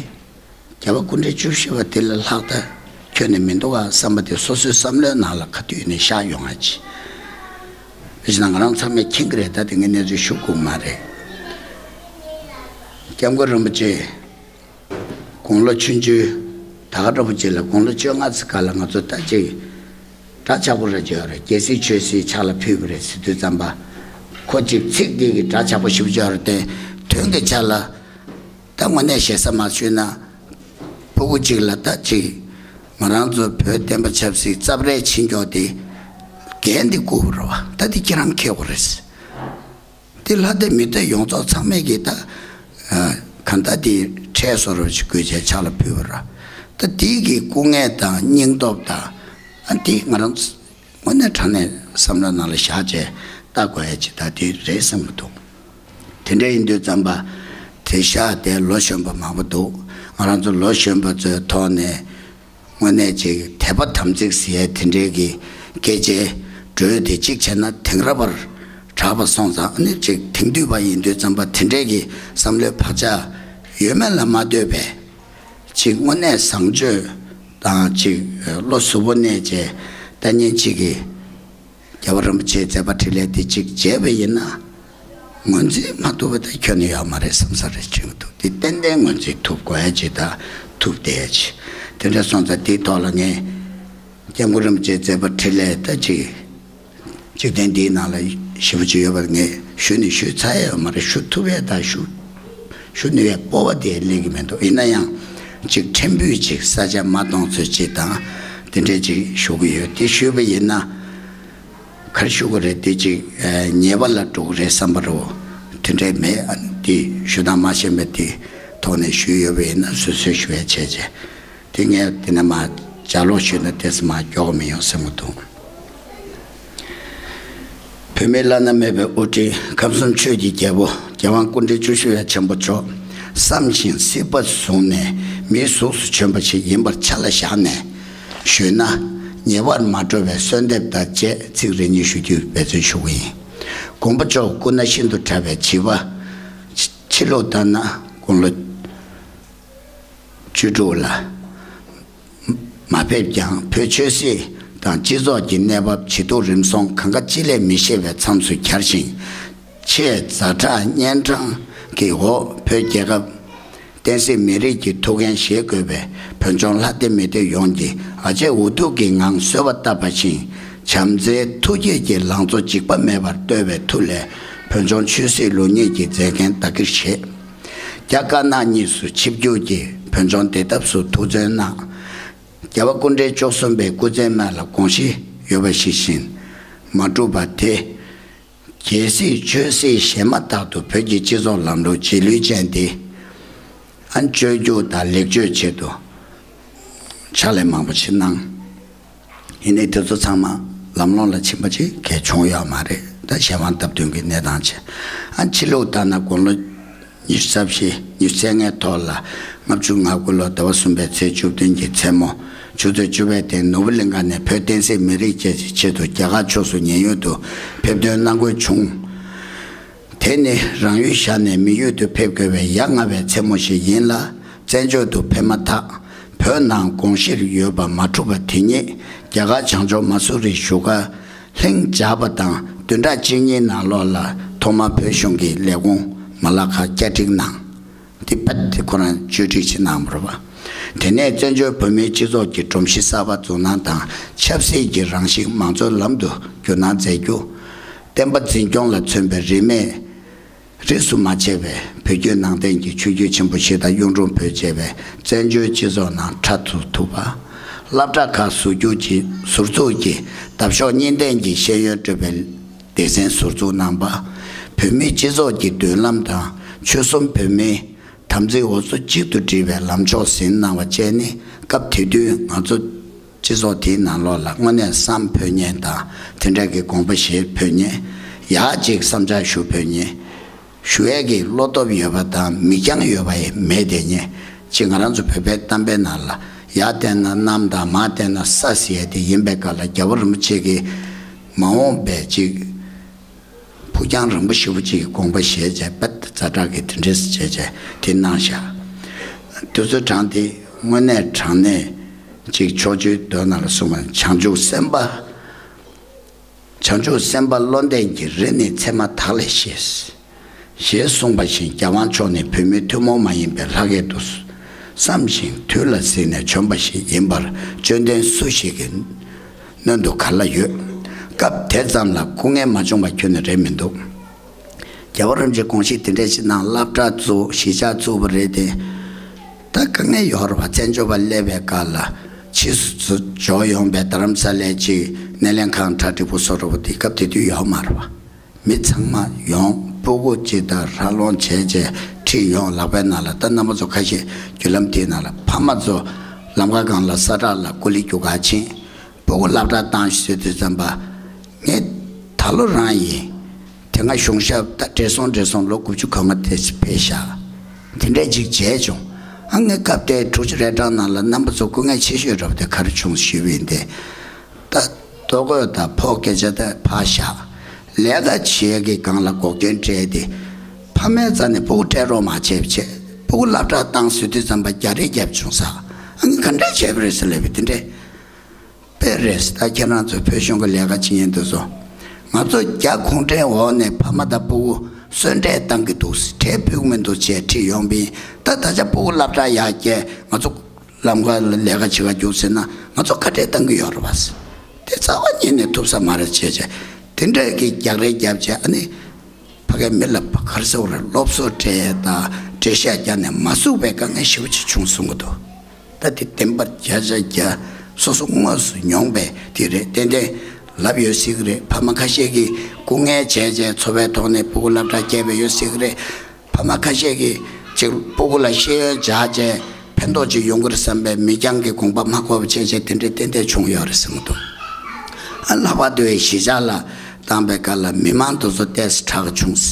རྒྱལ་བ་སྐུ་ཕྲེང་བཅུ་བཞི་པ་དེ་ལས་ལྷག་ད་ཁྱོན་ནས་མི་འདུག་ག་བསམ་པ་དེ་སོ་སོའི་བསམ་བློའི་ནང་ལ་ག་དུས་ནས་ཤར་ཡོང་ཡ་ཅིག་དེ་བཞིན་ང་རང་ཚང་མས་མཁྱེན་གྱི་རེད། ད་དེ་ངས་གནས་ཚུལ་ཞུ་དགོས་མ་རེད། སྐྱབས་མགོན་རིན་པོ་ཆེ། དགུང་ལོ་ཆུང་ཆུང་། ད་ག་འདྲ་པོ་ཅིག་ལ་དགུང་ལོ་བཅོ་ལྔ་ཙམ་སྐབས་ལ་ང་ཚོ་ད་ཅིག་འདྲ་ཆགས་པོ་རེ་བརྗོད་རེད། རྒྱལ་སྲིད་ཆོས་སྲིད་ཕྱག་ལ་ཕུལ་བ་རེད་ཟེར་དུས་ཙམ་པ། ཁོ་ཅིག་ཚིག་འདི་གི་འདྲ་ཆགས་པོ་ཞིག་བརྗོད་རེད་དེ། དོན་གྱི་ཆ་ལ་ད་དངོས་གནས་ཞེ་ས་མ་ཞུས་ན། ཕྲུ་གུ་ཅིག་ལ་ད་ཅིག་ང་རང་ཚོ་བོད་བསྟན་པ་ཆབ་སྲིད་རྩབ་རལ་ཕྱིན་མགྱོགས་དེ་འགན་འདི་བསྐུར་བ་རེད་བ། ད་འདི་ཁྱེད་རང་འཁྱེར་དགོས་རེད། དེ་ལྷ་སྡེ་མི་སྡེ་ཡོངས་རྫོགས་ཚང་མས་ཀྱིས་ད་ཨ། གང་ལྟར་དེ་ཁྲལ་བཟོ་འདྲ་ཅིག་དགོས་ཆེད་ཕྱག་ལ་ཕུལ་བ་རེད། ད་དེ་གི་སྐུ་ངལ་དང་སྙིང་སྟོབས་དང་། ཨ། དེ་ང་རང་དངོས་གནས་དྲང་གནས་བསམ་བློ་ནང་ལ་བཞག་བྱས་ལྟ་དགོས་ཡ་ཅིག་ད་དེ་རེད་བསམ་གྱི་འདུག་དེ་འདྲ་ཡིན་དུས་ཙམ་པ། དེ་བཞག་དེ་ལོ་གཞོན་པ་མང་པོ་འདུག་ང་རང་ཚོ་ལོ་གཞོན་པ་ཚོའི་ཐོག་ནས། དངོས་གནས་ཅིག་དད་པ་དམ་ཚིག་ཟེར་ཡས་དེ་འདྲའི་གི་སྐད་ཆའི་འགྲོས་དེ་གཅིག་བྱས་ན་དེང་རབས་པར་གྲགས་པ་སོང་ཙང་། ཨ་ནི་ཅིག་དེང་དུས་པ་ཡིན་དུས་ཙམ་པ་དེ་འདྲའི་གི་བསམ་བློའི་བག་ཆགས་ཡོད་མེད་ལ་མ་ལྟོས་པའི་ཅིག་དངོས་གནས་བཟང་སྤྱོད་དང་ཅིག་བློ་གཟུ་བོ་གནས་བྱས་ལྟ་ཉན་ཅིག་གི་རྒྱལ་བ་རིན་པོ་ཆེའི་མཛད་པ་འཕྲིན་ལས་དེ་གཅིག་མཇལ་བ་ཡིན་ན། ངོས་འཛིན་མ་ཐུབ་པ་དེ་ཁྱོན་ནས་ཡོད་མ་རེད་བསམ་ས་རེད་དྲན་གྱི་འདུག་དེ་ཏན་ཏན་ངོས་འཛིན་ཐུབ་དགོས་ཡ་ཅིག་དང་ཐུབ་བསྡད་ཡ་ཅིག་དེ་འདྲ་སོང་ཙང་དེའི་ཐོག་ལ་ངས་སྐྱབས་མགོན་རིན་པོ་ཆེའི་མཛད་པ་འཕྲིན་ལས་ད་ཅིག་འཇིག་རྟེན་འདིའི་ནང་ལ་ཞེ་པོ་ཅིག་ཡོད་པ་ངས་ཞུས་ནས་ཞུས་ཚར་ཡ་ཡོད་མ་རེད། ཞུ་ཐུབ་ཡ་དང་ཞུ་ཞུ་ནུས་ཡ་སྤོབས་པ་དེ་སླེབས་ཀྱི་མི་འདུག་ཡིན་ན་ཡང་ཅིག་ཕྲན་བུ་ཅིག་ས་ཆ་མ་སྟོང་ཚོད་ཅིག་དང་དེ་འདྲས་ཅིག་ཞུ་གི་ཡོད། དེ་ཞུས་པ་ཡིན་ན། ག་རེ་ཞུ་དགོས་རེད། དེ་ཅིག་ཨ། ཉེས་པ་ལ་འགྲོ་གི་རེད་བསམ་པ་རེད། དེ་འདྲས་མེད། ཨ། དེ་ཞུ་སྟངས་མ་ཤེས་པའི་དེ་ཐོག་ནས་ཞུས་ཡོད་པ་ཡིན་ན་སོ་སོས་ཞུ་ཡ་བྱས་བྱས། དེ་ངས་དེ་ནས་མར་ལྗགས་ཀློག་ཞུས་ན་དེ་ཚོ་མར་མགྱོགས་མི་ཡོང་བསམ་གྱི་འདུག་བོད་མིའི་བླ་ན་མེད་པའི་དབུ་ཁྲིད་ཁམས་གསུམ་ཆོས་ཀྱི་རྒྱལ་པོ་རྒྱལ་དབང་སྐུ་ཕྲེང་བཅུ་བཞི་པ་ཆེན་པོ་མཆོག་བསམ་ཞིང་སྲིད་པ་བཟུང་ནས་མིའི་གཟུགས་སུ་བྱོན་པ་ཞིག་ཡིན་པར་ཆ་ལ་བཞག་ནས། ཞུས་ན། ཉེ་བར་མ་འགྲོ་བའི་གསོལ་འདེབས་དང་བཅས་ཚིག་རེ་གཉིས་ཞུ་རྒྱུའི་འབད་བརྩོན་ཞུ་གི་ཡིན། མགོན་པོ་མཆོག་སྐུ་ན་ཤིན་ཏུ་ཕྲ་བའི་བྱིས་པ། ཕྱི་ལུགས་ལྟར་ན་དགུང་ལོ་བཅུ་དྲུག་ལ་མ་ཕེབས་ཀྱང་བོད་ཆོས་སྲིད་དང་སྤྱི་ཚོགས་ཀྱི་གནས་བབ་ཇི་སྡུག་རིམ་སོང་གང་ག་ཅི་ལས་མི་ཤེས་པའི་མཚམས་སུ་གྱར་ཞིང་། ཆེས་ཛ་དྲག་གཉན་འཕྲང་གི་འོག་བོད་རྒྱལ་ཁབ་བསྟན་སྲིད་མི་རིགས་ཀྱི་ཐུགས་འགན་བཞེས་དགོས་པའི་བོད་ལྗོངས་ལྷ་སྡེ་མི་སྡེ་ཡོངས་ཀྱིས་ཨ་ཅེ་འུ་ཐུག་གི་ངང་གསོལ་བ་བཏབ་པ་བཞིན་བྱམས་བརྩེའི་ཐུགས་བསྐྱེད་ཀྱི་ལང་ཚོ་འཇིགས་པ་མེད་པར་བརྟོལ་བའི་མཐུ་ལས་བོད་ལྗོངས་ཆོས་སྲིད་ལུགས་གཉིས་ཀྱི་མཛད་འགན་བདག་གིར་བཞེས། རྒྱ་དཀར་ནག་གཉིས་སུ་ཆིབས་བསྒྱུར་གྱིས་བོད་ལྗོངས་བདེ་ཐབས་སུ་ཐུགས་བརྩོན་གནང་། རྒྱལ་བ་སྐུ་ཕྲེང་བཅུ་གསུམ་པའི་སྐུ་ཚེའི་སྨད་ལ་དགོངས་གཞི་ཡོད་པ་ཞིག་བཞིན་མ་གྲུབ་པ་དེ། རྒྱལ་སྲིད་ཆོས་སྲིད་གཞན་མ་དག་ཏུ་བོད་ཀྱི་སྤྱི་ཚོགས་ལམ་ལུགས་རྗེས་ལུས་ཅན་འདི་ཨ་བཅོས་བསྒྱུར་དང་ལེགས་བཅོས་ཆེད་དུ་ཕྱག་ལས་མང་པོ་ཞིག་གནང་། ཡིན་ནའི་དེ་ཚོ་ཚང་མ་ལམ་ལྷོང་ལ་ཕྱིན་པ་ཅིག་གས་བྱུང་ཡོད་མ་རེད། ད་གཞན་དབང་སྟབས་བསྟུན་གྱི་གནས་སྟངས་བྱས། ཨ་ཕྱི་ལུགས་ལྟར་ན་དགུང་ལོ་ཉི་ཤུ་རྩ་བཞི་ཉི་ཤུ་རྩ་ལྔའི་ཐོག་ལ་ལྔ་བཅུ་ང་དགུ་ལོ་ཟླ་བ་གསུམ་པའི་ཚེས་བཅུ་བདུན་གྱི་མཚན་མོ་ཆུ་ཚོད་བཅུ་པའི་སྟེང་ནོར་བུ་གླིང་ག་ནས་བོད་བསྟན་སྲིད་མི་རིགས་བཅས་ཀྱི་ཆེད་དུ་རྒྱ་གར་ཕྱོགས་སུ་ཉེན་གཡོལ་དུ་ཕེབས་ཐོན་གནང་དགོས་བྱུང་། དེ་ནི་རང་ཡུལ་བཞག་ནས་མི་ཡུལ་དུ་ཕེབས་དགོས་པའི་ཡ་ང་བའི་མཚན་མོ་ཞིག་ཡིན་ལ། བཙན་བྱོལ་དུ་ཕེབས་མ་ཐག་བོད་ནང་དགོངས་གཞིར་ཡོད་པ་མ་གྲུབ་པ་དེ་ཉིད་རྒྱ་གར་བྱང་ཕྱོགས་མ་སུ་རི་བཞུགས་སྒར་ལྷིང་འཇགས་པ་དང་བདུན་ཕྲག་གཅིག་གཉིས་ནང་ལོགས་ལ་ཐོག་མར་བོད་གཞུང་གི་ལས་ཁུངས་མ་ལག་ཁག་བསྐྱར་སྒྲིག་གནང་། དེ་བར་དེ་ཁོ་རང་བཅོས་སྒྲིག་ཅིག་གནང་བ་རེད་པ། དེ་ནས་བཙན་བྱོལ་བོད་མིའི་སྤྱི་ཚོགས་ཀྱི་སྒྲོམ་གཞི་གསར་པ་འཛུགས་གནང་དང་ཆབ་སྲིད་ཀྱི་རང་བཞིན་མང་གཙོའི་ལམ་དུ་བསྒྱུར་གནང་མཛད་རྒྱུ། བསྟན་པ་འཛིན་སྐྱོང་ལ་མཚོན་པའི་རིས་མེད་རིས་སུ་མ་ཆད་པའི་བོད་བརྒྱུད་ནང་བསྟན་གྱི་ཆོས་བརྒྱུད་ཆེན་པོ་བཞི་དང་གཡུང་དྲུང་བོན་བཅས་པའི་བཙན་བྱོལ་སྤྱི་ཚོགས་ནང་ཁྲ་ཐུག་ཐུབ་པ། སློབ་གྲྭ་ཁག་ཟུར་བཅུག་གི་ཟུར་བཙུགས་ཀྱིས་འདབ་གཤོག་གཉིས་ལྡན་གྱི་ཤེས་ཡོན་སྤྲོད་པའི་སྡེ་ཚན་ཟུར་བཙུགས་གནང་པ། བོད་མིའི་སྤྱི་ཚོགས་ཀྱི་མདུན་ལམ་དང་ཆོལ་གསུམ་བོད་མིའི་དམ་ཚིག་འོ་མཚོ་གཅིག་ཏུ་སྒྲིལ་བའི་ལམ་ཕྱོགས་ཟིན་གནང་བ་བཅས་ནི། སྐབས་དེ་དུས་ང་ཚོ་སྤྱི་ཚོགས་དེའི་ནང་ལོགས་ལ་དངོས་གནས་བསམ་ཕོད་མཁན་དང་དེ་འདྲ་གི་དགོངས་པ་བཞེས་ཕོད་མཁན། ཡག་ཅིག་བསམ་འཆར་ཞུ་ཕོད་མཁན། ཞུ་ཡས་ཀྱི་བློ་སྟོབས་ཡོད་པ་དང་མིག་རྒྱང་ཡོད་པ་ཡང་མེད་དེ་ཉེ། ཅིག་ང་རང་ཚོ་བོད་པའི་གཏམ་དཔེ་ནང་ལ་ཡར་བལྟས་ན་གནམ་དང་མར་བལྟས་ན་ས་ཟེར་ཡས་དེ་ཡིན་པའི་སྐབས་ལ། རྒྱལ་བ་རིན་པོ་ཆེ་གིས་མ་འོངས་པའི་ཅིག་ཕུགས་རྒྱང་རིང་པོ་ཞེ་པོ་ཅིག་གི་དགོངས་པ་བཞེས་བྱས། དཔེ་ཛ་དྲག་གི་དེ་འདྲས་བྱས་བྱས་དེ་གནང་བཞག་དུས་ཚོད་གྲངས་དེ་དངོས་གནས་དྲང་གནས་ཅིག་ཕྱོགས་བཅུའི་མདོ་ནང་ལ་གསུངས་པ། བྱང་ཆུབ་སེམས་དཔའ། བྱང་ཆུབ་སེམས་དཔའ་བློ་ལྡན་གྱི་རི་ནི་ཚེར་མ་དག་ལས་བཞེས། ཞེས་གསུངས་པ་བཞིན་རྒྱལ་དབང་མཆོག་ནི་བོད་མི་ཐུན་མོང་མ་ཡིན་པའི་ལྷ་སྐལ་དུ་བསམ་ཞིང་དུས་ལ་གཟིགས་ནས་བྱོན་པ་ཞིག་ཡིན་པར་དཔྱོད་ལྡན་སུ་ཞིག་གིས་སྣོན་དུ་ག་ལ་ཡོད། སྐབས་དེ་ཙམ་ལ་སྐུ་ངལ་མ་བྱུང་བ་ཁྱོན་ནས་རེད་མི་འདུག་རྒྱལ་བ་རིན་པོ་ཆེས་དགོངས་གཞི་དེ་འདྲ་ཞིག་གནང་། སློབ་གྲྭ་བཙུགས། གཞིས་ཆགས་བཙུགས་པ་རེད་དེ། ད་དཀའ་ངལ་ཡོད་རེད་པ། བཙན་བྱོལ་བ་སླེབས་པའི་སྐབས་ལ་ཕྱིས་སུ་འབྱོར་ཡོང་པའི་རྡ་རམ་ས་ལའི་ཅིག་སྣེ་ལེན་ཁང་གྲ་སྒྲིག་པོ་བཟོ་འདྲ་པོ་དེ་སྐབས་དེ་དུས་ཡོད་མ་རེད་པ། མི་ཚང་མ་ཡོང་། སྤུ་གུ་ཅིག་དང་ར་ལོང་བྱས་བྱས་ཁྲིད་ཡོང་། ལག་པའི་ནང་ལ། ད་རྣམ་པ་ཚོ་ཁ་ཤས་བརྒྱུད་ལམ་དེའི་ནང་ལ་ཕ་མ་ཚོ་ལམ་ཁ་སྒང་ལ་ས་བྲག་ལ་ཀོ་ལི་རྒྱུག་གར་ཕྱིན། སྤུ་གུ་སློབ་གྲྭ་བཏང་ཞེས་ཟེར་དུས་ཙམ་པ། ངས་ད་ལོ་རང་ཡིན། དེ་སྔ་གཞུང་ཞབས་ད་བགྲེས་སོང་བགྲེས་སོང་ལོ་དགུ་བཅུ་གོ་ལྔ་དེ་ཕེབས་ཤག་དེ་འདྲས་ཅིག་བྱས་བྱུང་། ཨ། ངས་སྐབས་དེ་དྲུག་ཅུ་རེ་གྲངས་ནང་ལ་རྣམ་པ་ཚོ་སྐུ་ངལ་ཆེ་ཤོས་རབ་དེ་ག་རེ་བྱུང་ཞུས་པ་ཡིན་ཏེ། ད་ལྟོ་གོས་དང་ཕོ་སྐད་ཆ་དེ་ཕར་བཞག་ལས་ཀ་བྱེད་ཀྱི་སྒང་ལ་འགོག་རྐྱེན་སྤྲད་དེ། ཕ་མའི་རྩ་ནས་སྤུ་གུ་སྤྲད་རོགས་མ་བྱས་པ་བྱས། སྤུ་གུ་སློབ་གྲྭར་བཏང་ཟེར་དུས་ཙམ་པ་རྒྱག་རེས་རྒྱབ་བྱུང་ས། ཨ་ནི་ག་འདྲས་བྱས་པ་རེད་ཟེར་ལབ་པ་དེ་འདྲས། དཔེ་རེད། ད་ཁྱེད་རང་ཚོ་བོད་གཞུང་གི་ལས་ཀ་བྱེད་མཁན་དེ་ཚོ། ང་ཚོ་རྒྱ་གུང་ཁྲན་འོག་ནས་ཕ་མ་དང་སྤུ་གུ་གསོལ་འདྲེས་བཏང་གི་འདུག་གྲལ་ཕུད་ཀྱི་མི་འདུག་ཅེས་ཁྲིད་ཡོང་པས། ད་ད་ཆ་སྤུ་གུ་སློབ་གྲྭ་ཡར་བསྐྱལ། ང་ཚོ་ལམ་ཁ་ལ་ལས་ཀ་བྱེད་ག་རྒྱུགས་ཟེར་ན་ང་ཚོ་ཁ་བྲལ་བཏང་གི་ཡོད་རེད་པ། དེ་རྩ་བ་ཉིད་ནས་ཐུབ་ས་མ་རེད་ཅེས་བྱས། དེ་འདྲས་ཀྱི་རྒྱག་རེས་རྒྱབ་བྱས། ཨ་ནི་ཕ་གིའི་མི་ལ་ག་རེ་ཟེར་དགོས་རེད། སློབ་གསོ་སྤྲད་དང་འགྲེལ་བཤད་རྒྱག་ནས་མ་ཚུགས་པའི་དཀའ་ངལ་ཞེ་པོ་ཅིག་བྱུང་སོང་གི་འདུག་ད་དེ་བདེན་པར་བརྒྱ་ཆ་བརྒྱ་སོ་སོ་དངོས་སུ་མྱོང་པའི་དེ་རེད། ཏན་ཏན་ལབ་ཡོད་སྲིད་ཀྱི་རེད། ཕ་མ་ཁ་ཤས་ཀྱིས་སྐུ་ངལ་བྱས་བྱས་འཚོ་བའི་ཐོག་ནས་སྤུ་གུ་སློབ་གྲྭ་བསྐྱལ་བ་ཡོད་སྲིད་ཀྱི་རེད། ཕ་མ་ཁ་ཤས་ཀྱིས་ཅིག་སྤུ་གུ་ལ་ཤེས་ཡོན་སྦྱར་བྱས་ཕན་ཐོགས་ཅིག་ཡོང་གི་རེད་བསམ་པའི་མིག་རྒྱང་གི་དགོངས་པ་མ་འཁོར་བ་བྱས་བྱས་དེ་འདྲའི་ཏན་ཏན་བྱུང་ཡོད་རེད་བསམ་གྱི་འདུག་ཨ། ལྷག་པར་དུ་གཞིས་ཆགས་ལ་བཏང་པའི་སྐབས་ལ་མི་མང་དེ་ཚོ་ཏོག་ཙམ་དྲག་བྱུང་།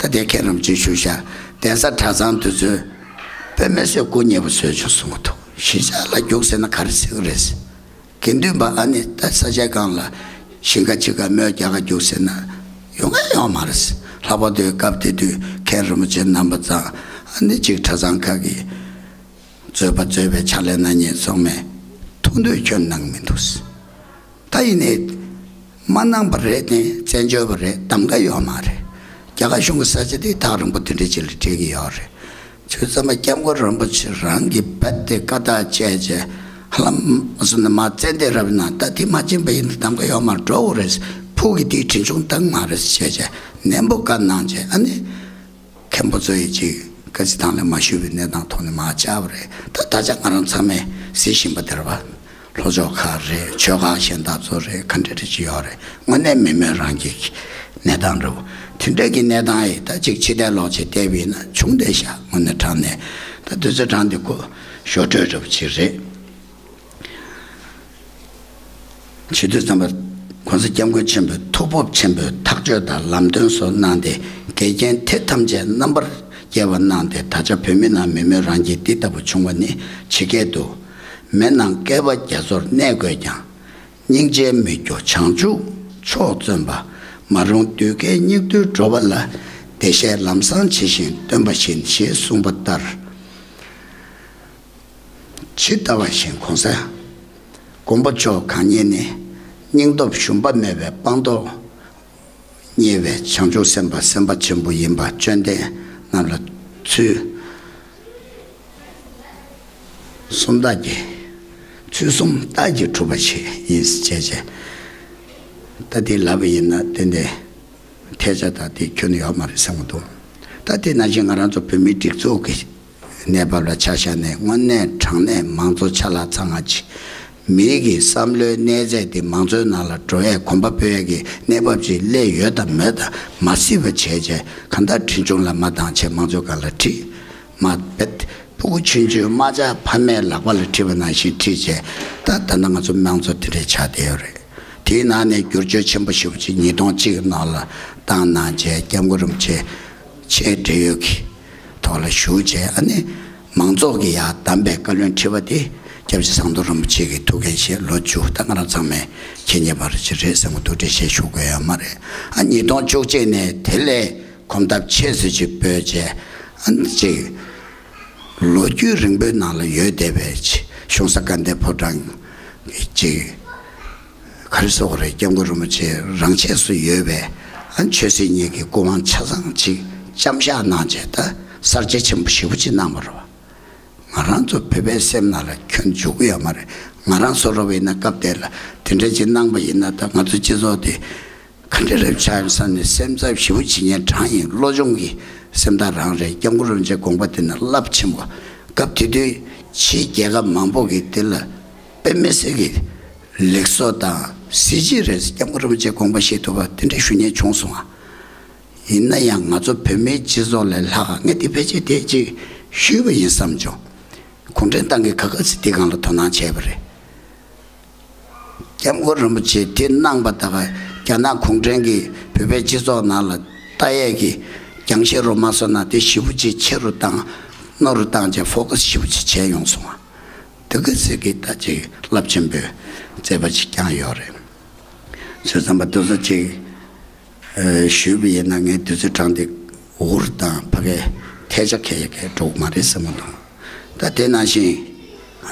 ད་དེ་མཁན་རིན་པོ་ཆེས་ཞུ་བཞག་གདན་ས་གྲྭ་ཚང་དེ་ཚོས་དཔེ་མི་སྲིད་སྐུ་མཉེལ་པོ་བཟོས་བྱུང་གསུང་གི་འདུག་གཞིས་ཆགས་ལ་རྒྱུགས་ཟེར་ན་ག་རེ་ཟེར་གི་རེད། དགེ་འདུན་པ་ཨ་ནི་ད་ས་ཆ་གང་ལ་ཞིང་ཁ་ཅིག་ག་རྨོས་རྒྱག་ག་རྒྱུགས་ཟེར་ན་ཡོང་ང་ཡོང་མ་རེད། ལྷག་པར་དུ་སྐབས་དེ་དུས་མཁན་རིན་པོ་ཆེ་རྣམ་པ་ཚང་ཨ་ནི་ཅིག་གྲྭ་ཚང་ཁག་གི་མཛོད་པ་མཛོད་པའི་ཕྱག་ལས་གནང་མཁན་ཚང་མས་ཐུགས་འདོད་ཁྱོན་གནང་མི་འདུག་ད་ཡིན་ནའི་མ་གནང་པ་རེད་དེ། བཙན་བྱོལ་བ་རེད། གདམ་ག་ཡོད་མ་རེད། རྒྱ་གར་གཞུང་གི་ས་ཆ་དེ་ཐག་རིང་པོ་དེ་འདྲ་ཅིག་ལ་སྤྲད་ཀྱི་ཡོད་རེད། བྱས་ཙང་སྐྱབས་མགོན་རིན་པོ་ཆེ་རང་གིས་རྦད་དེ་བཀའ་རྟགས་བཅས་བྱས། ཧ་ལམ་མ་སོང་ན་མ་བཙན་ཏེ་རབ་ན་ད་དེ་མ་ཕྱིན་པ་ཡིན་ན་གདམ་ག་ཡོད་མ་རེད། འགྲོ་དགོས་རེད། ཕུགས་ཀྱི་དེའི་གྲོན་ཆུང་བཏང་མ་རེད་བྱས་བྱས་ནན་པོ་བཀའ་གནང་བྱས། ཨ་ནི་མཁན་པོ་ཚོ་ཡིས་ཅིག་བཀའ་སྩལ་དང་ལེན་མ་ཞུས་པའི་གནས་སྟངས་ཐོག་ནས་མར་བཅར་བ་རེད། ད་ད་ཆ་ང་རང་ཚང་མས་གཟིགས་བཞིན་པ་དེ་རེད་པ། ལྷོ་ཕྱོགས་ཁག་རེད། ཆོལ་ཁ་གཞན་དག་ཚོ་རེད། ག་འདྲ་འདྲ་ཅིག་ཡོད་རེད། དངོས་གནས་མི་མོས་རང་གི་གནས་སྟངས་རེད། དེ་འདྲ་གི་གནས་སྟངས་ཡིས་ད་ཅིག་ཕྱི་བལྟས་ལོག་བྱས་བལྟས་པ་ཡིན་ན་བྱུང་བསྡད་ཤག་དངོས་གནས་དྲང་གནས་ད་དུས་ཚོད་དྲངས་ཏེ་ཁོ་ཞོར་འཕྲོས་འདྲ་པོ་ཅིག་རེད། བྱེད་དུས་ཙམ་པ། ༸གོང་ས་༸སྐྱབས་མགོན་ཆེན་པོས་ཐུགས་སྤོབས་ཆེན་པོས་ཐག་གཅོད་དང་ལམ་སྟོན་སོགས་གནང་སྟེ། འགལ་རྐྱེན་དེ་ཐམས་ཅད་རྣམ་པར་རྒྱལ་བ་གནང་སྟེ། ད་ཆ་བོད་མི་ནང་མི་མོས་རང་བཞིན་འདི་ལྟ་བུ་བྱུང་བ་ནི་ཇི་སྐད་དུ། མི་རྣམས་བསྐལ་པ་རྒྱ་མཚོར་གནས་དགོས་ཀྱང་། སྙིང་རྗེའི་མི་རྒྱུ་བྱང་ཆུབ་མཆོག་བརྩོན་པ། མ་རུངས་གདུལ་དཀའི་སྙིགས་དུས་འགྲོ་བ་ལ། བདེ་གཤེགས་ལམ་བཟང་ཇི་བཞིན་སྟོན་པ་བཞིན། ཞེས་གསུངས་པ་ལྟར། ཇི་ལྟ་བ་བཞིན་གོང་ས་མགོན་པོ་མཆོག་གང་ཉིད་ནི་སྙིང་སྟོབས་ཞུམ་པ་མེད་པའི་སྤངས་རྟོགས་བརྙེས་པའི་བྱང་ཆུབ་སེམས་དཔའ་སེམས་དཔའ་ཆེན་པོ་ཡིན་པ་དཔྱོད་ལྡན་རྣམས་ལ་ཚུལ་གསུམ་རྟགས་ཀྱིས་ཚུལ་གསུམ་རྟགས་ཀྱིས་གྲུབ་པ་ཞིག་ཡིན་ཞེས་བྱས། ད་དེ་ལབ་པ་ཡིན་ན་ཏན་ཏན་ཐལ་ཆ་དང་དེ་ཁྱོན་ནས་ཡོད་མ་རེད་བསམ་གྱི་འདུག་ད་དེ་ནང་བཞིན་ང་རང་ཚོ་བོད་མིའི་སྒྲིག་འཛུགས་ཀྱི་ གནས་བབ་ལ་ཆ་བཞག་ནས་དངོས་གནས་དྲང་གནས་མང་གཙོ་ཆ་ལག་ཚང་ང་ཅིག་མི་གི་བསམ་བློའི་གནས་ཚད་དེ་མང་གཙོའི་ནང་ལ་འགྲོ་ཡས་གོམ་པ་སྤོས་ཡས་ཀྱི་གནས་བབ་ཅིག་སླེབས་ཡོད་དང་མེད་དང་མ་སྲིད་པ་བྱས་བྱས། གང་ལྟར་ཁྲིམས་གཞུང་ལ་མ་བཏང་བྱས་མང་གཙོའི་སྒང་ལ་ཁྲིད། མ་བེད། ཕྲུ་གུ་ཆུང་ཆུང་རྨ་བྱ་ཕ་མའི་ལག་པ་ལ་ཁྲིད་པ་ནང་བཞིན་ཁྲིད་བྱས། ད་ད་ལྟ་ང་ཚོ་མང་གཙོ་དེ་འདྲས་ཆགས་བསྡད་ཡོད་རེད། དེའི་ནང་ནས་བསྒྱུར་བཅོས་ཆེན་པོ་ཞེ་པོ་ཅིག་ཉིས་སྟོང་གཅིག་ནང་ལ་བཏང་གནང་བྱས། སྐྱབས་མགོན་རིན་པོ་ཆེ་ཆེས་བགྲེས་ཡོལ་གྱི་ཐོག་ལ་བཞུགས་བྱས། ཨ་ནི་མང་ཚོགས་ཀྱིས་ཡར་བདམས་པའི་བཀའ་བློན་ཁྲི་པ་དེ་སྐྱབས་རྗེ་ཟམ་གདོང་རིན་པོ་ཆེ་གི་ཐུགས་འགན་བཞེས། ལོ་བཅུ། ད་ང་རང་ཚང་མས་མཁྱེན་མཁྱེན་པ་ཅིག་རེད་བསམ་གི་འདུག་འགྲེལ་བཤད་ཞུ་དགོས་ཡ་མ་རེད། ཨ་ཉིས་སྟོང་བཅུ་གཅིག་ནས་དེ་ལས་གོམ་སྟབས་ཆེ་ཙམ་ཅིག་སྤོས་བྱས། ཨ་ནི་ཅིག་ལོ་རྒྱུས་རིང་པོའི་ནང་ལ་ཡོད་བསྡད་པའི་ཅིག་གཞུང་ས་དགའ་ལྡན་ཕོ་བྲང་གི་ཅིག་ག་རེ་ཟེར་དགོས་རེད། སྐྱབས་མགོན་རིན་པོ་ཆེ་རང་ཆས་སུ་ཡོད་པའི་ཨ་ཆོས་སྲིད་གཉིས་ཀྱི་སྐུ་དབང་ཆ་ཚང་ཅིག་བཅམ་བཞག་གནང་བྱས། ད་གསར་བརྗེ་ཆེན་པོ་ཞེ་པོ་ཅིག་གནང་བ་རེད་བ། ང་རང་ཚོ་བོད་པའི་སེམས་ནང་ལ་ཁྱོན་འཇུག་གི་ཡོད་མ་རེད། ང་རང་བཟོ་འདྲ་བ་ཡིན་ན་སྐབས་དེ་ལ་དེ་འདྲ་ཅིག་གནང་པ་ཡིན་ན། ད་ང་ཚོ་སྤྱི་ཚོགས་དེ་ག་འདྲ་རེད་ཆགས་ཡོང་བསམ་ནས་སེམས་འཚབ་ཞེ་པོ་བྱེད་མཁན་གྲངས་ཡིན། བློ་སྦྱོང་གི་སེམས་ཐག་རང་རེད། སྐྱབས་མགོན་རིན་པོ་ཆེའི་དགོངས་པ་དེ་ནི་རླབས་ཆེན་པོ། སྐབས་དེ་དུས་ཕྱིའི་རྒྱལ་ཁབ་མང་པོ་གིས་དེ་ལ་དཔེ་མི་སྲིད་ཀྱི་ལེགས་གསོ་དང་གཟི་བརྗིད་རེད། སྐྱབས་མགོན་རིན་པོ་ཆེའི་དགོངས་པ་བཞེས་ཐུབ་པ་དེ་འདྲ་ཞུ་མཁན་བྱུང་སོང་ང་། ཡིན་ན་ཡང་ང་ཚོ་བོད་མིའི་སྤྱི་ཚོགས་ལས་ལྷག་ངས་དེ་ཕལ་ཆེར་དེ་ཅིག་ཞུས་པ་ཡིན་བསམ་བྱུང་། གུང་ཁྲན་ཏང་གིས་ག་ག་ཚོད་དེའི་སྒང་ལ་དོ་སྣང་བྱས་པ་རེད། སྐྱབས་མགོན་རིན་པོ་ཆེས་དེ་གནང་པ་དག་རྒྱ་ནག་གུང་ཁྲན་གྱིས་བོད་པའི་སྤྱི་ཚོགས་ནང་ལ་ལྟ་ཡས་ཀྱི་རྒྱང་ཤེལ་རུ་མ་སོང་ན། དེ་ཞེ་པོ་ཅིག་ཆེ་རུ་བཏང་། རྣོ་རུ་བཏང་བྱས་ཕོ་ཀ་སི་ཞེ་པོ་ཅིག་བྱས་ཡོང་སོང་བ། དེ་ག་ཚོད་ཀྱི་ད་ཅིག་རླབས་ཆེན་པོའི་མཛད་པ་ཅིག་བསྐྱངས་ཡོད་རེད། བྱས་ཙང་པ་དེ་ཚོ་ཅིག་ཨ་ཞུས་པ་ཡིན་ན་ངས་དུས་ཚོད་གྲངས་དེ་འུར་དང་ཕ་གའི་ཐལ་ཆ་ཁེལ་ཁེལ་འགྲོ་གི་མ་རེད་བསམ་གྱི་འདུག་ད་དེ་ནང་བཞིན་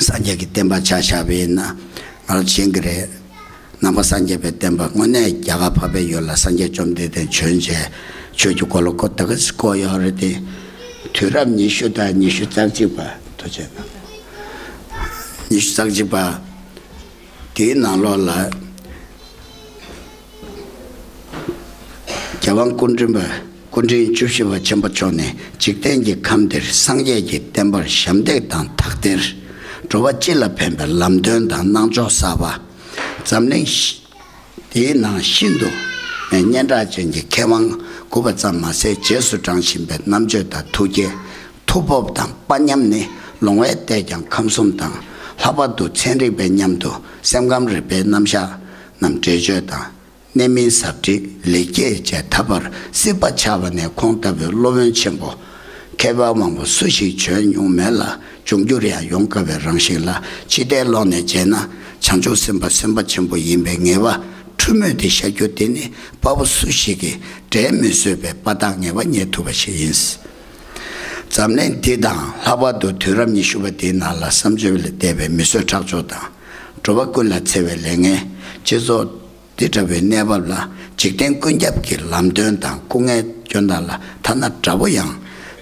སངས་རྒྱས་ཀྱི་བསྟན་པ་ཆ་བཞག་པ་ཡིན་ན་ང་རང་མཁྱེན་གྱི་རེད། ནང་པ་སངས་རྒྱས་པའི་བསྟན་པ་དངོས་གནས་རྒྱ་གར་འཕགས་པའི་ཡུལ་ལ་སངས་རྒྱས་བཅོམ་ལྡན་འདས་བྱོན་བྱས་ཆོས་ཀྱི་འཁོར་ལོ་བསྐོར། ད་ག་ཚོད་བསྐོར་ཡོད་རེད་དེ། དུས་རབས་ཉི་ཤུ་དང་ཉི་ཤུ་རྩ་གཅིག་པ། ཐུགས་རྗེ་གནང་། ཉི་ཤུ་རྩ་གཅིག་པ། དེའི་ནང་ལོགས་ལ་རྒྱལ་དབང་སྐུ་ཕྲེང་པ་སྐུ་ཕྲེང་བཅུ་བཞི་པ་ཆེན་པོ་མཆོག་ནས་འཇིག་རྟེན་གྱི་ཁམས་འདིར་སངས་རྒྱས་ཀྱི་བསྟན་པར་ཞབས་འདེགས་དང་དག་ཐེར། འགྲོ་བ་སྤྱི་ལ་ཕན་པའི་ལམ་སྟོན་དང་གནང་ཕྱོགས་གསར་པ། འཛམ་གླིང་ཤི་དེའི་ནང་ཤིན་ཏུ་སྙན་གྲགས་ཅན་གྱི་མཁས་དབང་དགུ་པ་ཙམ་མ་ཟད་རྗེས་སུ་འབྲང་བཞིན་པའི་རྣམ་དཔྱོད་དང་ཐུགས་བསྐྱེད། ཐུགས་སྤོབས་དང་དཔའ་ཉམས་ནི་ལོང་བས་བལྟས་ཀྱང་ཁམས་གསུམ་དང་། ལྷག་པར་དུ་ཚན་རིག་པའི་མཉམ་དུ་སེམས་ཁམས་རིག་པའི་རྣམ་གཞག་རྣམས་འགྲེལ་བརྗོད་དང་། གནད་སྨིན་ཟབ་ཁྲིད་ལེགས་སྐྱེས་བཅས་ད་བར་སྲིད་པ་ཆགས་པ་ནས་ཁོང་ལྟ་བུའི་སློབ་དཔོན་ཆེན་པོ་མཁས་པ་མང་པོ་སུ་ཞིག་བྱོན་མྱོང་མེད་ལ། འབྱུང་འགྱུར་ཡང་ཡོང་དཀའ་བའི་རང་བཞིན་ལ། ཕྱི་ལྟའི་ཀློང་ནས་མཇལ་ན་བྱང་ཆུབ་སེམས་དཔའ་སེམས་དཔའ་ཆེན་པོ་ཡིན་པའི་ངེས་པ་འཁྲུལ་མེད་དེ་ཤར་རྒྱུ་དེ་ནི་དཔའ་བོ་སུ་ཞིག་གིས་འགྲན་མི་བཟོད་པའི་དཔའ་རྟགས་ངེས་པ་རྙེད་ཐུབ་པ་ཞིག་ཡིན། འཛམ་གླིང་འདི་དང་ལྷག་པར་དུ་དུས་རབས་ཉི་ཤུ་པ་འདིའི་ནང་ལ་བསམ་བརྗོད་ལས་འདས་པའི་མི་བཟོད་ཁྲག་སྦྱོར་དང་། འགྲོ་བ་ཀུན་ལ་འཚེ་བའི་ལས་ངན་སྤྱི་ཚོགས་འདི་འདྲ་བའི་གནས་བབ་ལ། འཇིག་རྟེན་ཀུན་ཁྱབ་ཀྱི་ལམ་སྟོན་དང་སྐུ་ངལ་སྐྱོན་དག་ལ་ཐ་ན་དགྲ་བོ་ཡང་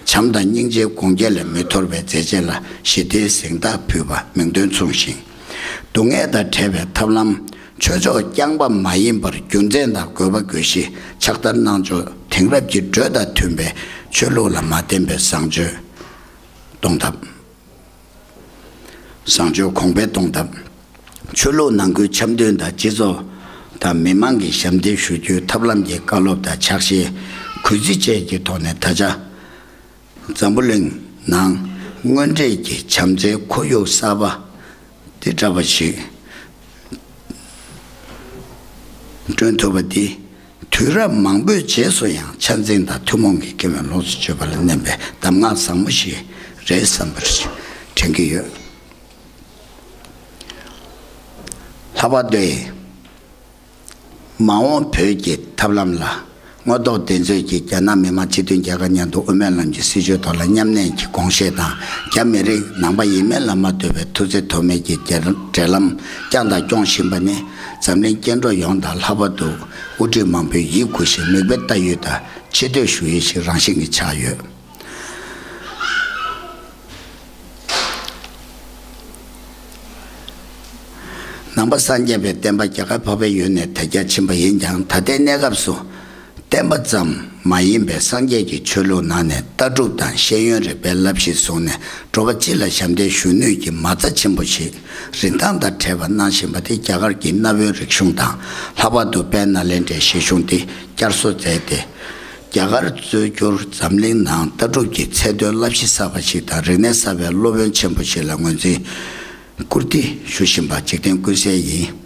བྱམས་དང་སྙིང་རྗེའི་སྒོ་འགྱེད་ལས་མི་འཐོར་བའི་མཛད་རྗེས་ལ་ཞི་བདེའི་གཟེངས་རྟགས་ཕུལ་བ་མིང་དོན་མཚུངས་ཤིང་། སྡུག་བསྔལ་དང་བྲལ་བའི་ཐབས་ལམ། ཆོས་ཕྱོགས་རྐྱང་པ་མ་ཡིན་པར་རྒྱུ་མཚན་དང་དགོས་པ་དགོས་གཞི་ཕྱག་བསྟར་གནང་ཕྱོགས་དེང་རབས་ཀྱི་འགྲོས་དང་མཐུན་པའི་ཆོས་ལུགས་ལ་མ་བརྟེན་པའི་བཟང་སྤྱོད་གཏོང་ཐབས། བཟང་སྤྱོད་གོང་འཕེལ་གཏོང་ཐབས། ཆོས་ལུགས་ནང་ཁུལ་འཆམ་མཐུན་དང་སྤྱི་ཚོགས་དང་མི་མང་གི་ཞབས་འདེགས་ཞུ་རྒྱུའི་ཐབས་ལམ་གྱི་བཀའ་སློབ་དང་ཕྱག་བཞེས། གུས་བརྩི་བཅས་ཀྱི་ཐོག་ནས་ད་ཆ་འཛམ་བུ་གླིང་ནང་དངོས་འབྲེལ་གྱི་བྱམས་བརྩེའི་ཁོར་ཡུག་གསར་པ་འདི་འདྲ་བ་ཞིག་བསྐྲུན་ཐུབ་པ་འདི། དུས་རབས་མང་པོའི་རྗེས་སུ་ཡང་ཆ་འཛིན་དང་ཐུན་མོང་གི་ཁེ་ཕན་ལོངས་སུ་སྤྱོད་པ་ལ་གནས་པའི་གདམས་ངག་བཟང་པོ་ཞིག་རེད་བསམ་པར་དྲན་གྱི་ཡོད། ལྷག་པར་དུ་མ་འོངས་བོད་ཀྱི་ཐབས་ལམ་ལ་དངོས་ཐོག་བདེན་འཚོལ་གྱིས་རྒྱ་ནག་མི་དམངས་སྤྱི་མཐུན་རྒྱལ་ཁབ་མཉམ་དུ་དབུ་མའི་ལམ་གྱི་སྲིད་བྱུས་ཐོག་ལ་མཉམ་གནས་ཀྱི་དགོངས་བཞེས་དང་། རྒྱ་མི་རིགས་ནང་པ་ཡིན་མིན་ལ་མ་ལྟོས་པའི་མཐུན་སྒྲིལ་དོན་སྨིན་གྱི་འབྲེལ་ལམ་བསྐྱངས་དང་སྐྱོང་བཞིན་པ་ནི། འཛམ་གླིང་སྐྱེ་འགྲོ་ཡོངས་དང་ལྷག་པར་དུ་དབུ་ཁྲིད་མང་པོས་ཡིད་མགུ་ཞིང་མིག་དཔེ་ལྟ་ཡུལ་དང་ཆེ་བསྟོད་ཞུ་ཡུལ་ཞིག་རང་བཞིན་གྱིས་ཆགས་ཡོད། ནང་པ་སངས་རྒྱས་པའི་བསྟན་པ་རྒྱ་གར་འཕགས་པའི་ཡུལ་ནས་དར་རྒྱས་ཕྱིན་པ་ཡིན་ཀྱང་། ད་ལྟའི་གནས་སྐབས་སུ་བསྟན་པ་ཙམ་ མ་ཡིན་པའི་སངས་རྒྱས་ཀྱི་ཆོས་ལུགས་ནང་ནས་ལྟ་གྲུབ་དང་ཤེས་ཡོན་རིག་པའི་བསླབ་གཞི་བཟུང་ནས་འགྲོ་བ་སྤྱི་ལ་ཞབས་འདེགས་ཞུ་ནུས་ཀྱི་མ་རྩ་ཆེན་པོ་ཞིག་རིན་ཐང་དང་བྲལ་བ་གནང་བཞིན་པ་དེ་རྒྱ་གར་གྱི་གནའ་བོའི་རིག་གཞུང་དང་ལྷག་པར་དུ་དཔལ་ནཱ་ལེནྡྲའི་བཞེད་གཞུང་དེ་བསྐྱར་གསོ་མཛད་དེ། རྒྱ་གར་གཙོས་བསྒྱུར་འཛམ་གླིང་ནང་ལྟ་གྲུབ་ཀྱི་ཚད་མཐོའི་བསླབ་གཞི་གསར་པ་ཞིག་དང་རིག་གནས་གསར་པའི་སློབ་དཔོན་ཆེན་པོ་ཞིག་ལ་ངོས་འཛིན་བཀུར་སྟི་ཞུ་བཞིན་པ་འཇིག་རྟེན་ཀུན་གསལ་ཡིན།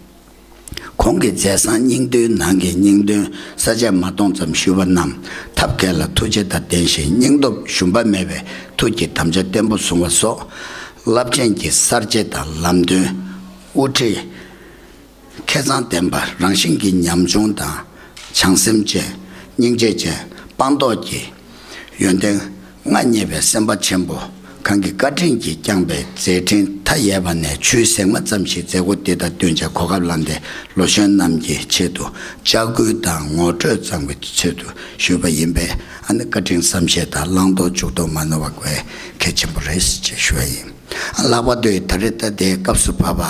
ཁོང་གི་མཛད་བཟང་སྙིང་བསྡུས་ནང་གི་སྙིང་དོན་ས་བཅད་མ་སྟོང་ཙམ་ཞུས་པ་རྣམས་ཐབས་མཁས་ལ་ཐུགས་རྗེ་དང་ལྡན་ཞིང་སྙིང་སྟོབས་ཞུམ་པ་མེད་པའི་ཐུགས་ཀྱི་དམ་བཅའ་བརྟན་པོ་བཟུང་བ་སོགས་རླབས་ཆེན་གྱི་གསར་བརྗེ་དང་ལམ་སྟོན། དབུ་ཁྲིད། མཁས་མཛངས་ལྡན་པ་རང་བཞིན་གྱི་ཉམ་ཆུང་དང་བྱང་སེམས་ཅན། སྙིང་རྗེ་ཅན། སྤངས་རྟོགས་ཀྱི་ཡོན་ཏན་མངའ་བརྙེས་པའི་སེམས་དཔའ་ཆེན་པོ་གང་གི་བཀའ་དྲིན་གྱིས་བསྐྱངས་པའི་མཛད་འཕྲིན་མཐའ་ཡས་པ་ནས་ཆུད་ཟད་མ་ཙམ་ཞིག་མཛད་སྒོ་འདི་དང་བསྟུན་བྱ་གོ་སྐབས་བླངས་ཏེ་ལོ་གཞོན་རྣམས་ཀྱི་ཆེད་དུ་ལྕག་སྐུལ་དང་ངོ་སྤྲོད་གཙང་བའི་ཆེད་དུ་ཞུས་པ་ཡིན་པས། ཨ་ནི་བཀའ་དྲིན་བསམ་ཤེས་དང་བླང་དོར་འཇུག་ལྡོག་མ་ནོར་བ་དགོས་གལ་ཆེན་པོ་རེད་ཅེས་ཞུ་བ་ཡིན། ལྷག་པར་དུ་ད་རེས་ད་ལྟའི་སྐབས་སུ་བབས་པ་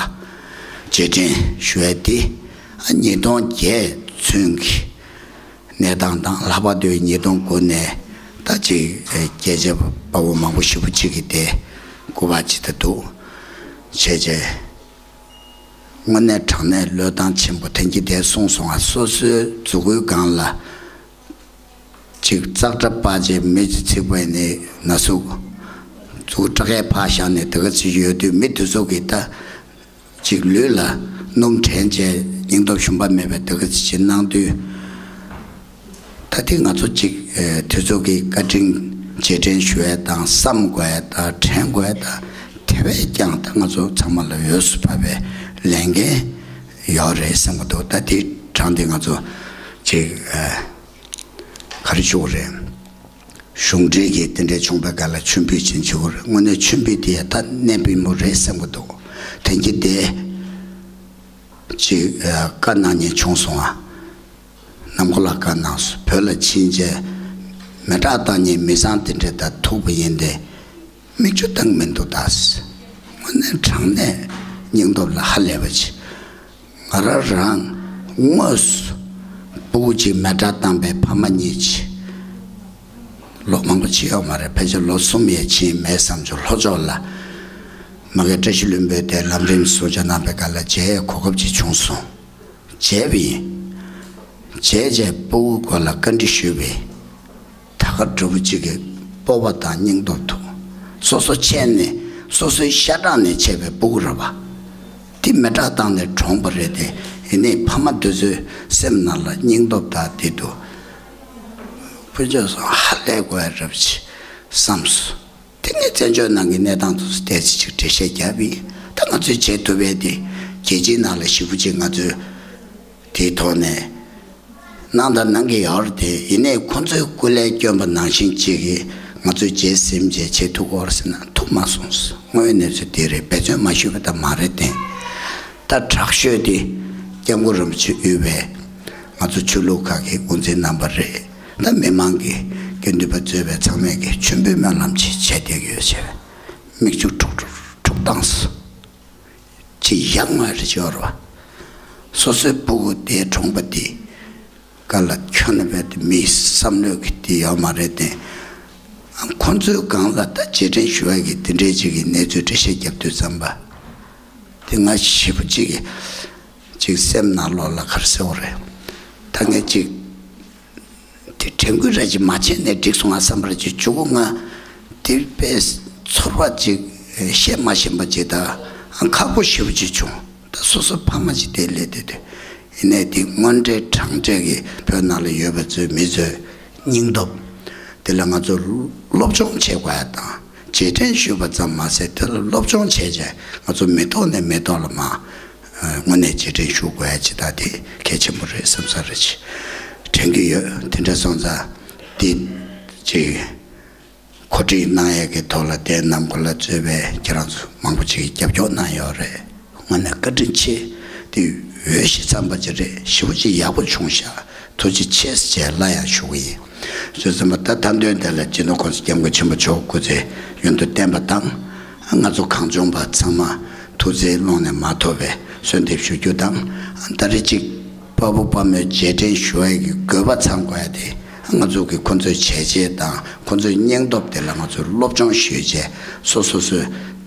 རྗེས་དྲན་ཞུ་ཡས་འདི་ཉིས་སྟོང་བརྒྱད་ཚུན་གྱི་གནས་སྟངས་དང་ལྷག་པར་དུ་ཉིས་སྟོང་དགུ་ནས་ད་ཅིག་རྒྱལ་གཅེས་དཔའ་བོ་མང་པོ་ཞེ་པོ་ཅིག་གིས་དེ་སྐུ་པར་ཅིག་ད་འདུག་བྱས་རྗེས་དངོས་གནས་དྲང་གནས་བློས་བཏང་ཆེན་པོ་དེང་གི་དེ་གསུངས་སོང་ང་། སོ་སོའི་མཛུ་གུའི་སྒང་ལ། ཅིག་ཙག་སྒྲ་སྤར་བྱས་མི་ཚིག་པ་ནི་ན་ཟུག་མཛུག་སྐྲ་ཁལ་ཕར་བཞག་ནས་དེ་ག་ཚོད་ཡོད་དུས་མི་དེ་ཚོ་གིས་ད་ཅིག་ལུས་ལ་སྣུམ་དྲན་བྱས་སྙིང་སྟོབས་ཞུམ་པ་མེད་པའི་དེ་ག་ཚོད་ཅིག་གནང་དུས། ད་དེ་ང་ཚོ་ཅིག་དེ་ཚོ་གི་བཀའ་དྲིན་རྗེས་དྲན་ཞུ་ཡས་དང་བསམ་དགོས་ཡས་དང་དྲན་དགོས་ཡས་དང་དེ་བས་ཀྱང་ད་ང་ཚོ་ཚང་མ་ལ་འོས་སུ་བབས་པའི་ལས་འགན་ཡོད་རེད་བསམ་གི་འདུག་ད་དེ་དྲང་དེ་ང་ཚོ་ཅིག་ག་རེ་ཞུ་དགོས་རེད། གཞུང་འབྲེལ་གྱི་དེ་འདྲའི་བྱུང་བའི་སྒང་ལ་མཆོད་འབུལ་ཅིག་ཞུ་དགོས་རེད། དངོས་གནས་མཆོད་འབུལ་དེ་ད་གནད་སྤུས་མོ་རེད་བསམ་གྱི་འདུག་དེང་གི་དེ་ཅིག་བཀའ་གནང་མཁན་བྱུང་སོང་ང་། ནམ་མཁའ་ལ་བཀའ་གནང་སོང་། བོད་ལ་ཕྱིན་རྗེས་མེ་སྲེག་བཏང་མཁན་མི་ཚང་དེ་འདྲ་དང་ཐུག་པ་ཡིན་ཏེ། མིག་ཆུ་བཏང་མི་འདུག་ད། དངོས་གནས་དྲང་གནས་སྙིང་སྟོབས་ལ་ཧ་ལས་པ་ཅིག་ང་རང་རང་དངོས་སུ་སྤུ་གུ་གཅིག་མེ་སྲེག་བཏང་པའི་ཕ་མ་གཉིས་ཅིག་ལོ་མང་པོ་ཕྱིན་ཡོད་མ་རེད། ཕལ་ཆེར་ལོ་གསུམ་ཡས་ཕྱིན་མེད་བསམ་བྱུང་། ལྷོ་ཕྱོགས་ལ་མ་གི་བཀྲ་ཤིས་ལྷུན་པོའི་དེ་ལམ་རིམ་བཟོ་བཅོས་གནང་པའི་སྐབས་ལ་མཇལ་ཡས་གོ་སྐབས་ཅིག་བྱུང་སོང་། མཇལ་བ་ཡིན། མཇལ་རྗེས་སྤུ་གུའི་སྐོར་ལ་བཀའ་འདྲི་ཞུས་པས། ད་ག་འདྲ་པོ་ཅིག་གི་སྤོབས་པ་དང་སྙིང་སྟོབས་འདུག་སོ་སོ་ཆད་ནས་སོ་སོའི་ཤ་ཁྲག་ནས་ཆད་པའི་སྤུ་གུ་རེད་པ། དེ་མེ་སྲེག་བཏང་ནས་གྲོངས་པ་རེད་དེ། ཡིན་ནའི་ཕ་མ་དེ་ཚོའི་སེམས་ནང་ལ་སྙིང་སྟོབས་དང་དེ་འདུག་ཕུན་ཚོགས་སོགས་ཧ་ལས་དགོས་ཡ་རབ་ཆེ་བསམས་སོང་། དེ་ནས་བཙན་བྱོལ་ནང་གི་གནས་སྟངས་དེ་ཚོ་ཏོག་ཙམ་ཅིག་འགྲེལ་བཤད་བརྒྱབ་པས། ད་ང་ཚོས་བྱེད་ཐུབ་པའི་དེ་རྒྱལ་སྤྱིའི་ནང་ལ་ཞེ་པོ་ཅིག་ང་ཚོས་དེའི་ཐོག་ནས་གནང་དང་གནང་གི་ཡོད་རེད་དེ། ཡིན་ནའི་ཁོང་ཚོའི་སྐུ་ལས་བསྐྱོན་པ་ནང་བཞིན་ཅིག་གིས་ང་ཚོས་བརྗེད་ཟིན་བྱས་བྱེད་ཐུབ་ཀྱི་ཡོད་རེད་ཟེར་ན་ཐུབ་མ་སོང་། དངོས་ཡོད་གནས་ཚུལ་དེ་རེད། འབད་བརྩོན་མ་ཞུས་པ་ད་མ་རེད་དེ། ད་དྲག་ཤོས་དེ་སྐྱབས་མགོན་རིན་པོ་ཆེ་དབུས་པའི་ང་ཚོ་ཆོས་ལུགས་ཁག་གི་དབུ་འཛིན་རྣམ་པ་རེད། ད་མི་མང་གི་དགེ་འདུན་པ་གཙོས་པའི་ཚང་མས་ཀྱི་མཆོད་འབུལ་སྨོན་ལམ་ཅིག་བྱས་བསྡད་ཀྱི་ཡོད་ཟེར་བས། མིག་ཆུ་འཁྲུག་འཁྲུག་འཁྲུག་བཏང་སོང་། ཅི་ཡག་མ་རེད་ཅོར་བ། སོ་སོའི་སྤུ་གུ་དེ་གྲོངས་པ་དེ་ག་ལ་ཁྱོན་ནས་བས་དེ་མིའི་བསམ་བློ་གི་དེ་ཡོད་མ་རེད་དེ། ཁོ་ཚོའི་སྒང་ལ་ད་རྗེས་དྲན་ཞུ་བ་གི་དེ་འདྲའི་ཅིག་གི་གནས་ཚུལ་འགྲེལ་བཤད་རྒྱབ་དུས་ཙམ་པ། དེ་ང་ཞེ་པོ་ཅིག་གི་ཅིག་སེམས་ནང་ལོགས་ལ་ག་རེ་ཟེར་བ་རེད། ད་ངས་ཅིག་དེ་དྲན་སྐུལ་ར་ཅིག་མ་བྱས་ནས་འགྲིག་སོང་ང་བསམ་པ་ར་ཅིག་བྱུང་། ང་དེ་དཔེ་ཚོར་བ་ཅིག་བཤད་མ་ཤེས་པ་ཅིག་དང་ཁག་པོ་ཞེ་པོ་ཅིག་བྱུང་། ད་སོ་སོ་ཕ་མ་ཅིག་དེ་སླེབས་བསྡད་དུས། ཡིན་ནའི་དེ་དངོས་འབྲེལ་དྲང་འབྲེལ་གྱི་བོད་ནང་ལ་ཡོད་པ་ཚོའི་མི་ཚོའི་སྙིང་སྟོབས་དེ་ལ་ང་ཚོ་སློབ་སྦྱོང་བྱེད་དགོས་ཡ་དང་། རྗེས་དྲན་ཞུས་པ་ཙམ་མ་ཟད་དེ་ལ་སློབ་སྦྱོང་བྱས་རྗེས་ང་ཚོ་མི་ཐོག་ནས་མི་ཐོག་ལ་མར་དངོས་གནས་རྗེས་དྲན་ཞུ་དགོས་ཡ་ཅིག་ད་དེ་གལ་ཆེན་པོ་རེད་བསམ་ས་རེད་ཅིག་དྲན་གྱི་ཡོད། དེ་འདྲ་སོང་ཙང་དེ་ཅིག་གོ་སྒྲིག་གནང་ཡས་ཀྱི་ཐོག་ལ་དེ་ནམ་མཁའ་ལ་གཙོས་པའི་ཁྱེད་རང་ཚོ་མང་པོ་ཅིག་གིས་རྒྱབ་སྐྱོར་གནང་ཡོད་རེད། དངོས་གནས་བཀའ་དྲིན་ཆེ། དེ་འོས་ཤིང་འཚམས་པ་ཅིག་རེད། ཞེ་པོ་ཅིག་ཡག་པོ་བྱུང་ཤག་ཐུགས་རྗེ་ཆེ་ཟེར་སླར་ཡང་ཞུ་གི་ཡིན། བཟོད་བསམ་པ་ད་མཐའ་དོན་དེ་ལ་སྤྱི་ནོར་༸གོང་ས་༸སྐྱབས་མགོན་ཆེན་པོ་མཆོག་སྐུ་ཚེ་ཡུན་དུ་བརྟན་པ་དང་། ང་ཚོ་གངས་ལྗོངས་པ་ཚང་མ་ཐུགས་བརྩེའི་ཀློང་ནས་མ་ཐོབ་པའི་གསོལ་འདེབས་ཞུ་རྒྱུ་དང་། ད་རེས་ཅིག་དཔའ་བོ་དཔའ་མོའི་རྗེས་དྲན་ཞུ་བའི་གི་དགོས་པ་ཚང་དགོས་ཡ་དེ་ ང་ཚོ་གི་ཁོ་ཚོའི་བྱས་རྗེས་དང་ཁོ་ཚོའི་སྙིང་སྟོབས་དེ་ལ་ང་ཚོས་སློབ་སྦྱོང་ཞུས་བྱས། སོ་སོ་སོའི་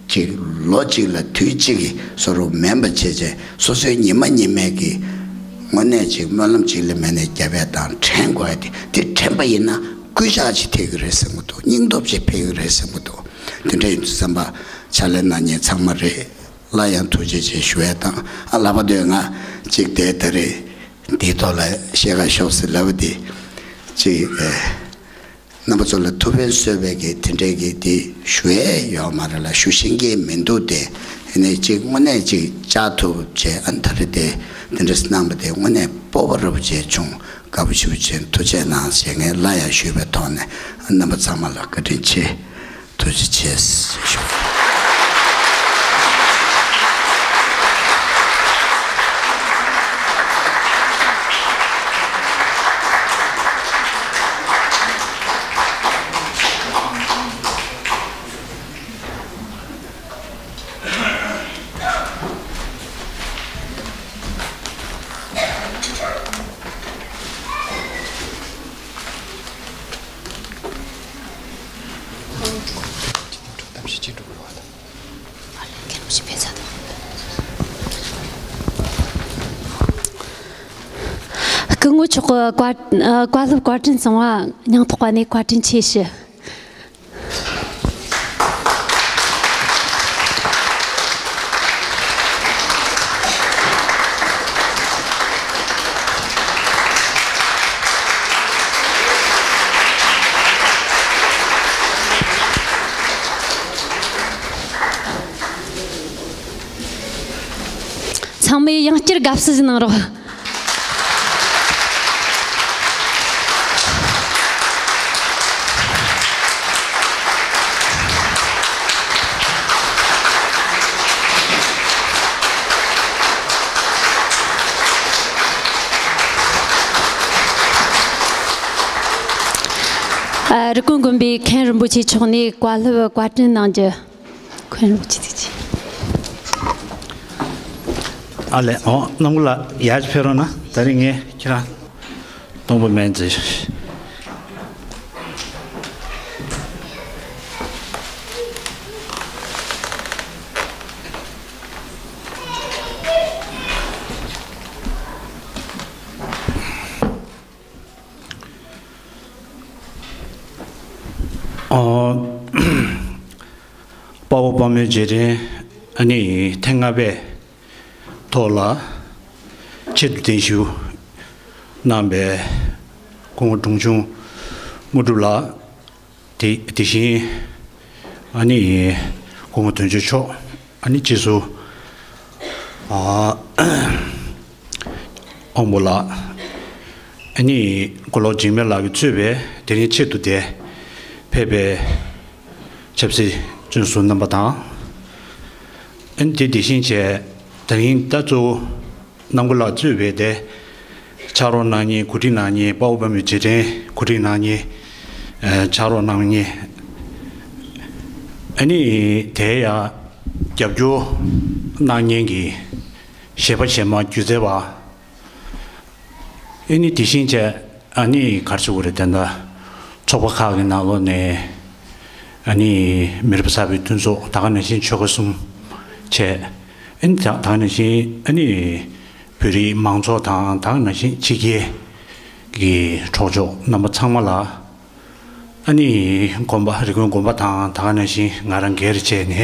ཅིག་ལོ་གཅིག་ལ་དུས་གཅིག་གི་བཟོ་རུ་མིན་པ་བྱས་བྱས། སོ་སོའི་ཉི་མ་ཉི་མའི་གི་དངོས་གནས་ཅིག་སྨོན་ལམ་གཅིག་ལས་མེད་ནས་རྒྱབ་ཡ་དང་དྲན་དགོས་ཡ་དེ། དེ་དྲན་པ་ཡིན་ན་སྐུལ་ལྕག་ཅིག་ཐེབས་ཀྱི་རེད་བསམ་གྱི་འདུག་སྙིང་སྟོབས་ཅིག་འཕེལ་གྱི་རེད་བསམ་གྱི་འདུག་དེ་འདྲ་ཡིན་དུས་ཙམ་པ་ཕྱག་ལས་གནང་མཁན་ཚང་མ་རེད། སླར་ཡང་ཐུགས་རྗེ་ཆེ་ཞུ་ཡ་དང་། ཨ་ལགས་པ་དོན་ང་གཅིག་དེ་ད་རེས་འདིའི་ཐོག་ལ་བཤད་ག་ཤོག་ཟེར་ལབ་པ་དེ་གཅིག་ཨེ། རྣམ་པ་ཚོ་ལ་ཐུགས་ཕན་གསོས་པའི་གི་དེ་འདྲའི་གི་དེ་ཞུ་ཡས་ཡོད་མ་རེད་ལ། ཞུ་ཤེས་ཀྱི་མི་འདུག་སྟེ། ཡིན་ནའི་གཅིག་དངོས་གནས་གཅིག་བཅར་ཐུབ་བྱས། ཨ་ནི་ད་རེས་དེ་དེ་འདྲ་གནང་བ་དེ་དངོས་གནས་སྤོབས་པ་རབ་བྱས་བྱུང་། དགའ་པོ་ཞེ་པོ་བྱས། ཐུགས་རྗེ་གནང་ཞེས་ངས་སླར་ཡང་ཞུས་པའི་ཐོག་ནས་རྣམ་པ་ཚང་མ་ལ་བཀའ་དྲིན་ཆེ། ཐུགས་རྗེ་ཆེ་ཞུ། སྐུ་ངོ་མཆོག་གི་བཀའ་བཀའ་སློབ་བཀའ་དྲིན་གསང་བ་སྙིང་ཐག་པ་ནས་བཀའ་དྲིན་ཆེ་ཞུ། ཚང་མས་ཡང་བསྐྱར་དགའ་བསུ་ཞིག་གནང་རོགས། ཨ། རི་ཀོན་དགོན་པའི་མཁན་རིན་པོ་ཆེ་མཆོག་ནས་བཀའ་སློབ་བཀའ་དྲིན་གནང་རྒྱུ། མཁན་རིན་པོ་ཆེ་ཐུགས་རྗེ་ཆེ། ཨ་ལས། འོ། རྣམ་ཀུན་ལགས་ཡར་ཕེབས་རོགས་གནང་། ད་རིང་ངས་ཁྱེད་རང་སྟོང་པ་མེད་ཟེར། ཨོ། དཔའ་བོ་དཔའ་མོའི་རྗེས་དྲན། ཨ་ནི་ཐེངས་ལྔ་པའི་ཐོག་ལ་ཆེད་དུ་གདན་ཞུ་གནང་པའི་སྐུ་ངོ་འབྲོང་ཆུང་དངོས་གྲུབ་ལགས། དེ་དེ་བཞིན་ཨ་ནི་སྐུ་ངོ་དོན་གཅོད་མཆོག། ཨ་ནི་རྗེས་སུ་ཨ་དབང་པོ་ལགས། ཨ་ནི་མགོ་ལོག་འཇིགས་མེད་ལགས་ཀྱིས་གཙོས་པའི་དེ་རིང་ཆེད་དུ་དེ་ཕེབས་པའི་ཆབ་སྲིད་བཙོན་ཟུར་རྣམ་པ་དང་། ཨ་ནི་དེ་དེ་བཞིན་བྱས་དེ་རིང་ད་གཙོ་བོ་རྣམ་ཀུན་ལགས་གཙོས་པའི་དེ་ཕྱག་རོགས་གནང་མཁན། གོ་སྒྲིག་གནང་མཁན། དཔའ་བོ་དཔའ་མོའི་རྗེས་དྲན་གོ་སྒྲིག་གནང་མཁན། ཨ་ཕྱག་རོགས་གནང་མཁན། ཨ་ནི་དེ་ཡང་རྒྱབ་སྐྱོར་གནང་མཁན་གྱི་གཞས་པ་གཞས་མ་སྒྱུ་རྩལ་བ། ཨ་ནི་དེ་བཞིན་བྱས་ཨ་ནི་ག་རེ་ཟེར་དགོས་རེད། ད་ལྟ་ཚོགས་པ་ཁག་གི་ནང་ལོགས་ནས་ཨ་ནི་མི་རབས་གསར་པའི་མཐུན་ཚོགས། ད་ག་ནང་བཞིན་ཆོལ་ཁ་གསུམ་བྱས། ཨ་ནི་ད་ད་ག་ནང་བཞིན་ཨ་ནི་བོད་རིགས་མང་ཚོགས་དང་། ད་ག་ནང་བཞིན་ཕྱི་རྒྱལ་གྱི་གྲོགས་མཆོག་རྣམ་པ་ཚང་མ་ལ། ཨ་ནི་དགོན་པ། རི་ཀོན་དགོན་པ་དང་། ད་ག་ནང་བཞིན་ང་རང་སྒེར་བྱས་ནས་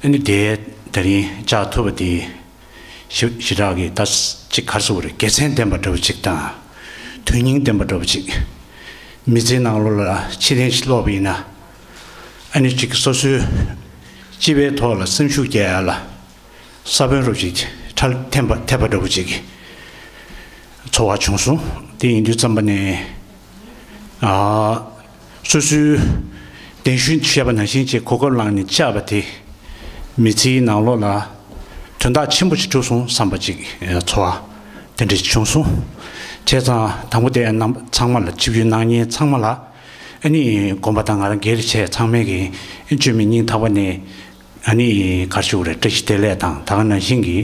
ཨ་ནི་དེ་ད་རིང་བཅར་ཐུབ་པ་དེ་ཞེ་ཞེ་དྲག་གི་ད་ཅིག་ག་རེ་ཟེར་དགོས་རེད། དགེ་མཚན་ལྡན་པ་འདྲ་པོ་ཅིག་དང་། དོན་སྙིང་ལྡན་པ་འདྲ་པོ་ཅིག་མི་ཚེའི་ནང་ལོགས་ལ་ཕྱིར་དྲན་ཞིག་ལོག་པ་ཡིན་ན། ཨ་ནི་ཅིག་སོ་སོའི་སྤྱི་པའི་ཐོག་ལ་སེམས་ཤུགས་རྒྱག་ཡ་ལ་ས་བོན་རུ་ཅིག་ཁྲལ་ཐེབས་པ་ཐེབས་པ་འདྲ་པོ་ཅིག་ཚོར་བ་བྱུང་སོང་། དེ་ཡིན་དུས་ཙམ་པ་ནས། ཨ། སོ་སོའི་གདན་ཞུ་བྱས་པ་ནང་བཞིན་བྱས་གོ་སྐབས་བླངས་ནས་བཅར་བ་དེ། མི་ཚེའི་ནང་ལོགས་ལ་དོན་དག་ཆེན་པོ་ཞིག་གྲུབ་སོང་བསམ་པ་ཅིག་ཚོར་བ་དེ་འདྲ་ཞིག་བྱུང་སོང་། བྱས་ཙང་དང་པོ་དེ་རྣམ་པ་ཚང་མ་ལ། ཆིབས་བསྒྱུར་གནང་མཁན་ཚང་མ་ལ། ཨ་ནི་དགོན་པ་དང་ང་རང་སྒེར་བྱས་ཚང་མས་ཀྱི་བཅོས་མིན་སྙིང་ཐག་པ་ནས། ཨ་ནི་ག་རེ་ཞུ་དགོས་རེད། བཀྲ་ཤིས་བདེ་ལེགས་དང་། ད་ག་ནང་བཞིན་གྱི་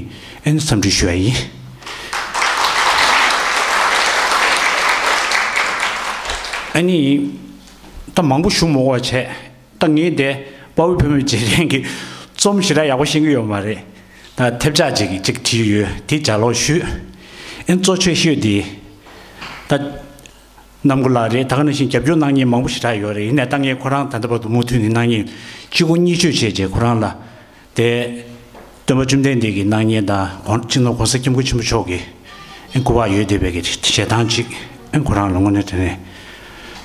ཨ་ནི་འཚམས་འདྲི་ཞུ་ཡ་ཡིན། ཨ་ནི་ད་མང་པོ་ཞུ་མི་དགོས་བྱས། ད་ངས་དེ་དཔའ་བོའི་བུ་མོའི་རྗེས་དྲན་གྱི་རྩོམ་ཞེ་དྲག་ཡག་པོ་ཤེས་ཀྱི་ཡོད་མ་རེད། ད་ཐེབས་ཆག་ཅིག་ཅིག་བྲིས་ཡོད། དེ་ལྗགས་ཀློག་ཞུས། ཨེ་གཙོ་ཆེ་ཤོས་དེ་ད་རྣམ་མགོ་ལགས་རེད། ད་ག་ནང་བཞིན་རྒྱབ་སྐྱོར་གནང་མཁན་མང་པོ་ཞེ་དྲག་ཡོད་རེད། ཡིན་ནའི་ད་ངས་ཁོ་རང་ད་ལྟ་བར་དུ་མུ་མཐུད་ནས་གནང་མཁན་གཅིག་པོ་གཉིས་ཤོས་བྱས་རྗེས་ཁོ་རང་ལ། དེ་སྟོན་པ་བཅོམ་ལྡན་འདས་ཀྱི་སྣང་བརྙན་དང་གོང་སྤྱི་ནོར་༸གོང་ས་༸སྐྱབས་མགོན་ཆེན་པོ་མཆོག་གི་སྐུ་པར་ཡོད་བསྡད་པའི་གི་ཞལ་ཐང་ཅིག་ཁོ་རང་ལ་དངོས་གནས་དྲང་གནས་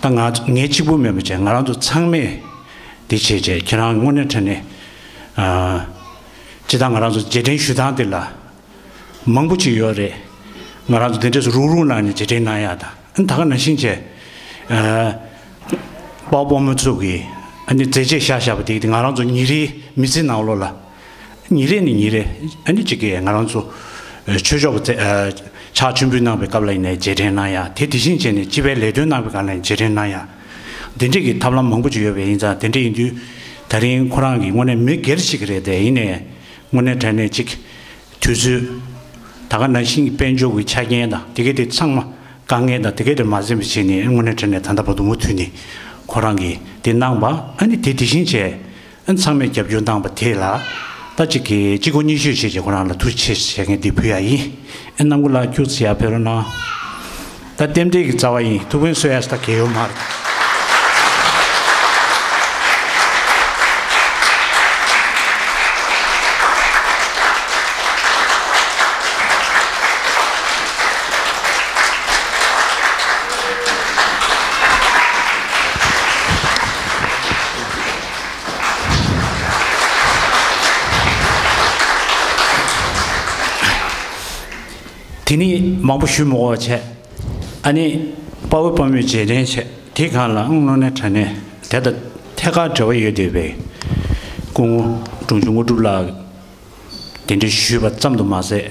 ད་ང་ངས་གཅིག་པུ་མིན་པ་བྱས། ང་རང་ཚོ་ཚང་མས་འདི་བྱས་བྱས། ཁྱེད་རང་དངོས་གནས་དྲང་གནས་ཨ་སྤྱིར་བཏང་ང་རང་ཚོ་རྗེས་དྲན་ཞུ་སྟངས་དེ་ལ་མང་པོ་ཅིག་ཡོད་རེད། ང་རང་ཚོ་དེ་འདྲས་སུ་རུག་རུག་གནང་ནས་རྗེས་དྲན་གནང་ཡག་དང་། ཨ་ནི་ད་ག་ནང་བཞིན་བྱས། ཨ་དཔའ་བོ་དཔའ་མོ་ཚོ་གིས་ཨ་ནི་མཛད་རྗེས་བཞག་བཞག་པ་དེ་དེ་ང་རང་ཚོ་ཉིན་རེའི་མི་ཚེ་ནང་ལོགས་ལ། ཉིན་རེ་ནས་ཉིན་རེ་ཨ་ནི་གཅིག་གིས་ང་རང་ཚོ་ཨ་ཆོས་ཕྱོགས་ཀྱི་རྩེ་ཨ་ཕྱག་མཆོད་འབུལ་གནང་བའི་སྐབས་ལ་ཡིན་ནའི་རྗེས་དྲན་གནང་ཡག་དེ་དེ་བཞིན་བྱས་ནས་སྤྱི་པའི་ལས་དོན་གནང་བའི་སྐབས་ལ་ཡང་རྗེས་དྲན་གནང་ཡག་དེ་འདྲས་ཀྱི་ཐབས་ལམ་མང་པོ་ཅིག་ཡོད་པ་ཡིན་ཙང་། དེ་འདྲས་ཡིན་དུས་ད་རིང་ཁོ་རང་གིས་དངོས་གནས་མི་སྒེར་ཞིག་རེད་དེ། ཡིན་ནའི་དངོས་གནས་དྲང་གནས་ཅིག་དུས་ཚོད་ད་ག་ནང་བཞིན་གྱི་དཔལ་འབྱོར་གྱི་ཆ་རྐྱེན་དང་དེ་གའི་དེ་ཚང་མ་དཀའ་ངལ་དང་དེ་གའི་དེ་མ་འཛེམས་པ་བྱས་ནས། དངོས་གནས་དྲང་གནས་ད་ལྟ་བར་དུ་མུ་མཐུད་ནས་ཁོ་རང་གིས་དེ་གནང་བ། ཨ་ནི་དེ་དེ་བཞིན་བྱས། ཨ་ནི་ཚང་མས་རྒྱབ་སྐྱོར་གནང་བ་དེ་ལ་ད་ཅིག་གི་གཅིག་གོ་གཉིས་ཤོས་བྱས་བྱས་ཁོ་རང་ལ་ཐུགས་རྗེ་ཆེ་ཞུ་ཡག་འདི་ཕུལ་ཡག་ཡིན། ཨ་རྣམ་མགོ་ལགས་ཁྱུག་ཙམ་ཡར་ཕེབས་རོགས་གནང་། ད་རྟེན་འབྲེལ་གྱི་རྩ་བ་ཡིན། ཐུགས་ཕན་གསོས་ཡག་ས་གལ་ཡོད་མ་རེད། དེ་ནི་མང་པོ་ཞུ་མི་དགོས་བྱས། ཨ་ནི་དཔའ་བོ་དཔའ་མོའི་རྗེས་དྲན་བྱས། དེ་སྒང་ལ་དངོས་གནས་དྲང་གནས་དེ་དང་ཐད་ཀར་འབྲེལ་བ་ཡོད་བསྡད་པའི་སྐུ་ངོ་དྲུང་ཆེ་དངོས་གྲུབ་ལགས་དེ་འདྲ་ཞུས་པ་ཙམ་དུ་མ་ཟད།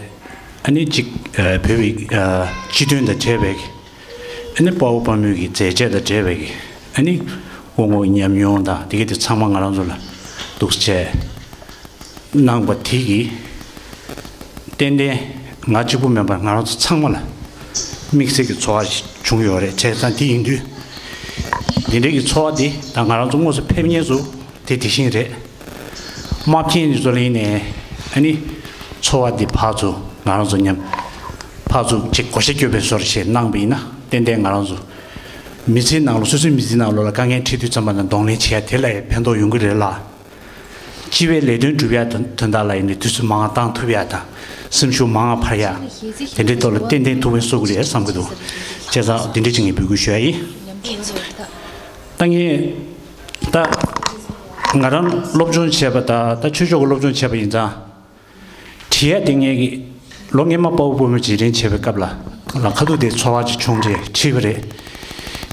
ཨ་ནི་གཅིག་ཨ་བོད་པའི་ཨ་སྤྱི་དོན་དང་འབྲེལ་བའི་ཨ་ནི་དཔའ་བོ་དཔའ་མོའི་གི་མཛད་རྗེས་དང་འབྲེལ་བའི་གི་ཨ་ནི་སྐུ་ངོ་ཉམས་མྱོང་དང་དེ་གའི་དེ་ཚང་མ་ང་རང་ཚོ་ལ་འདུག་སེ་བྱས་གནང་བ་དེ་གིས་ཏན་ཏན་ང་གཅིག་པུ་མིན་པར་ང་རང་ཚོ་ཚང་མ་ལ་དམིགས་བསལ་གྱི་ཚོར་བ་ཞིག་བྱུང་ཡོད་རེད། བྱས་ཙང་དེ་ཡིན་དུས་འདི་འདྲའི་གི་ཚོར་བ་འདི་ད་ང་རང་ཚོ་དངོས་སུ་ཕེབས་མཁན་ཚོ་དེ་དེ་བཞིན་རེད། མ་ཕེབས་མཁན་ཚོ་ལ་ཡིན་ནའི་ཨ་ནི་ཚོར་བ་འདི་ཕར་ཚུར་ང་རང་ཚོ་མཉམ་ཕར་ཚུར་ཅིག་བགོ་བཤའ་སྐྱོན་པའི་བཟོ་འདྲ་ཞིག་གནང་བ་ཡིན་ན། ཏན་ཏན་ང་རང་ཚོ་མི་ཚེའི་ནང་ལོགས་སོ་སོའི་མི་ཚེའི་ནང་ལོགས་ལ་དཀའ་ངལ་འཕྲད་དུས་ཙམ་པ་ན་གདོང་ལེན་བྱེད་ཡ་དེ་ལ་ཡང་ཕན་ཐོགས་ཡོང་གི་རེད་ལ། སྤྱི་པའི་ལས་དོན་སྒྲུབ་ཡ་དོན་དོན་དག་ལ་ཡིན་ནའི་དུས་ཚོད་མང་བ་བཏང་ཐུབ་ཡ་དང་། སེམས་ཤུགས་མང་བ་འཕར་ཡ། དེ་འདྲའི་ཐོག་ལ་ཏན་ཏན་ཐུགས་ཕན་གསོས་ཀྱི་རེད་བསམ་གྱི་འདུག་བྱས་ཙང་དེ་འདྲ་ཅིག་ངས་འབོད་སྐུལ་ཞུ་ཡ་ཡིན། ད་ངས་ད་ང་རང་སློབ་སྦྱོང་བྱས་པ་དང་། ད་ཆོས་ཕྱོགས་ཀྱི་སློབ་སྦྱོང་བྱས་པ་ཡིན་ཙང་། བྲིས་ཡ་དེ་ངས་ཀྱི་ལོ་སྔོན་མ་དཔའ་བོ་དཔའ་མོ་རྗེས་དྲན་བྱས་པའི་སྐབས་ལ་ལ་ཁ་ཐུག་དེ་ཚོར་བ་ཅིག་བྱུང་རྗེས་བྲིས་པ་རེད།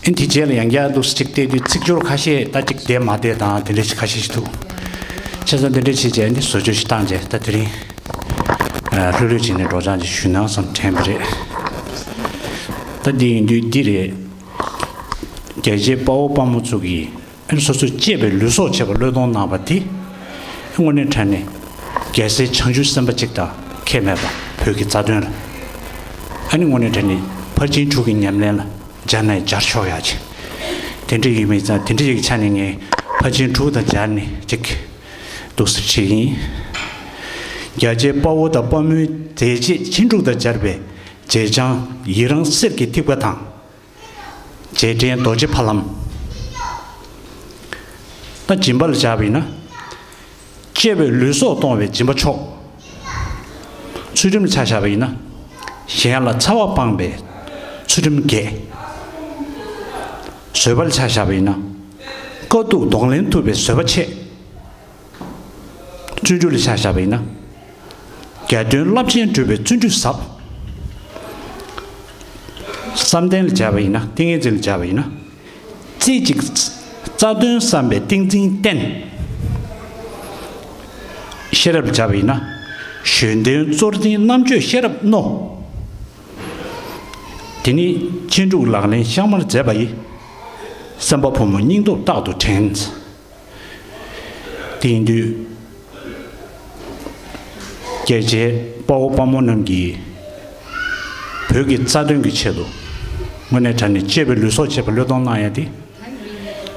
ཨེ་དེ་རྗེས་ལ་ཡང་བསྐྱར་འདུག་སེ་ཅིག་བལྟས་དུས་ཚིག་སྦྱོར་ཁ་ཤས་ད་ཅིག་བདེ་མ་བདེ་དང་དེ་འདྲ་ཞིག་ཁ་ཤས་ཤིག་འདུག་བྱས་ཙང་དེ་འདྲ་བྱས་རྗེས་འདི་བཟོ་བཅོས་ཤིག་བཏང་རྗེས་ད་དེ་རིང་ལྷོད་ལྷོད་བྱས་ནས་སྒྲོག་སྦྱང་ཅིག་ཞུས་ན་བསམ་དྲན་པ་རེད། ད་འདི་ཡིན་དུས་འདི་རེད། རྒྱལ་གཅེས་དཔའ་བོ་དཔའ་མོ་ཚོ་གིས་ཨ་ནི་སོ་སོས་གཅེས་པའི་ལུས་སྲོག་བྱས་པ་བློས་གཏོང་གནང་བ་དེ་དངོས་གནས་དྲང་གནས་རྒྱལ་སྲས་བྱང་ཆུབ་སེམས་དཔའ་གཅིག་དང་ཁྱད་མེད་པ། བོད་ཀྱི་རྩ་དོན་ལ། ཨ་ནི་དངོས་གནས་དྲང་གནས་ཕར་ཕྱིན་དྲུག་གི་ཉམས་ལེན་ལ་སྦྱར་ནའི་སྦྱར་ཆོག་ཡག་ཅིག་དེ་འདྲ་ཡིན་མིན་ཙང་དེ་འདྲ་ཡི་ཆ་ནས་ངས་ཕར་ཕྱིན་དྲུག་དང་སྦྱར་ནས་ཅིག་འདུག་སེ་བྲིས་ཡིན། རྒྱལ་གཅེས་དཔའ་བོ་དང་དཔའ་མོའི་མཛད་རྗེས་ཕྱིན་དྲུག་དང་སྦྱར་བའི་མཛད་བྱང་ཡི་རང་གསེར་གྱི་ཐིགས་པ་དང་། རྗེས་དྲན་རྡོ་རྗེ་ཕ་ལམ། ད་སྦྱིན་པ་ལ་སྦྱར་བ་ཡིན་ན། གཅེས་པའི་ལུས་སྲོག་གཏོང་བའི་སྦྱིན་པ་མཆོག་ཚུལ་ཁྲིམས་ལ་ཆ་བཞག་པ་ཡིན་ན། གཞན་ལ་འཚེ་བ་སྤངས་པའི་ཚུལ་ཁྲིམས་རྒྱས། བཟོད་པ་ལ་ཆ་བཞག་པ་ཡིན་ན། དཀའ་སྡུག་གདོང་ལེན་ཐུབ་པའི་བཟོད་པ་ཆེ། བརྩོན་འགྲུས་ལ་ཆ་བཞག་པ་ཡིན་ན། རྒྱལ་དོན་རླབས་ཆེན་སྒྲུབ་པའི་བརྩོན་འགྲུས་ཟབ། བསམ་གཏན་ལ་སྦྱར་བ་ཡིན་ན། ཏིང་ངེ་འཛིན་ལ་སྦྱར་བ་ཡིན་ན། རྩེ་གཅིག་རྩ་དོན་བསམ་པའི་ཏིང་འཛིན་བརྟན། ཤེས་རབ་ལ་སྦྱར་བ་ཡིན་ན། གཞོན་དོན་གཙོར་འཛིན་རྣམ་དཔྱོད་ཤེས་རབ་རྣོ། དེ་ནི་ཕྱིན་དྲུག་ལག་ལེན་ཤར་མར་མཛད་པ་ཡི། སེམས་དཔའ་ཕོ་མོ་སྙིང་སྟོབས་རྟག་ཏུ་དྲན། དེ་ཡིན་དུས་རྒྱལ་གཅེས་དཔའ་བོ་དཔའ་མོ་རྣམས་ཀྱིས་བོད་ཀྱི་རྩ་དོན་གྱི་ཆེད་དུ་ དངོས་གནས་དྲང་གནས་གཅེས་པའི་ལུས་སྲོག་བཅད་པ་བློས་གཏོང་གནང་ཡ་དེ།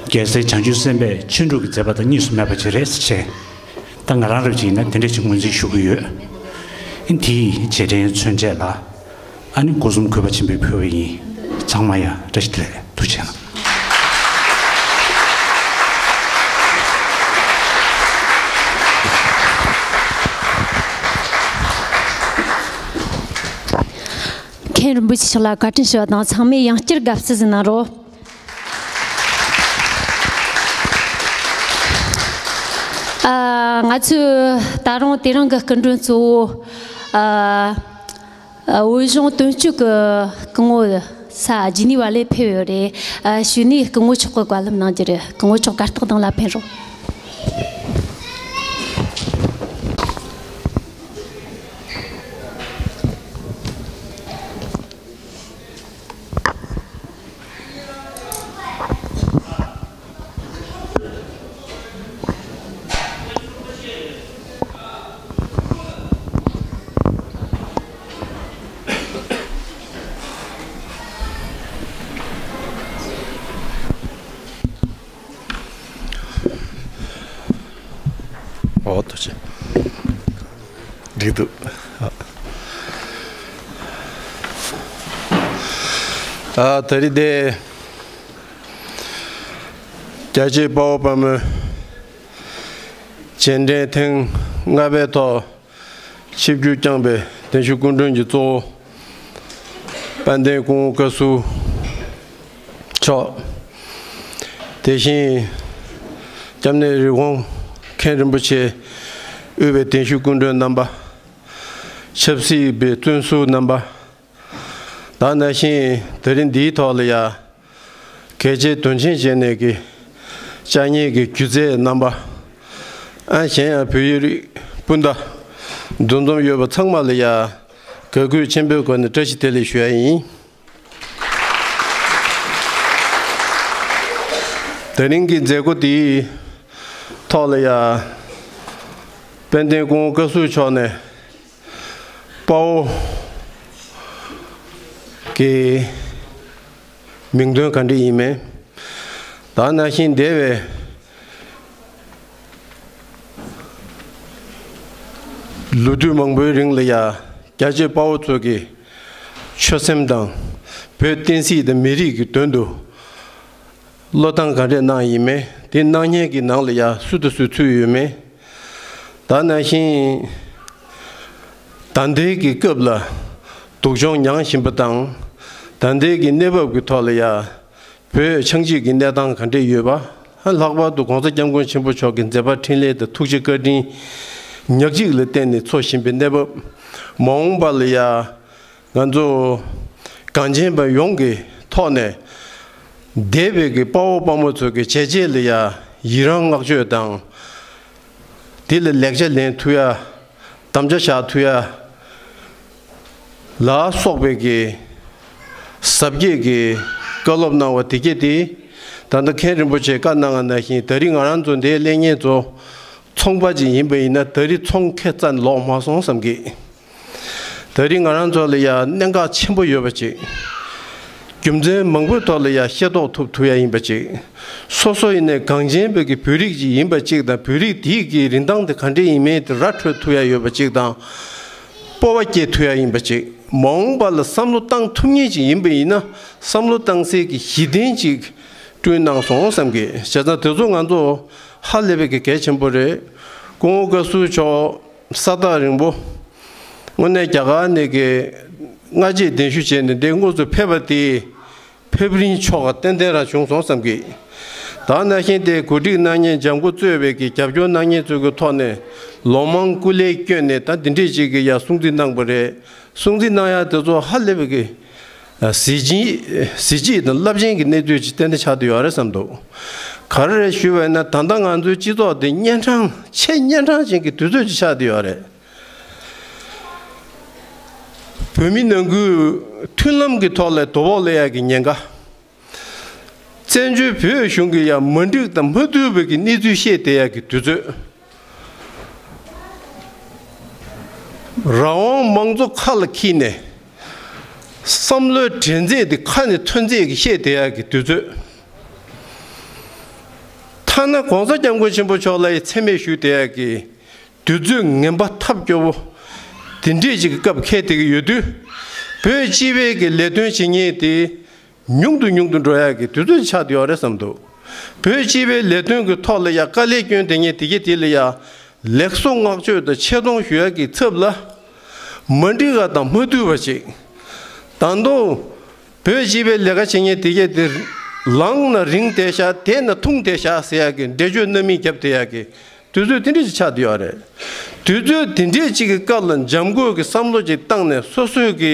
རྒྱལ་སྲས་བྱང་ཆུབ་སེམས་དཔའི་ཆོས་དྲུག་གི་མཛད་པ་དང་གཉིས་སུ་མེད་པ་ཅིག་རེད་ཟེར་བྱས། ད་ང་རང་རབ་ཅིག་ཡིན་ན་དེ་འདྲས་ཅིག་ངོས་འཛིན་ཞུ་གི་ཡོད། དེའི་རྗེས་དྲན་མཚོན་ཆེད་ལ། ཨ་ནི་སྒོ་གསུམ་གུས་པ་ཆེན་པོས་ཕུལ་བ་ཡིན། ཚང་མ་ཡ་བཀྲ་ཤིས་བདེ་ལེགས། ཐུགས་རྗེ་གནང་། མཁན་རིན་པོ་ཆེ་མཆོག་ལ་བཀའ་དྲིན་ཞུ་བ་དང་ཚང་མས་ཡང་བསྐྱར་དགའ་བསུ་ཞུ་གནང་རོགས། ཨ། ང་ཚོས་ད་རུང་དེ་རིང་གི་སྐུ་མགྲོན་གཙོ་བོ། ཨ། ཨ། བོད་གཞུང་དོན་གཅོད་ཀྱི་སྐུ་ངོ་ས་ཇི་ནི་ཝ་ལས་ཕེབས་ཡོད་རེད། ཨ། ཞུས་ནས་སྐུ་ངོ་མཆོག་གི་བཀའ་སློབ་གནང་རྒྱུ་རེད། སྐུ་ངོ་མཆོག་གར་སྟེགས་སྟེང་ལ་ཕེབས་རོགས། འོ་ཐུགས་རྗེ་ཆེ། འགྲིག་འདུག། ཨ། ད་རེས་དེ་རྒྱལ་གཅེས་དཔའ་བོ་དཔའ་མོའི་རྗེས་དྲན་ཐེངས་ལྔ་པའི་ཐོག་ཆིབས་བསྒྱུར་བསྐྱངས་པའི་གདན་ཞུ་སྐུ་མགྲོན་གྱི་གཙོ་བོ་དཔལ་ལྡན་སྐུ་ངོ་བཀའ་ཟུར་མཆོག། དེ་བཞིན་སྐྱབས་གནས་རི་བོང་མཁན་རིན་པོ་ཆེ་དབུས་པའི་གདན་ཞུ་སྐུ་མགྲོན་རྣམ་པ། ཆབ་སྲིད་པའི་བཙོན་ཟུར་རྣམ་པ། ད་ག་ནང་བཞིན་དེ་རིང་འདིའི་ཐོག་ལ་ཡ། གལ་ཆེའི་དོན་ཆེན་བྱས་ནས་ཀྱི་བཅར་མཁན་གྱི་སྒྱུ་རྩལ་རྣམ་པ། ཨ། གཞན་ཡང་བོད་ཡིག་རིགས་སྤུན་ཟླ་འདུ་འཛོམས་ཡོད་པ་ཚང་མ་ལ་ཡ། དགའ་གུས་ཆེན་པོའི་སྒོ་ནས་བཀྲ་ཤིས་བདེ་ལེགས་ཞུ་ཡ་ཡིན། དེ་རིང་གི་མཛད་སྒོ་འདིའི་ཐོག་ལ་ཡ། དཔལ་ལྡན་སྐུ་ངོ་བཀའ་ཟུར་མཆོག་ནས་དཔའ་བོ་གི་མིང་དོན་ག་འདྲ་ཡིན་མིན། ད་ག་ནང་བཞིན་འདས་པའི་ལོ་དུས་མང་པོའི་རིང་ལ་ཡ། རྒྱལ་གཅེས་དཔའ་བོ་ཚོ་གི་ཆོད་སེམས་དང་། བོད་བསྟན་སྲིད་དང་མི་རིགས་ཀྱི་དོན་དུ་བློས་བཏང་ག་འདྲས་གནང་ཡིན་མིན། དེ་གནང་མཁན་གྱི་ནང་ལ་ཡ་སུ་དང་སུ་ཚུད་ཡོད་མེད། ད་ག་ནང་བཞིན་ད་ལྟའི་གི་སྐབས་ལ་སྡུག་སྦྱོང་མྱངས་བཞིན་པ་དང་། ད་ལྟའི་གི་གནས་བབ་ཀྱི་ཐོག་ལ་ཡ། བོད་ཆགས་འཇིག་གི་གནས་སྟངས་ག་འདྲས་ཡོད་པ། ལྷག་པར་དུ་༸གོང་ས་༸སྐྱབས་མགོན་ཆེན་པོ་མཆོག་གི་མཛད་པ་འཕྲིན་ལས་དང་ཐུགས་རྗེ་བཀའ་དྲིན་ཉག་གཅིག་ལ་བརྟེན་ནས་འཚོ་བཞིན་པའི་གནས་བབ། མ་འོངས་པ་ལ་ཡ། ང་ཚོ་གངས་ཅན་པ་ཡོངས་ཀྱི་ཐོག་ནས་འདས་པའི་གི་དཔའ་བོ་དཔའ་མོ་ཚོ་གི་བྱས་རྗེས་ལ་ཡ་ཡི་རང་བསྔགས་བརྗོད་དང་། དེ་ལ་ལེགས་ཆ་ལེན་ཐུབ་ཡ། དམ་བཅའ་བཞག་ཐུབ་ཡ་ལ་སོགས་པའི་གི་ཟབ་རྒྱས་ཀྱི་བཀའ་སློབ་གནང་བ་དེ་གྱད་དེ། ད་ལྟ་མཁན་རིན་པོ་ཆེས་བཀའ་གནང་བ་ནང་བཞིན་ད་རེས་ང་རང་ཚོ་འདིར་སླེབས་མཁན་ཚོ་ཚོང་པ་ཅིག་ཡིན་པ་ཡིན་ན། ད་རེས་ཚོང་ཁེ་བཙན་ལོག་མ་སོང་བསམ་གི། ད་རེས་ང་རང་ཚོ་ལ་ཡ་གནད་འགག་ཆེན་པོ་ཡོད་པ་ཅིག། རྒྱུ་མཚན་མང་པོའི་ཐོག་ལ་ཡ་ཤེས་རྟོགས་ཐུབ་ཐུབ་ཡ་ཡིན་པ་ཅིག། སོ་སོ་ཡིན་ནའི་གངས་ཅན་པའི་གི་བོད་རིགས་ཅིག་ཡིན་པ་ཅིག་དང་། བོད་རིགས་དེའི་གི་རིན་ཐང་དེ་ག་འདྲས་ཡིན་མིན་དེ་ར་འཕྲོད་ཐུབ་ཡ་ཡོད་པ་ཅིག་དང་། སྤོབས་པ་སྐྱེ་ཐུབ་ཡ་ཡིན་པ་ཅིག། མ་འོངས་པ་ལ་བསམ་བློ་བཏང་ཐུབ་མཁན་ཅིག་ཡིན་པ་ཡིན་ན། བསམ་བློ་བཏང་སའི་གི་གཞི་རྟེན་ཅིག་བསྐྲུན་གནང་སོང་བསམ་གི། བྱས་ཙང་དེ་ཚོ་ང་ཚོ་ཧ་ལས་པའི་གི་གལ་ཆེན་པོ་རེད། སྐུ་ངོ་བཀའ་ཟུར་མཆོག་ས་ཐག་རིང་པོ་དངོས་གནས་རྒྱ་གར་ནས་ཀྱི་སྔ་རྗེས་གདན་ཞུ་བྱས་ནས་འདིར་དངོས་སུ་ཕེབས་པ་དེ་ཕེབས་རིན་ཆོག་ག་ཏན་ཏན་རང་བྱུང་སོང་བསམ་གི། ད་ག་ནང་བཞིན་དེ་གོ་སྒྲིག་གནང་མཁན་འཇམ་མགོ་གཙོས་པའི་གི་རྒྱབ་སྐྱོར་གནང་མཁན་ཚོའི་གི་ཐོག་ནས་ལོ་མང་སྐུ་ལས་བསྐྱོན་ནས་ད་འདི་འདྲས་ཅིག་གི་ཡ་སྲུང་བརྩི་གནང་པ་རེད། སྲུང་བརྩི་གནང་ཡ་དེ་ཚོ་ཧ་ལས་པའི་གི་གཟི་བརྗིད། གཟི་བརྗིད་དང་རླབས་ཆེན་གྱི་གནས་ཚུལ་ཅིག་ཏན་ཏན་ཆགས་བསྡད་ཡོད་རེད་བསམ་འདུག། ག་རེ་རེད་ཞུས་པ་ཡིན་ན། ད་ལྟ་ང་ཚོའི་སྤྱི་ཚོགས་འདི་གཉན་འཕྲང་ཆེས་གཉན་འཕྲང་ཅན་གྱི་དུས་ཚོད་ཅིག་ཆགས་བསྡད་ཡོད་རེད། བོད་མི་ནང་ཁུལ་མཐུན་ལམ་གྱི་ཐོག་ལ་དོ་ཕོག་སླེབས་ཡག་གི་ཉེན་ཁ། བཙན་བྱོལ་བོད་གཞུང་གི་ཡང་མ་འགྲིག་དང་མ་བཏུལ་བའི་གི་གནས་ཚུལ་བཤད་བསྡད་ཡག་གི་དུས་ཚོད། རང་དབང་དམངས་གཙོ་ཁ་ལ་འཁྱེར་ནས། བསམ་བློའི་དྲན་ཚད་དེ་ཁ་ནས་ཐོན་ཚད་ཀྱི་བཤད་བསྡད་ཡག་གི་དུས་ཚོད། ཐ་ན་གོང་ས་སྐྱབས་མགོན་ཆེན་པོ་མཆོག་ལ་ཡི་མཚན་སྨད་ཞུ་བསྡད་ཡག་གི་དུས་ཚོད་ངན་པ་ཐབས་སྐྱོ་བོ་དེ་འདྲས་ཅིག་གི་སྐབས་འཁེལ་བསྡད་ཀྱི་ཡོད་དུས། བོད་སྤྱི་པའི་གི་ལས་དོན་བྱེད་མཁན་དེ་ཉུང་དུ་ཉུང་དུ་འགྲོ་ཡག་གི་དུས་ཚོད་ཆགས་བསྡད་ཡོད་རེད་བསམ་འདུག་བོད་སྤྱི་པའི་ལས་དོན་གྱི་ཐོག་ལ་ཡ་དཀའ་ལས་སྐྱོན་དེ་ངས་དེ་གས་དེ་ལ་ཡ་ལེགས་སོ་བསྔགས་བརྗོད་དང་ཆེ་མཐོང་ཞུ་ཡག་གི་ཚབ་ལ། མ་འགྲིག་པ་དང་མ་འདུས་པ་ཞིག་ད་དུང་བོད་སྤྱི་པའི་ལས་ཀ་བྱེད་མཁན་དེ་གས་དེ་ལངས་ན་རིང་བསྡད་ཤག་བསྡད་ན་ཐུང་བསྡད་ཤག་ཟེར་ཡག་གི་འགྲེལ་བརྗོད་སྣ་མིན་བརྒྱབ་བསྡད་ཡག་གི་དུས་ཚོད་དེ་འདྲ་ཞིག་ཆགས་བསྡད་ཡོད་རེད། དུས་ཚོད་དེ་འདྲའི་ཅིག་གི་སྐབས་ལ་འཇམ་མགོ་གི་བསམ་བློ་ཅིག་བཏང་ནས་སོ་སོའི་གི་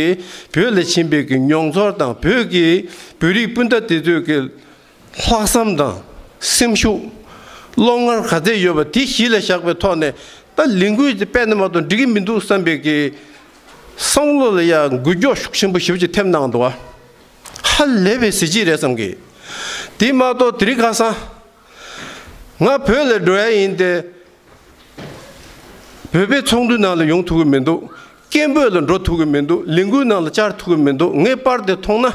བོད་ལ་ཕྱིན་པའི་གི་མྱོང་ཚོར་དང་བོད་ཀྱི་བོད་རིགས་སྤུན་ཟླ་དེ་ཚོའི་གི་ལྷག་བསམ་དང་སེམས་ཤུགས་བློ་ངར་ག་ཚད་ཡོད་པ་དེ་གཞི་ལ་བཞག་པའི་ཐོག་ནས་ད་ལས་འགུལ་དེ་སྤེལ་ན་མ་གཏོགས་འགྲིག་གི་མི་འདུག་བསམ་པའི་གི་བསམ་བློ་ལ་ཡང་འགུལ་སྐྱོད་ཤུགས་ཆེན་པོ་ཞེ་པོ་ཅིག་ཐེབས་གནང་འདུག་བ། ཧ་ལས་པའི་གཟི་བརྗིད་རེད་བསམ་གི། དེ་མ་གཏོགས་དེ་རིང་ཁ་སང་ང་བོད་ལ་འགྲོ་ཡ་ཡིན་ཏེ། བོད་པའི་ཚོགས་འདུ་ནང་ལ་ཡོང་ཐུབ་ཀྱི་མི་འདུག་སྐད་འབོད་ལ་འགྲོ་ཐུབ་ཀྱི་མི་འདུག་ལས་འགུལ་ནང་ལ་བཅར་ཐུབ་ཀྱི་མི་འདུག་ངས་པར་དེ་མཐོང་ན་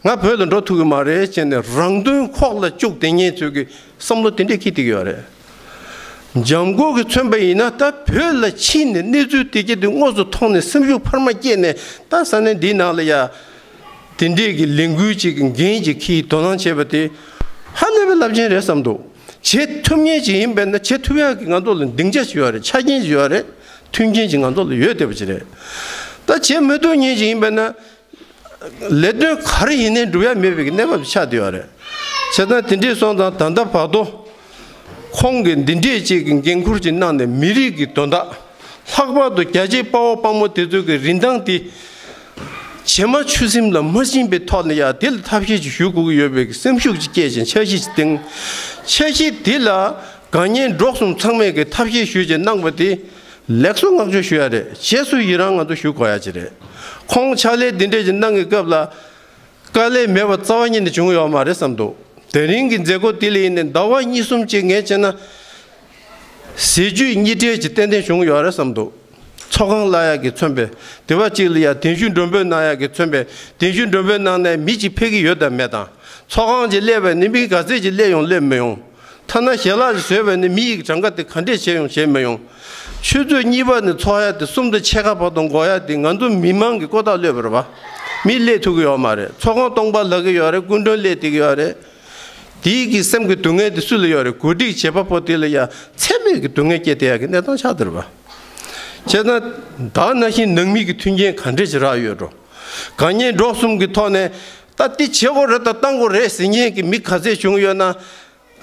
ང་བོད་ལ་འགྲོ་ཐུབ་ཀྱི་མ་རེད་ཅེས་ནས་རང་དོན་ཁོག་ལ་བཅུག་བསྡད་མཁན་ཚོས་ཀྱི་བསམ་བློ་དེ་འདྲས་འཁྱེར་བསྡད་ཀྱི་ཡོད་རེད། འཇམ་མགོ་གིས་མཚོན་པ་ཡིན་ན་ད་བོད་ལ་ཕྱིན་ནས་གནས་ཚུལ་དེ་གྱད་དེ་དངོས་སུ་མཐོང་ནས་སེམས་ཤུགས་འཕར་མ་སྐྱེས་ནས་ད་ས་གནས་འདིའི་ནང་ལ་ཡ། དེ་འདྲས་ཀྱི་ལས་འགུལ་ཅིག་གི་འགན་ཅིག་འཁྱེར་དོ་སྣང་བྱས་པ་དེ་ཧ་ལས་པའི་རླབས་ཆེན་རེད་བསམ་འདུག་བྱེད་ཐུབ་མཁན་ཅིག་ཡིན་པས་ན་བྱེད་ཐུབ་ཡག་གི་ང་ཚོ་ལ་སྡིངས་ཆ་ཅིག་ཡོད་རེད། ཆ་རྐྱེན་ཅིག་ཡོད་རེད། མཐུན་རྐྱེན་ཅིག་ང་ཚོ་ལ་ཡོད་བསྡད་པ་ཅིག་རེད། ད་བྱེད་མི་ཐུབ་མཁན་ཅིག་ཡིན་པས་ན་ལས་དོན་ག་རེ་ཡིན་ནའི་འགྲུབ་ཡ་མེད་པའི་གནས་བབ་ཆགས་བསྡད་ཡོད་རེད། བྱས་ཙང་དེ་འདྲས་སོང་ཙང་ད་ལྟ་བར་དུ་ཁོང་གིས་འདི་འདྲས་ཅིག་གི་འགན་འཁུར་ཅིག་གནང་ནས་མི་རིགས་ཀྱི་དོན་དག་ལྷག་པར་དུ་རྒྱ་ཆེའི་དཔའ་བོ་དཔའ་མོ་དེ་ཚོའི་གི་རིན་ཐང་དེ་ཇེ་མ་ཆུ་སྲིན་ལ་མ་ཕྱིན་པའི་ཐོག་ནས་ཡང་དེ་ལ་ཐབས་ཤེས་ཅིག་ཞུ་དགོས་ཀྱི་ཡོད་པའི་སེམས་ཤུགས་ཅིག་སྐྱེས་ཤིང་འཆར་གཞི་ཅིག་བཏིང་། འཆར་གཞི་དེ་ལ་དགའ་ཉེ་འགྲོགས་གསུམ་ཚང་མས་ཀྱི་ཐབས་ཤེས་ཞུས་ཅིག་གནང་པ་དེ་ལེགས་སོ་བསྔགས་བརྗོད་ཞུ་ཡ་རེད། རྗེས་སུ་ཡི་རང་ང་ཚོ་ཞུ་དགོས་ཡ་ཅིག་རེད། ཁོང་ཕྱག་ལས་འདི་འདྲས་ཅིག་གནང་གི་སྐབས་ལ། དཀའ་ལས་མེད་པ་རྩ་བ་ཉིད་ནས་བྱུང་ཡོད་མ་རེད་བསམ་འདུག་དེ་རིང་གི་མཛད་སྒོ་དེ་ལ་ཡིན་ནའི་ཟླ་བ་གཉིས་གསུམ་ཅིག་ངས་བྱས་ན། ཟས་བཅུད་གཉིས་འབྲེལ་གྱི་ཏན་ཏན་བྱུང་ཡོད་རེད་བསམ་འདུག་ཚོགས་ཁང་གླ་ཡག་གི་མཚོན་པའི་དེ་བ་གཅིག་ལ་ཡ་གདན་ཞུ་མགྲོན་འབོད་གནང་ཡག་གི་མཚོན་པའི་གདན་ཞུ་མགྲོན་འབོད་གནང་ནས་མི་གཅིག་ཕེབས་ཀྱི་ཡོད་དམ་མེད་དང་། ཚོགས་ཁང་གཅིག་སླེབས་པ་ནི་མི་ག་ཚད་ཅིག་སླེབས་ཡོང་སླེབས་མི་ཡོང་། ཐ་ན་ཞལ་ལག་ཅིག་བཟོས་པ་ནི་མི་ཡི་གྲངས་ཀ་དེ་ག་འདྲས་བྱས་ཡོང་བྱས་མི་ཡོང་། ཆུ་ཚོད་གཉིས་པ་ནས་ཚོགས་ཡ་དེ་གསུམ་དང་ཕྱེད་ཀ་བར་དུ་འགོར་ཡ་དེ་ང་ཚོ་མི་མང་གི་ལྐོག་ཐག་གློད་པ་རེད་པ། མི་སླེབས་ཐུབ་ཀྱི་ཡོད་མ་རེད། ཚོགས་ཁང་སྟོང་པ་ལྷག་གི་ཡོད་རེད། སྐུ་མགྲོན་སླེབས་བསྡད་ཀྱི་ཡོད་རེད། དེའི་གི་སེམས་ཀྱི་སྡུག་བསྔལ་དེ་སུ་ལ་ཡོད་རེད། གོ་སྒྲིག་བྱེད་པ་པོ་དེ་ལ་ཡ་ཚད་མེད་ཀྱི་སྡུག་བསྔལ་སྐྱེ་བསྡད་ཡ་གི་གནས་སྟངས་ཆགས་བསྡད་རེད་པ། བྱས་ཙང་ད་ནང་བཞིན་ནང་མི་གི་མཐུན་རྐྱེན་ག་འདྲས་ཅིག་རག་ཡོད་འགྲོ། དགའ་ཉེ་འགྲོགས་གསུམ་གི་ཐོག་ནས་ད་འདི་བྱེད་དགོས་རེད་ད་བཏང་དགོས་རེད་ཟེར་མཁན་གི་མི་ག་ཚད་བྱུང་ཡོད་ན།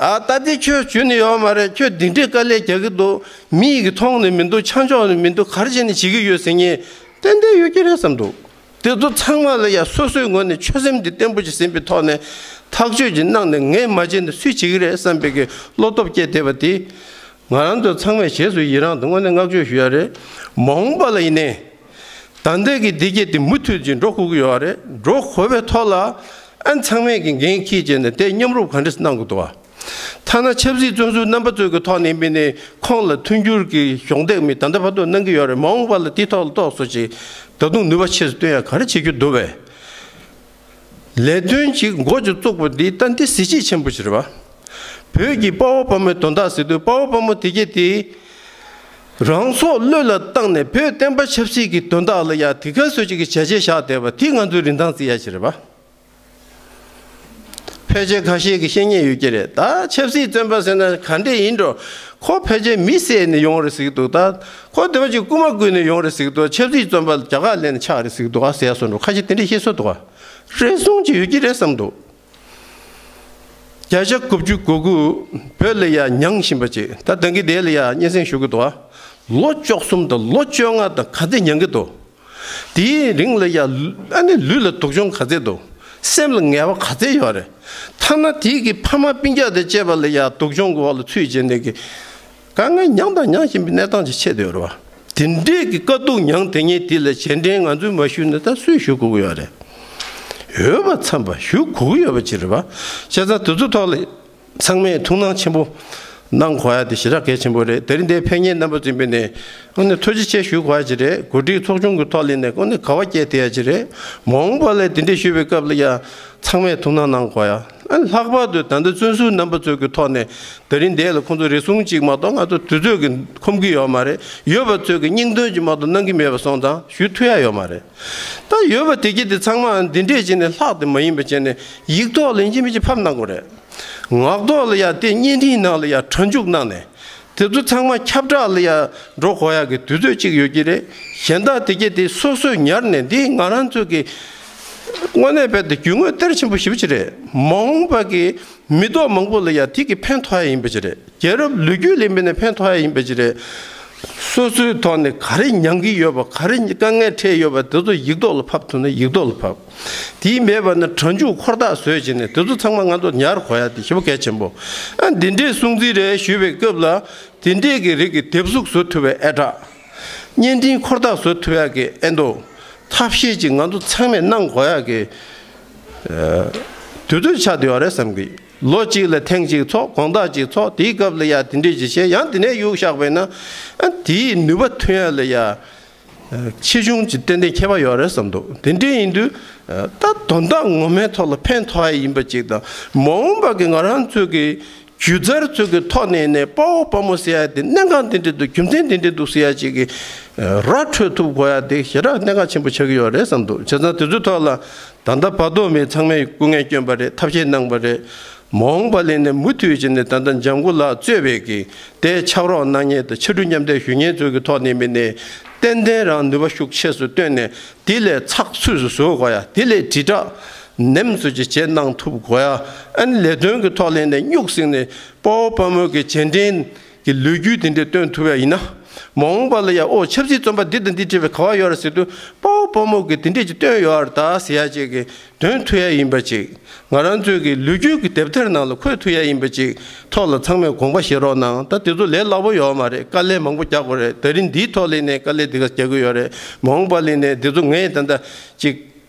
ཨ་ད་འདི་ཁྱོད་འཇོན་ནི་ཡོད་མ་རེད། ཁྱོད་འདི་འདྲའི་དཀའ་ལས་རྒྱག་གི་འདུག་མི་ཡིས་གི་མཐོང་ནི་མི་འདུག་ཆ་འཇོག་ནི་མི་འདུག་ག་རེ་བྱས་ནས་བྱེད་ཀྱི་ཡོད་ཟེར་མཁན་ཏན་ཏན་ཡོད་ཀྱི་རེད་བསམ་འདུག་དེ་ཚོ་ཚང་མ་ལ་ཡ་སོ་སོའི་ངོས་ནས་ཆོད་སེམས་འདི་བརྟན་པོ་ཅིག་ཟིན་པའི་ཐོག་ནས་ཐག་གཅོད་ཅིག་གནང་ནས་ངས་མ་བྱས་ན་སུས་བྱེད་ཀྱི་རེད་བསམ་པའི་གི་བློ་སྟོབས་སྐྱེས་བསྡད་པ་དེ་ང་རང་ཚོ་ཚང་མས་རྗེས་སུ་ཡི་རང་དང་དངོས་གནས་བསྔགས་བརྗོད་ཞུ་ཡ་རེད། མ་འོངས་པ་ལ་ཡིན་ནའི་ད་ལྟ་གི་འདི་སྐད་དེ་མུ་མཐུད་ཅིག་འགྲོ་དགོས་ཀྱི་ཡོད་རེད། འགྲོ་དགོས་པའི་ཐོག་ལ་ཨ་ཚང་མས་ཀྱི་འགན་འཁྱེར་བྱས་ནས་དེ་མཉམ་རུབ་ག་འདྲས་གནང་དགོས་འདུག་བ། ཐ་ན་ཆབ་སྲིད་བཙོན་ཟུར་རྣམ་པ་ཚོའི་གི་ཐོག་ནས་མིན་ནས་ཁོང་ལ་མཐུན་འགྱུར་གྱི་གཞོགས་འདེགས་མི་ད་ལྟ་བར་དུ་གནང་གི་ཡོད་རེད། མ་འོངས་པ་ལ་དེ་ཐོག་ལ་ཏོག་ཙམ་ཅིག་ད་དུང་ནུས་པ་ཆེ་རུ་བཏོན་ཡ་ག་རེ་བྱེད་རྒྱུ་འདུག་བས། ལས་དོན་ཅིག་འགོ་ཅིག་བཙུགས་པ་འདི་ད་འདི་གཟི་བརྗིད་ཆེན་པོ་ཞིག་རེད་བ། བོད་ཀྱི་དཔའ་བོ་དཔའ་མོའི་དོན་དག་ཟེར་དུས་དཔའ་བོ་དཔའ་མོ་དེ་གྱད་དེ་རང་སྲོག་བློས་ལ་བཏང་ནས་བོད་བསྟན་པ་ཆབ་སྲིད་ཀྱི་དོན་དག་ལ་ཡ་དེ་ག་ཚོད་ཅིག་གི་བྱས་རྗེས་བཞག་བསྡད་པ་དེ་ང་ཚོའི་རིན་ཐང་བརྩི་ཡ་ཞིག་རེད་བ། ཕལ་ཆེར་ཁ་ཤས་ཀྱིས་བཤད་མཁན་ཡོད་ཀྱི་རེད། ད་ཆབ་སྲིད་བཙོན་པ་ཟེར་ན་ག་འདྲས་ཡིན་འགྲོ། ཁོ་ཕལ་ཆེར་མི་བསད་ནས་ཡོང་རེད་ཟེར་གྱི་འདུག་ད་ཁོ་དེ་བ་ཅིག་རྐུ་མ་རྐུས་ནས་ཡོང་རེད་ཟེར་གྱི་འདུག་ཆབ་སྲིད་བཙོན་པ་རྒྱ་གར་ལེན་ནས་ཆགས་རེད་ཟེར་གྱི་འདུག་ཨ་ཟེར་ཡ་སོང་འགྲོ། ཁ་ཤས་དེ་འདྲས་བཤད་སྲོལ་འདུག་ཨ། རེ་ཟུང་ཅིག་ཡོད་ཀྱི་རེད་བསམ་འདུག་བརྒྱ་ཆ་དགུ་བཅུ་གོ་དགུ་བོད་ལ་ཡ་མྱངས་བཞིན་པ་ཅིག་ད་ད་གིན་དེ་ལ་ཡ་སྙན་སེང་ཞུ་གི་འདུག་ཨ། ལོ་བཅུ་གསུམ་དང་ལོ་བཅོ་ལྔ་དང་ག་ཚད་མྱངས་ཀྱི་འདུག་དེའི་རིང་ལ་ཡ་ཨ་ནི་ལུས་ལ་སྡུག་སྦྱོང་ག་ཚད་འདུག་སེམས་ལ་ངལ་བ་ག་ཚད་ཡོད་རེད། ཐ་ན་དེའི་གི་ཕ་མ་སྤུན་ཀྱག་དང་བཅས་པ་ལ་ཡ་སྡུག་སྦྱོང་གི་འོག་ལ་ཚུད་བྱས་ནས་གི་དཀའ་ངལ་མྱངས་དང་མྱངས་བཞིན་པའི་གནས་སྟངས་ཅིག་ཆགས་བསྡད་ཡོད་རེད་བ། དེ་འདྲས་ཀྱི་དཀའ་སྡུག་མྱངས་དེ་ངས་དེ་ལ་རྗེས་དྲན་ང་ཚོས་མ་ཞུས་ན་ད་སུས་ཞུ་དགོས་ཀྱི་ཡོད་རེད། འོས་པ་འཚམས་པ་ཞུ་དགོས་ཀྱི་ཡོད་པ་ཅིག་རེད་བ། བྱས་ཙང་དེ་ཚོ་ཐོག་ལ་ཚང་མས་ཐུགས་སྣང་ཆེན་པོ་ གནང་དགོས་ཡ་དེ་ཞེ་དྲག་གལ་ཆེན་པོ་རེད། དེ་རིང་འདིར་ཕེབས་མཁན་རྣམ་པ་ཚོ་ཡིན་པ་ཡིན་ནའི་ཨ་ནི་ཐུགས་རྗེ་ཆེ་ཞུ་དགོས་ཡ་ཅིག་རེད། གོ་སྒྲིག་ཚོགས་ཆུང་གི་ཐོག་ལ་ཡིན་ནའི་ཨ་ནི་དགའ་བ་སྐྱེས་བསྡད་ཡ་ཅིག་རེད། མ་འོངས་པ་ལ་དེ་འདྲས་ཞུ་བའི་སྐབས་ལ་ཡ་ཚང་མས་ཐུགས་སྣང་གནང་དགོས་ཡ། ཨ་ནི་ལྷག་པར་དུ་ད་ལྟ་བཙོན་ཟུར་རྣམ་པ་ཚོ་གི་ཐོག་ནས་དེ་རིང་འདིར་ལ་ཁོང་ཚོ་རེ་ཟུང་གཅིག་མ་གཏོགས་ང་ཚོ་དུས་ཚོད་ཀྱིས་ཁོམ་གྱི་ཡོད་མ་རེད། ཡོད་པ་ཚོས་ཀྱི་སྙིང་དོན་གཅིག་མ་གཏོགས་གནང་གི་མེད་པ་སོང་ཙང་ཞུ་ཐུབ་ཡ་ཡོད་མ་རེད། ད་ཡོད་པ་དེ་གྱད་དེ་ཚང་མ་འདི་འདྲས་བྱས་ནས་ལྷག་དེ་མ་ཡིན་པ་བྱས་ནས་ཡིག་ཐོག་ལ་ཡིན་གཅིག་མིན་གཅིག་ཕབ་གནང་དགོས་རེད། ངག་ཐོག་ལ་ཡ་དེ་བརྙན་འཕྲིན་ནང་ལ་ཡ་སྒྲ་འཇུག་གནང་ནས་དེ་ཚོ་ཚང་མ་ཁྱབ་བསྒྲགས་ལ་ཡ་འགྲོ་དགོས་ཡ་གི་དུས་ཚོད་ཅིག་ཡོད་ཀྱི་རེད། གཞན་དག་དེ་གྱད་དེ་སོ་སོས་ཉར་ནས་འདི་ང་རང་ཚོ་གི་དངོས་གནས་དཔེ་དེ་རྒྱུས་མངའ་གཏེར་ཆེན་པོ་ཞེ་པོ་ཅིག་རེད། མ་འོངས་པ་གི་མི་ཐོག་མང་པོ་ལ་ཡ་དེ་གི་ཕན་ཐོགས་ཡ་ཡིན་པ་ཅིག་རེད། རྒྱལ་རབས་ལོ་རྒྱུས་ལ་ཡིན་པ་ཡིན་ནའི་ཕན་ཐོགས་ཡ་ཡིན་པ་ཅིག་རེད། སོ་སོའི་ཐོག་ནས་ག་རེ་མྱངས་ཀྱི་ཡོད་པ། ག་རེ་དཀའ་ངལ་འཕྲད་ཡོད་པ་དེ་ཚོ་ཡིག་ཐོག་ལ་ཕབ་ཐུབ་ན་ཡིག་ཐོག་ལ་ཕབ། དེ་མེད་པ་ན་སྒྲ་འཇུག་འཁོར་ཐག་བཟོས་བྱས་ནས་དེ་ཚོ་ཚང་མ་ང་ཚོ་ཉར་དགོས་ཡ་དེ་ཞེ་པོ་གལ་ཆེན་པོ། ཨ་འདི་འདྲས་སྲུང་བརྩི་རེད་ཞུ་བའི་སྐབས་ལ་དེ་འདྲས་ཀྱི་རིགས་ཀྱི་དེབ་གཟུགས་བཟོ་ཐུབ་པའི་ཨེ་ཊ། བརྙན་འཕྲིན་འཁོར་ཐག་བཟོ་ཐུབ་ཡ་གི་ཨེ་འདོ། ཐབས་ཤེས་ཅིག་ང་ཚོ་ཚང་མས་གནང་དགོས་ཡ་གི་དུས་ཚོད་ཆགས་བསྡད་ཡོད་རེད་བསམ་གི། ལོ་གཅིག་ལ་ཐེངས་གཅིག་ཚོགས། དགོང་དག་གཅིག་ཚོགས། དེའི་སྐབས་ལ་ཡ་དེ་འདྲས་ཅིག་བྱས། ཡང་དེ་ནས་གཡུག་བཞག་པ་ཡིན་ན་ཨ་དེའི་ནུས་པ་ཐོན་ཡ་ལ་ཡ་ཆེ་ཆུང་ཅིག་ཏན་ཏན་ཁྱད་པར་ཡོད་རེད་བསམ་འདུག་དེ་འདྲས་ཡིན་དུས་ད་དོན་དག་ངོ་མའི་ཐོག་ལ་ཕན་ཐོགས་ཡ་ཡིན་པ་ཅིག་དང་། མ་འོངས་པ་གི་ང་རང་ཚོ་གི་སྒྱུ་རྩལ་ཚོ་གི་ཐོག་ནས་ནས་དཔའ་བོ་དཔའ་མོ་ཟེར་ཡ་དེ་གནད་འགག་འདི་འདྲས་འདུག་རྒྱུ་མཚན་འདི་འདྲས་འདུག་ཟེར་ཡ་ཅིག་གི་ར་འཕྲོད་ཐུབ་དགོས་ཡ་དེ་ཞེ་དྲག་གནད་འགག་ཆེན་པོ་ཆགས་ཀྱི་ཡོད་རེད་བསམ་འདུག་བྱས་ཙང་དེ་ཚོའི་ཐོག་ལ་ད་ལྟ་བར་དུ་མི་ཚང་མས་སྐུ་ངལ་བསྐྱོན་པ་རེད། ཐབས་ཤེས་གནང་པ་རེད། མ་འོངས་པ་ལ་ནས་མུ་མཐུད་བྱས་ནས་ད་ལྟ་འཇམ་མགོ་ལགས་གཙོས་པའི་གི་དེ་ཕྱག་རོགས་གནང་མཁན་དང་ཕྱར་གྲུ་མཉམ་འདེགས་ཞུ་མཁན་ཚོའི་གི་ཐོག་ནས་མི་ནས་ཏན་ཏན་རང་ནུས་པ་ཤུགས་ཆེ་སུ་བཏོན་ནས་དེ་ལས་ཚགས་ཚུད་སུ་བཟོ་དགོས་ཡ། དེ་ལས་དྲིལ་བསྒྲགས་ནེམ་སུ་ཅིག་བྱེད་གནང་ཐུབ་དགོས་ཡ། ཨ་ནི་ལས་དོན་གི་ཐོག་ལ་ནས་སྨྱུག་སྲིང་ནས་དཔའ་བོ་དཔའ་མོ་གི་རྗེས་དྲན་གི་ལོ་རྒྱུས་དེ་འདྲས་སྟོན་ཐུབ་ཡ་ཡིན་ན། མ་འོངས་པ་ལ་ཡ་ཨོ་ཆབ་སྲིད་བཙོན་པ་འདི་དང་འདི་བྲིས་པའི་ག་བ་ཡོད་རེད་ཟེར་དུས་དཔའ་བོ་དཔའ་མོ་གི་དེ་འདྲས་ཅིག་སྟོན་ཡོད་རེད་ད་ཟེར་ཡ་ཅིག་གི་དོན་ཐུབ་ཡ་ཡིན་པ་ཅིག་ང་རང་ཚོའི་གི་ལོ་རྒྱུས་ཀྱི་དེབ་ཐེར་ནང་ལ་འཁོད་ཐུབ་ཡ་ཡིན་པ་ཅིག་ཐོག་ལ་ཚང་མས་དགོངས་པ་བཞེས་རོགས་གནང་། ད་དེ་ཚོ་ལས་སླ་པོ་ཡོད་མ་རེད། དཀའ་ལས་མང་པོ་རྒྱག་དགོས་རེད། ད་རིང་འདིའི་ཐོག་ལ་ནས་དཀའ་ལས་འདི་ག་རྒྱག་གི་ཡོད་རེད། མ་འོངས་པ་ལ་ནས་འདི་ཚོ་ངས་ད་ལྟ་ཅིག་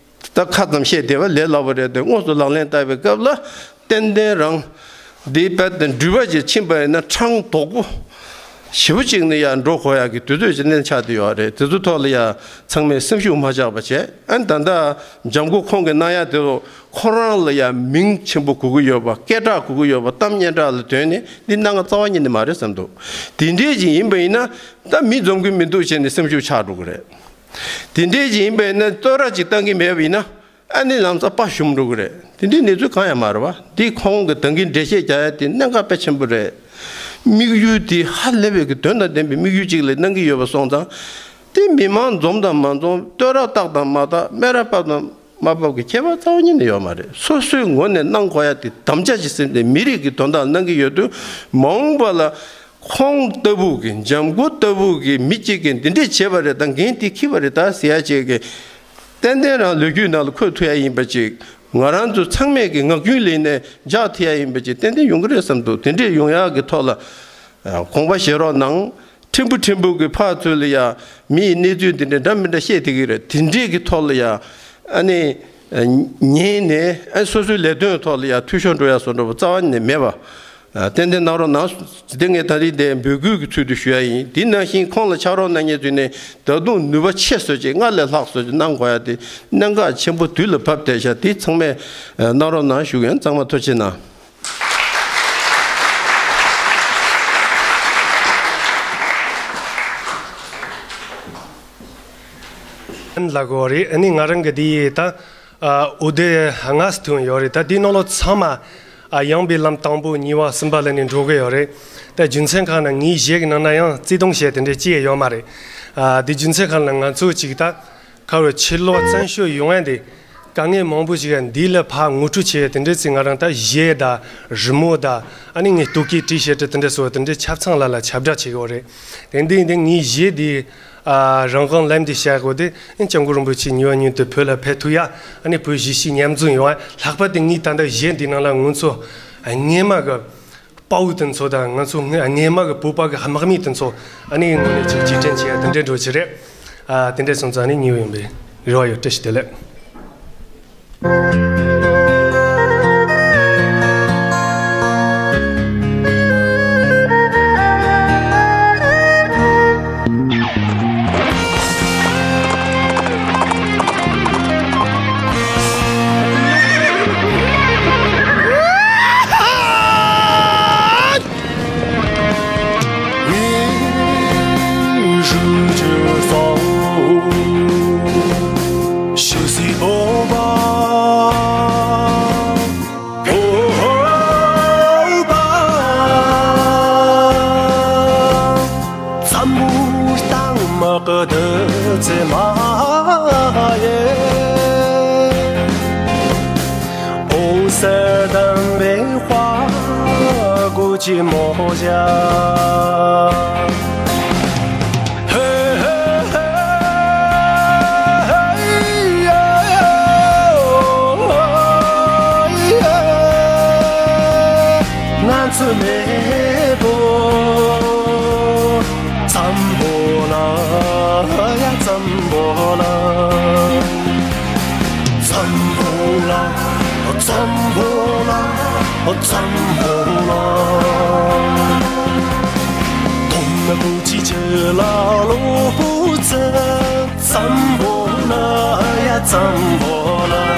ད་ཁ་ཙམ་བཤད་བསྡད་པ་ལས་སླ་པོ་རེད་དེ། དངོས་སུ་ལག་ལེན་བསྟར་བའི་སྐབས་ལ་ཏན་ཏན་རང་འདི་དཔེ་དེ་འགྲུལ་པ་ཅིག་ཕྱིན་པ་ཡིན་ན་འཕྲང་དོག་པོ་ཞེ་པོ་ཅིག་ནས་ཡར་འགྲོ་དགོས་ཡག་གི་དུས་ཚོད་ཅིག་ནས་ཆགས་བསྡད་ཡོད་རེད། དེ་ཚོའི་ཐོག་ལ་ཡ་ཚང་མས་སེམས་ཤུགས་མ་ཆག་པ་བྱས། ཨ་ནི་ད་ལྟ་འཇམ་མགོ་ཁོང་གིས་གནང་ཡ་དེ་ཚོ་ཁོ་རང་ལ་ཡ་མིང་ཆེན་པོ་དགོས་ཀྱི་ཡོད་པ། སྐད་གྲགས་དགོས་ཀྱི་ཡོད་པ། གཏམ་སྙན་གྲགས་ལ་དོན་ནི་འདི་གནད་འགག་རྩ་བ་ཉིད་ནས་མ་རེད་བསམ་འདུག་དེ་འདྲས་ཅིག་ཡིན་པ་ཡིན་ན་ད་མི་འཛོམས་ཀྱི་མི་འདུག་བྱས་ནས་སེམས་ཤུགས་ཆག་འགྲོ་གི་རེད། དེ་འདྲས་ཅིག་ཡིན་པ་ཡིན་ན་བསྟོད་ར་ཅིག་བཏང་གི་མེད་པ་ཡིན་ན། ཨ་ནི་ལམ་སང་དཔའ་ཞུམ་འགྲོ་གི་རེད། དེ་འདྲའི་གནས་ཚུལ་གང་ཡང་མ་རེད་བ། འདི་ཁོང་གི་ད་གིན་འགྲེལ་བཤད་རྒྱག་ཡ་དེ་གནད་འགག་དཔེ་ཆེན་པོ་རེད། དམིགས་ཡུལ་དེ་ཧ་ལས་པའི་གི་དོན་དང་ལྡན་པའི་དམིགས་ཡུལ་ཅིག་ལ་གནང་གི་ཡོད་པ་སོང་ཙང་། དེ་མི་མང་འཛོམས་དང་མ་འཛོམས། བསྟོད་ར་བཏགས་དང་མ་བཏགས། སྨད་ར་ཕབ་དང་མ་ཕབ་ཀྱི་ཁྱད་པར་རྩ་བ་ཉིད་ནས་ཡོད་མ་རེད། སོ་སོའི་ངོས་ནས་གནང་དགོས་ཡ་དེ་དམ་བཅའ་ཅིག་བསྲེས་ཏེ་མི་རིགས་ཀྱི་དོན་དག་གནང་གི་ཡོད་དུས། མ་འོངས་པ་ལ་ཁོང་ལྟ་བུ་གི་འཇམ་མགོ་ལྟ་བུ་གི་མི་གཅིག་གིས་འདི་འདྲས་བྱས་པ་རེད་དང་འགན་དེ་འཁྱེར་བ་རེད་ད་ཟེར་ཡ་ཅིག་གི་ཏན་ཏན་རང་ལོ་རྒྱུས་ནང་ལ་འཁོད་ཐུབ་ཡ་ཡིན་པ་ཅིག་ང་རང་ཚོ་ཚང་མས་ཀྱི་ངག་རྒྱུན་ལས་ནས་འཇགས་ཐུབ་ཡ་ཡིན་པ་ཅིག་ཏན་ཏན་ཡོང་གི་རེད་བསམ་འདུག་དེ་འདྲས་ཡོང་ཡག་གི་ཐོག་ལ་དགོངས་པ་བཞེས་རོགས་གནང་། ཕྲན་བུ་ཕྲན་བུ་གི་ཕར་ཚུར་ལ་ཡ་མི་ཡི་གནས་ཚུལ་འདི་འདྲས་འདྲ་མི་འདྲ་བཤད་བསྡད་ཀྱི་རེད། དེ་འདྲས་ཀྱི་ཐོག་ལ་ཡ་ཨ་ནི་ཉན་ནས་ཨ་སོ་སོའི་ལས་དོན་ཐོག་ལ་ཡ་འཐུས་ཤོར་འགྲོ་ཡ་བཟོ་འདྲ་བོ་རྩ་བ་ནས་མེད་པ། ཏན་ཏན་གནང་རོགས་གནང་། དེ་ངས་ད་རིང་འདིར་འབོད་སྐུལ་གྱི་ཚུལ་དུ་ཞུ་ཡ་ཡིན། དེ་ནང་བཞིན་ཁོང་ལ་ཕྱག་རོགས་གནང་མཁན་ཚོས་ནས་ད་དུང་ནུས་པ་ཆེ་བཟོ་ཅིག་སྔར་ལས་ལྷག་བཟོ་ཅིག་གནང་དགོས་ཡ་དེ་གནད་འགག་ཆེན་པོ་དུས་ལ་བབས་བསྡད་ཤག་དེ་ཚང་མས་གནང་རོགས་གནང་ཞུ་གི་ཡིན། ཚང་མ་ཐུགས་རྗེ་གནང་། ལ་གོ་རེད། ཨ་ནི་ང་རང་གི་དེ་ད། ཨ། འོ་དེ་ལྔ་ཙམ་ཐོན་ཡོད་རེད། ད་དེའི་ནང་ལོགས་ཚང་མ། ཨ། ཡངས་པའི་ལམ་དང་པོ་གཉིས་པ་གསུམ་པ་ལ་ནི་འགྲོ་གི་ཡོད་རེད། ད་རྒྱུ་མཚན་ཁག་ནང་ངའི་གཞས་ཀྱི་ནང་ན་ཡང་བརྩེ་དུང་བཤད་དེ་འདྲ་ཅི་ཡང་ཡོད་མ་རེད། ཨ། དེ་རྒྱུ་མཚན་ཁག་ནང་ང་ཚོ་གཅིག་ད་ཁ་བའི་ཕྱིར་ལོག་བཙན་བྱོལ་ཡོང་ཡ་དེ་དཀའ་ངལ་མང་པོ་ཞིག་ཡ་འདི་ལ་ཕར་ངོ་སྤྲོད་བྱེད་ཡ་དེ་འདྲ་ཚིག་ང་རང་ད་གཞས་ད་རི་མོ་ད་ཨ་ནི་ངའི་ལྟོ་གོས་བྲིས་བཤད་དེ་དེ་འདྲ་སོགས་དེ་འདྲ་ཆ་ཚང་ལ་ལ་ཁྱབ་བསྒྲགས་བྱེད་ཀྱི་ཡོད་རེད། དེ་འདི་ཡིན་དེ་ངའི་གཞས་འདི། ཨ། རང་དབང་ལམ་འདི་བཤད་དགོས་ཏེ། སྐྱབས་མགོན་རིན་པོ་ཆེ་ཉི་བ་མྱུར་དུ་བོད་ལ་ཕེབས་ཐུབ་ཡ། ཨ་ནི་བོད་གཞིས་བྱེས་མཉམ་འཛོམས་ཡོང་ཡ། ལྷག་པར་དུ་ངའི་ད་ལྟ་གཞས་འདི་ནང་ལ་ང་ཚོ་སྔས་མ་གི་དཔའ་བོ་དེ་ཚོ་དང་ང་ཚོ་སྔས་མ་གི་བོད་པ་གི་དམག་མི་དེ་ཚོ་ཨ་ནི་ངོས་ནས་ཅིག་རྗེས་དྲན་བྱེད་ཡ་དེ་འདྲའི་འགྲོ་ཆེ་རེད། ཨ། དེ་འདྲ་སོང་ཙང་ཨ་ནི་ཉེ་བའི་ཡོང་པའི་རེ་བ་ཡོད། བཀྲ་ཤིས་བདེ་ལེགས། ཚེ་མ་ཡེ། འོད་གསལ་དམ་པའི་དཔལ་གོ་ཆེན་མོ་ཞབས། ང་ཚོ་མེས་པོ། འཛམ་བུ་གླིང་ཡ། འཛམ་བུ་གླིང་། འཛམ་བུ་གླིང་། འཛམ་བུ་གླིང་། འཛམ་བུ་གླིང་། དོན་མེད་བུ་གཅིག་ཅི་ལ་གློ་བུར་བརྩི། འཛམ་བུ་གླིང་ཡ། འཛམ་བུ་གླིང་།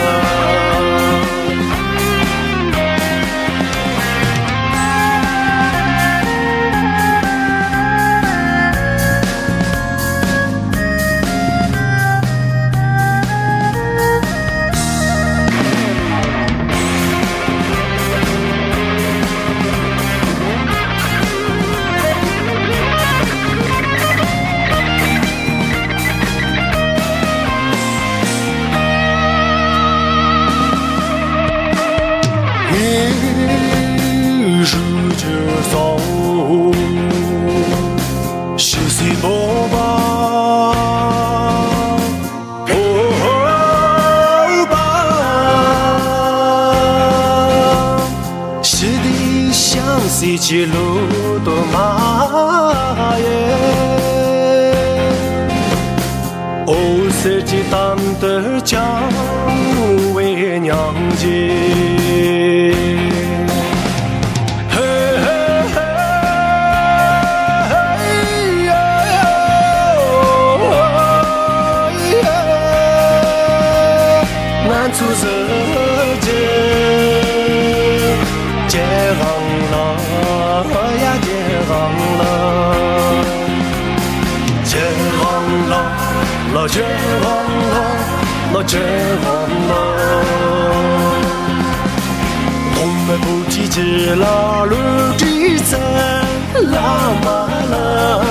ཞི་བདེའི་ཞིང་སའི་ཆེད་ལུས་དུ་མ་ཡེ། འོད་ཟེར་གྱི་དམ་དུ་བཅང་བའི་སྙིང་རྗེ། ང་ཚོ་གཟི་བརྗིད། རྒྱལ་དབང་ལ་ཡ། རྒྱལ་དབང་ལ། རྒྱལ་དབང་ལ་ལ། རྒྱལ་དབང་ལ་ལ། རྒྱལ་དབང་ལ། གོང་མའི་བུ་གཅིག་ཅི་ལ་གླུ་བྲིས་ཚེ། བླ་མ་ལ་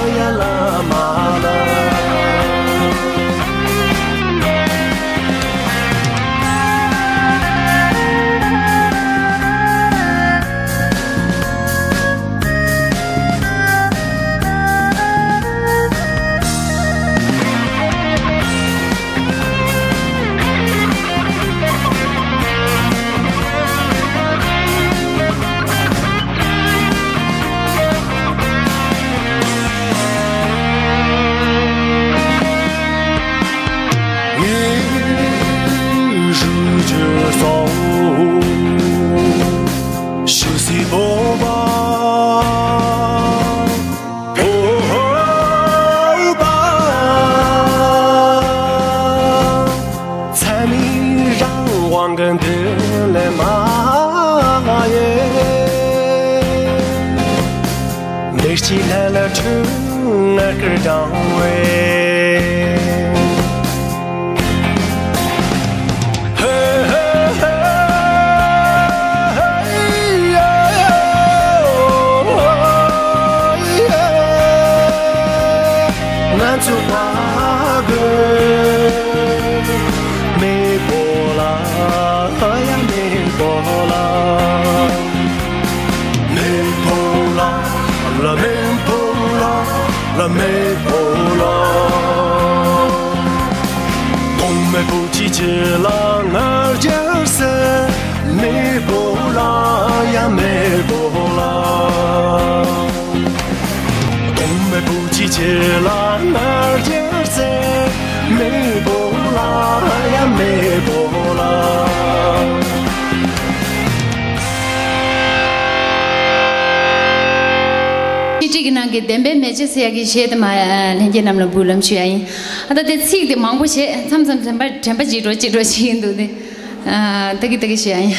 ཡ། བླ་མ་ལ། ཞུ་སི་བོ་བ། ཚད་མེད་རང་དབང་གི་མདུན་ལས་མ་ཡེ། མི་གཅིག་ལྷ་ལ་འཁྲུལ་ངར་སྐར་བགྲང་བའི། ང་ཚོ་བ་གི་མེས་པོ་ལ་ཡ། མེས་པོ་ལ། མེས་པོ་ལ་ལ། མེས་པོ་ལ་ལ། མེས་པོ་ལ། གོང་མའི་བུ་གཅིག་ཅི་ལ་ང་རྒྱལ་སྲས། མེས་པོ་ལ་ཡ། མེས་པོ་ལ། གོང་མའི་བུ་གཅིག་ཅི་ལ་ང་རྒྱལ་སྲས། མེས་པོ་ལ་ཡ། མེས་པོ་ལ། ཤེས་བྱེད་ཀྱི་ནང་གི་བདེན་པའི་མེ་ལྕེ་ཟེར་ཡག་གི་གཞས་དེ་མ་ལྷན་རྒྱས་རྣམས་ལ་འབུལ་ལམ་ཞུ་ཡ་ཡིན། ཨ་ད་དེ་ཚིག་དེ་མང་པོ་བྱས། མཚམས་མཚམས་དྲན་པ་དྲན་པ་གཅིག་འགྲོ་གཅིག་འགྲོ་བྱེད་ཀྱི་འདུག་སྟེ། ཨ་ད་གི་ད་གི་ཞུ་ཡ་ཡིན།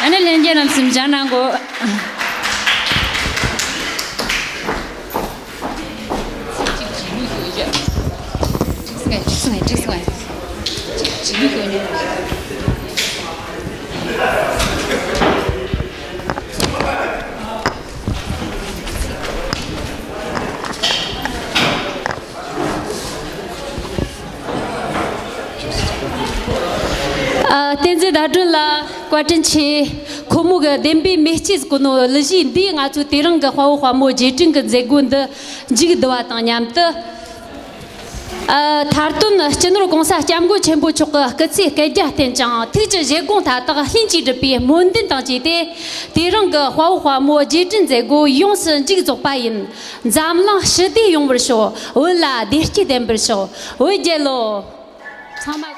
ཨ་ནི་ལྷན་རྒྱས་རྣམས་སེམས་ཅན་ནང་གོ། ཨ། བསྟན་འཛིན་ཟླ་སྒྲོན་ལགས་བཀའ་དྲིན་ཆེ། ཁོ་མོ་གི་བདེན་པའི་མེ་ལྕེ་ཟེར་གོ་ནོ་གླུ་གཞས་འདིས་ང་ཚོའི་དེ་རིང་གི་དཔའ་བོ་དཔའ་མོ་རྗེས་དྲན་གྱི་མཛད་སྒོ་འདི་མཇུག་བསྡུ་བ་དང་མཉམ་དུ། ཨ། མཐའ་དོན་སྤྱི་ནོར་༸གོང་ས་༸སྐྱབས་མགོན་ཆེན་པོ་མཆོག་གི་སྐུ་ཚེ་བསྐལ་བརྒྱར་བརྟན་ཅིང་། ཐུགས་ཀྱི་བཞེད་དགོངས་མཐའ་དག་ལྷུན་གྱིས་གྲུབ་པའི་སྨོན་འདུན་དང་བཅས་ཏེ། དེ་རིང་གི་དཔའ་བོ་དཔའ་མོ་རྗེས་དྲན་མཛད་སྒོ་ཡོངས་སུ་མཇུག་རྫོགས་པ་ཡིན། འཛམ་གླིང་ཞི་བདེ་ཡོང་བར་ཤོག། བོད་ལ་བདེ་སྐྱིད་ལྡན་པར་ཤོག། བོད་རྒྱལ་ལོ། ཚང་མ།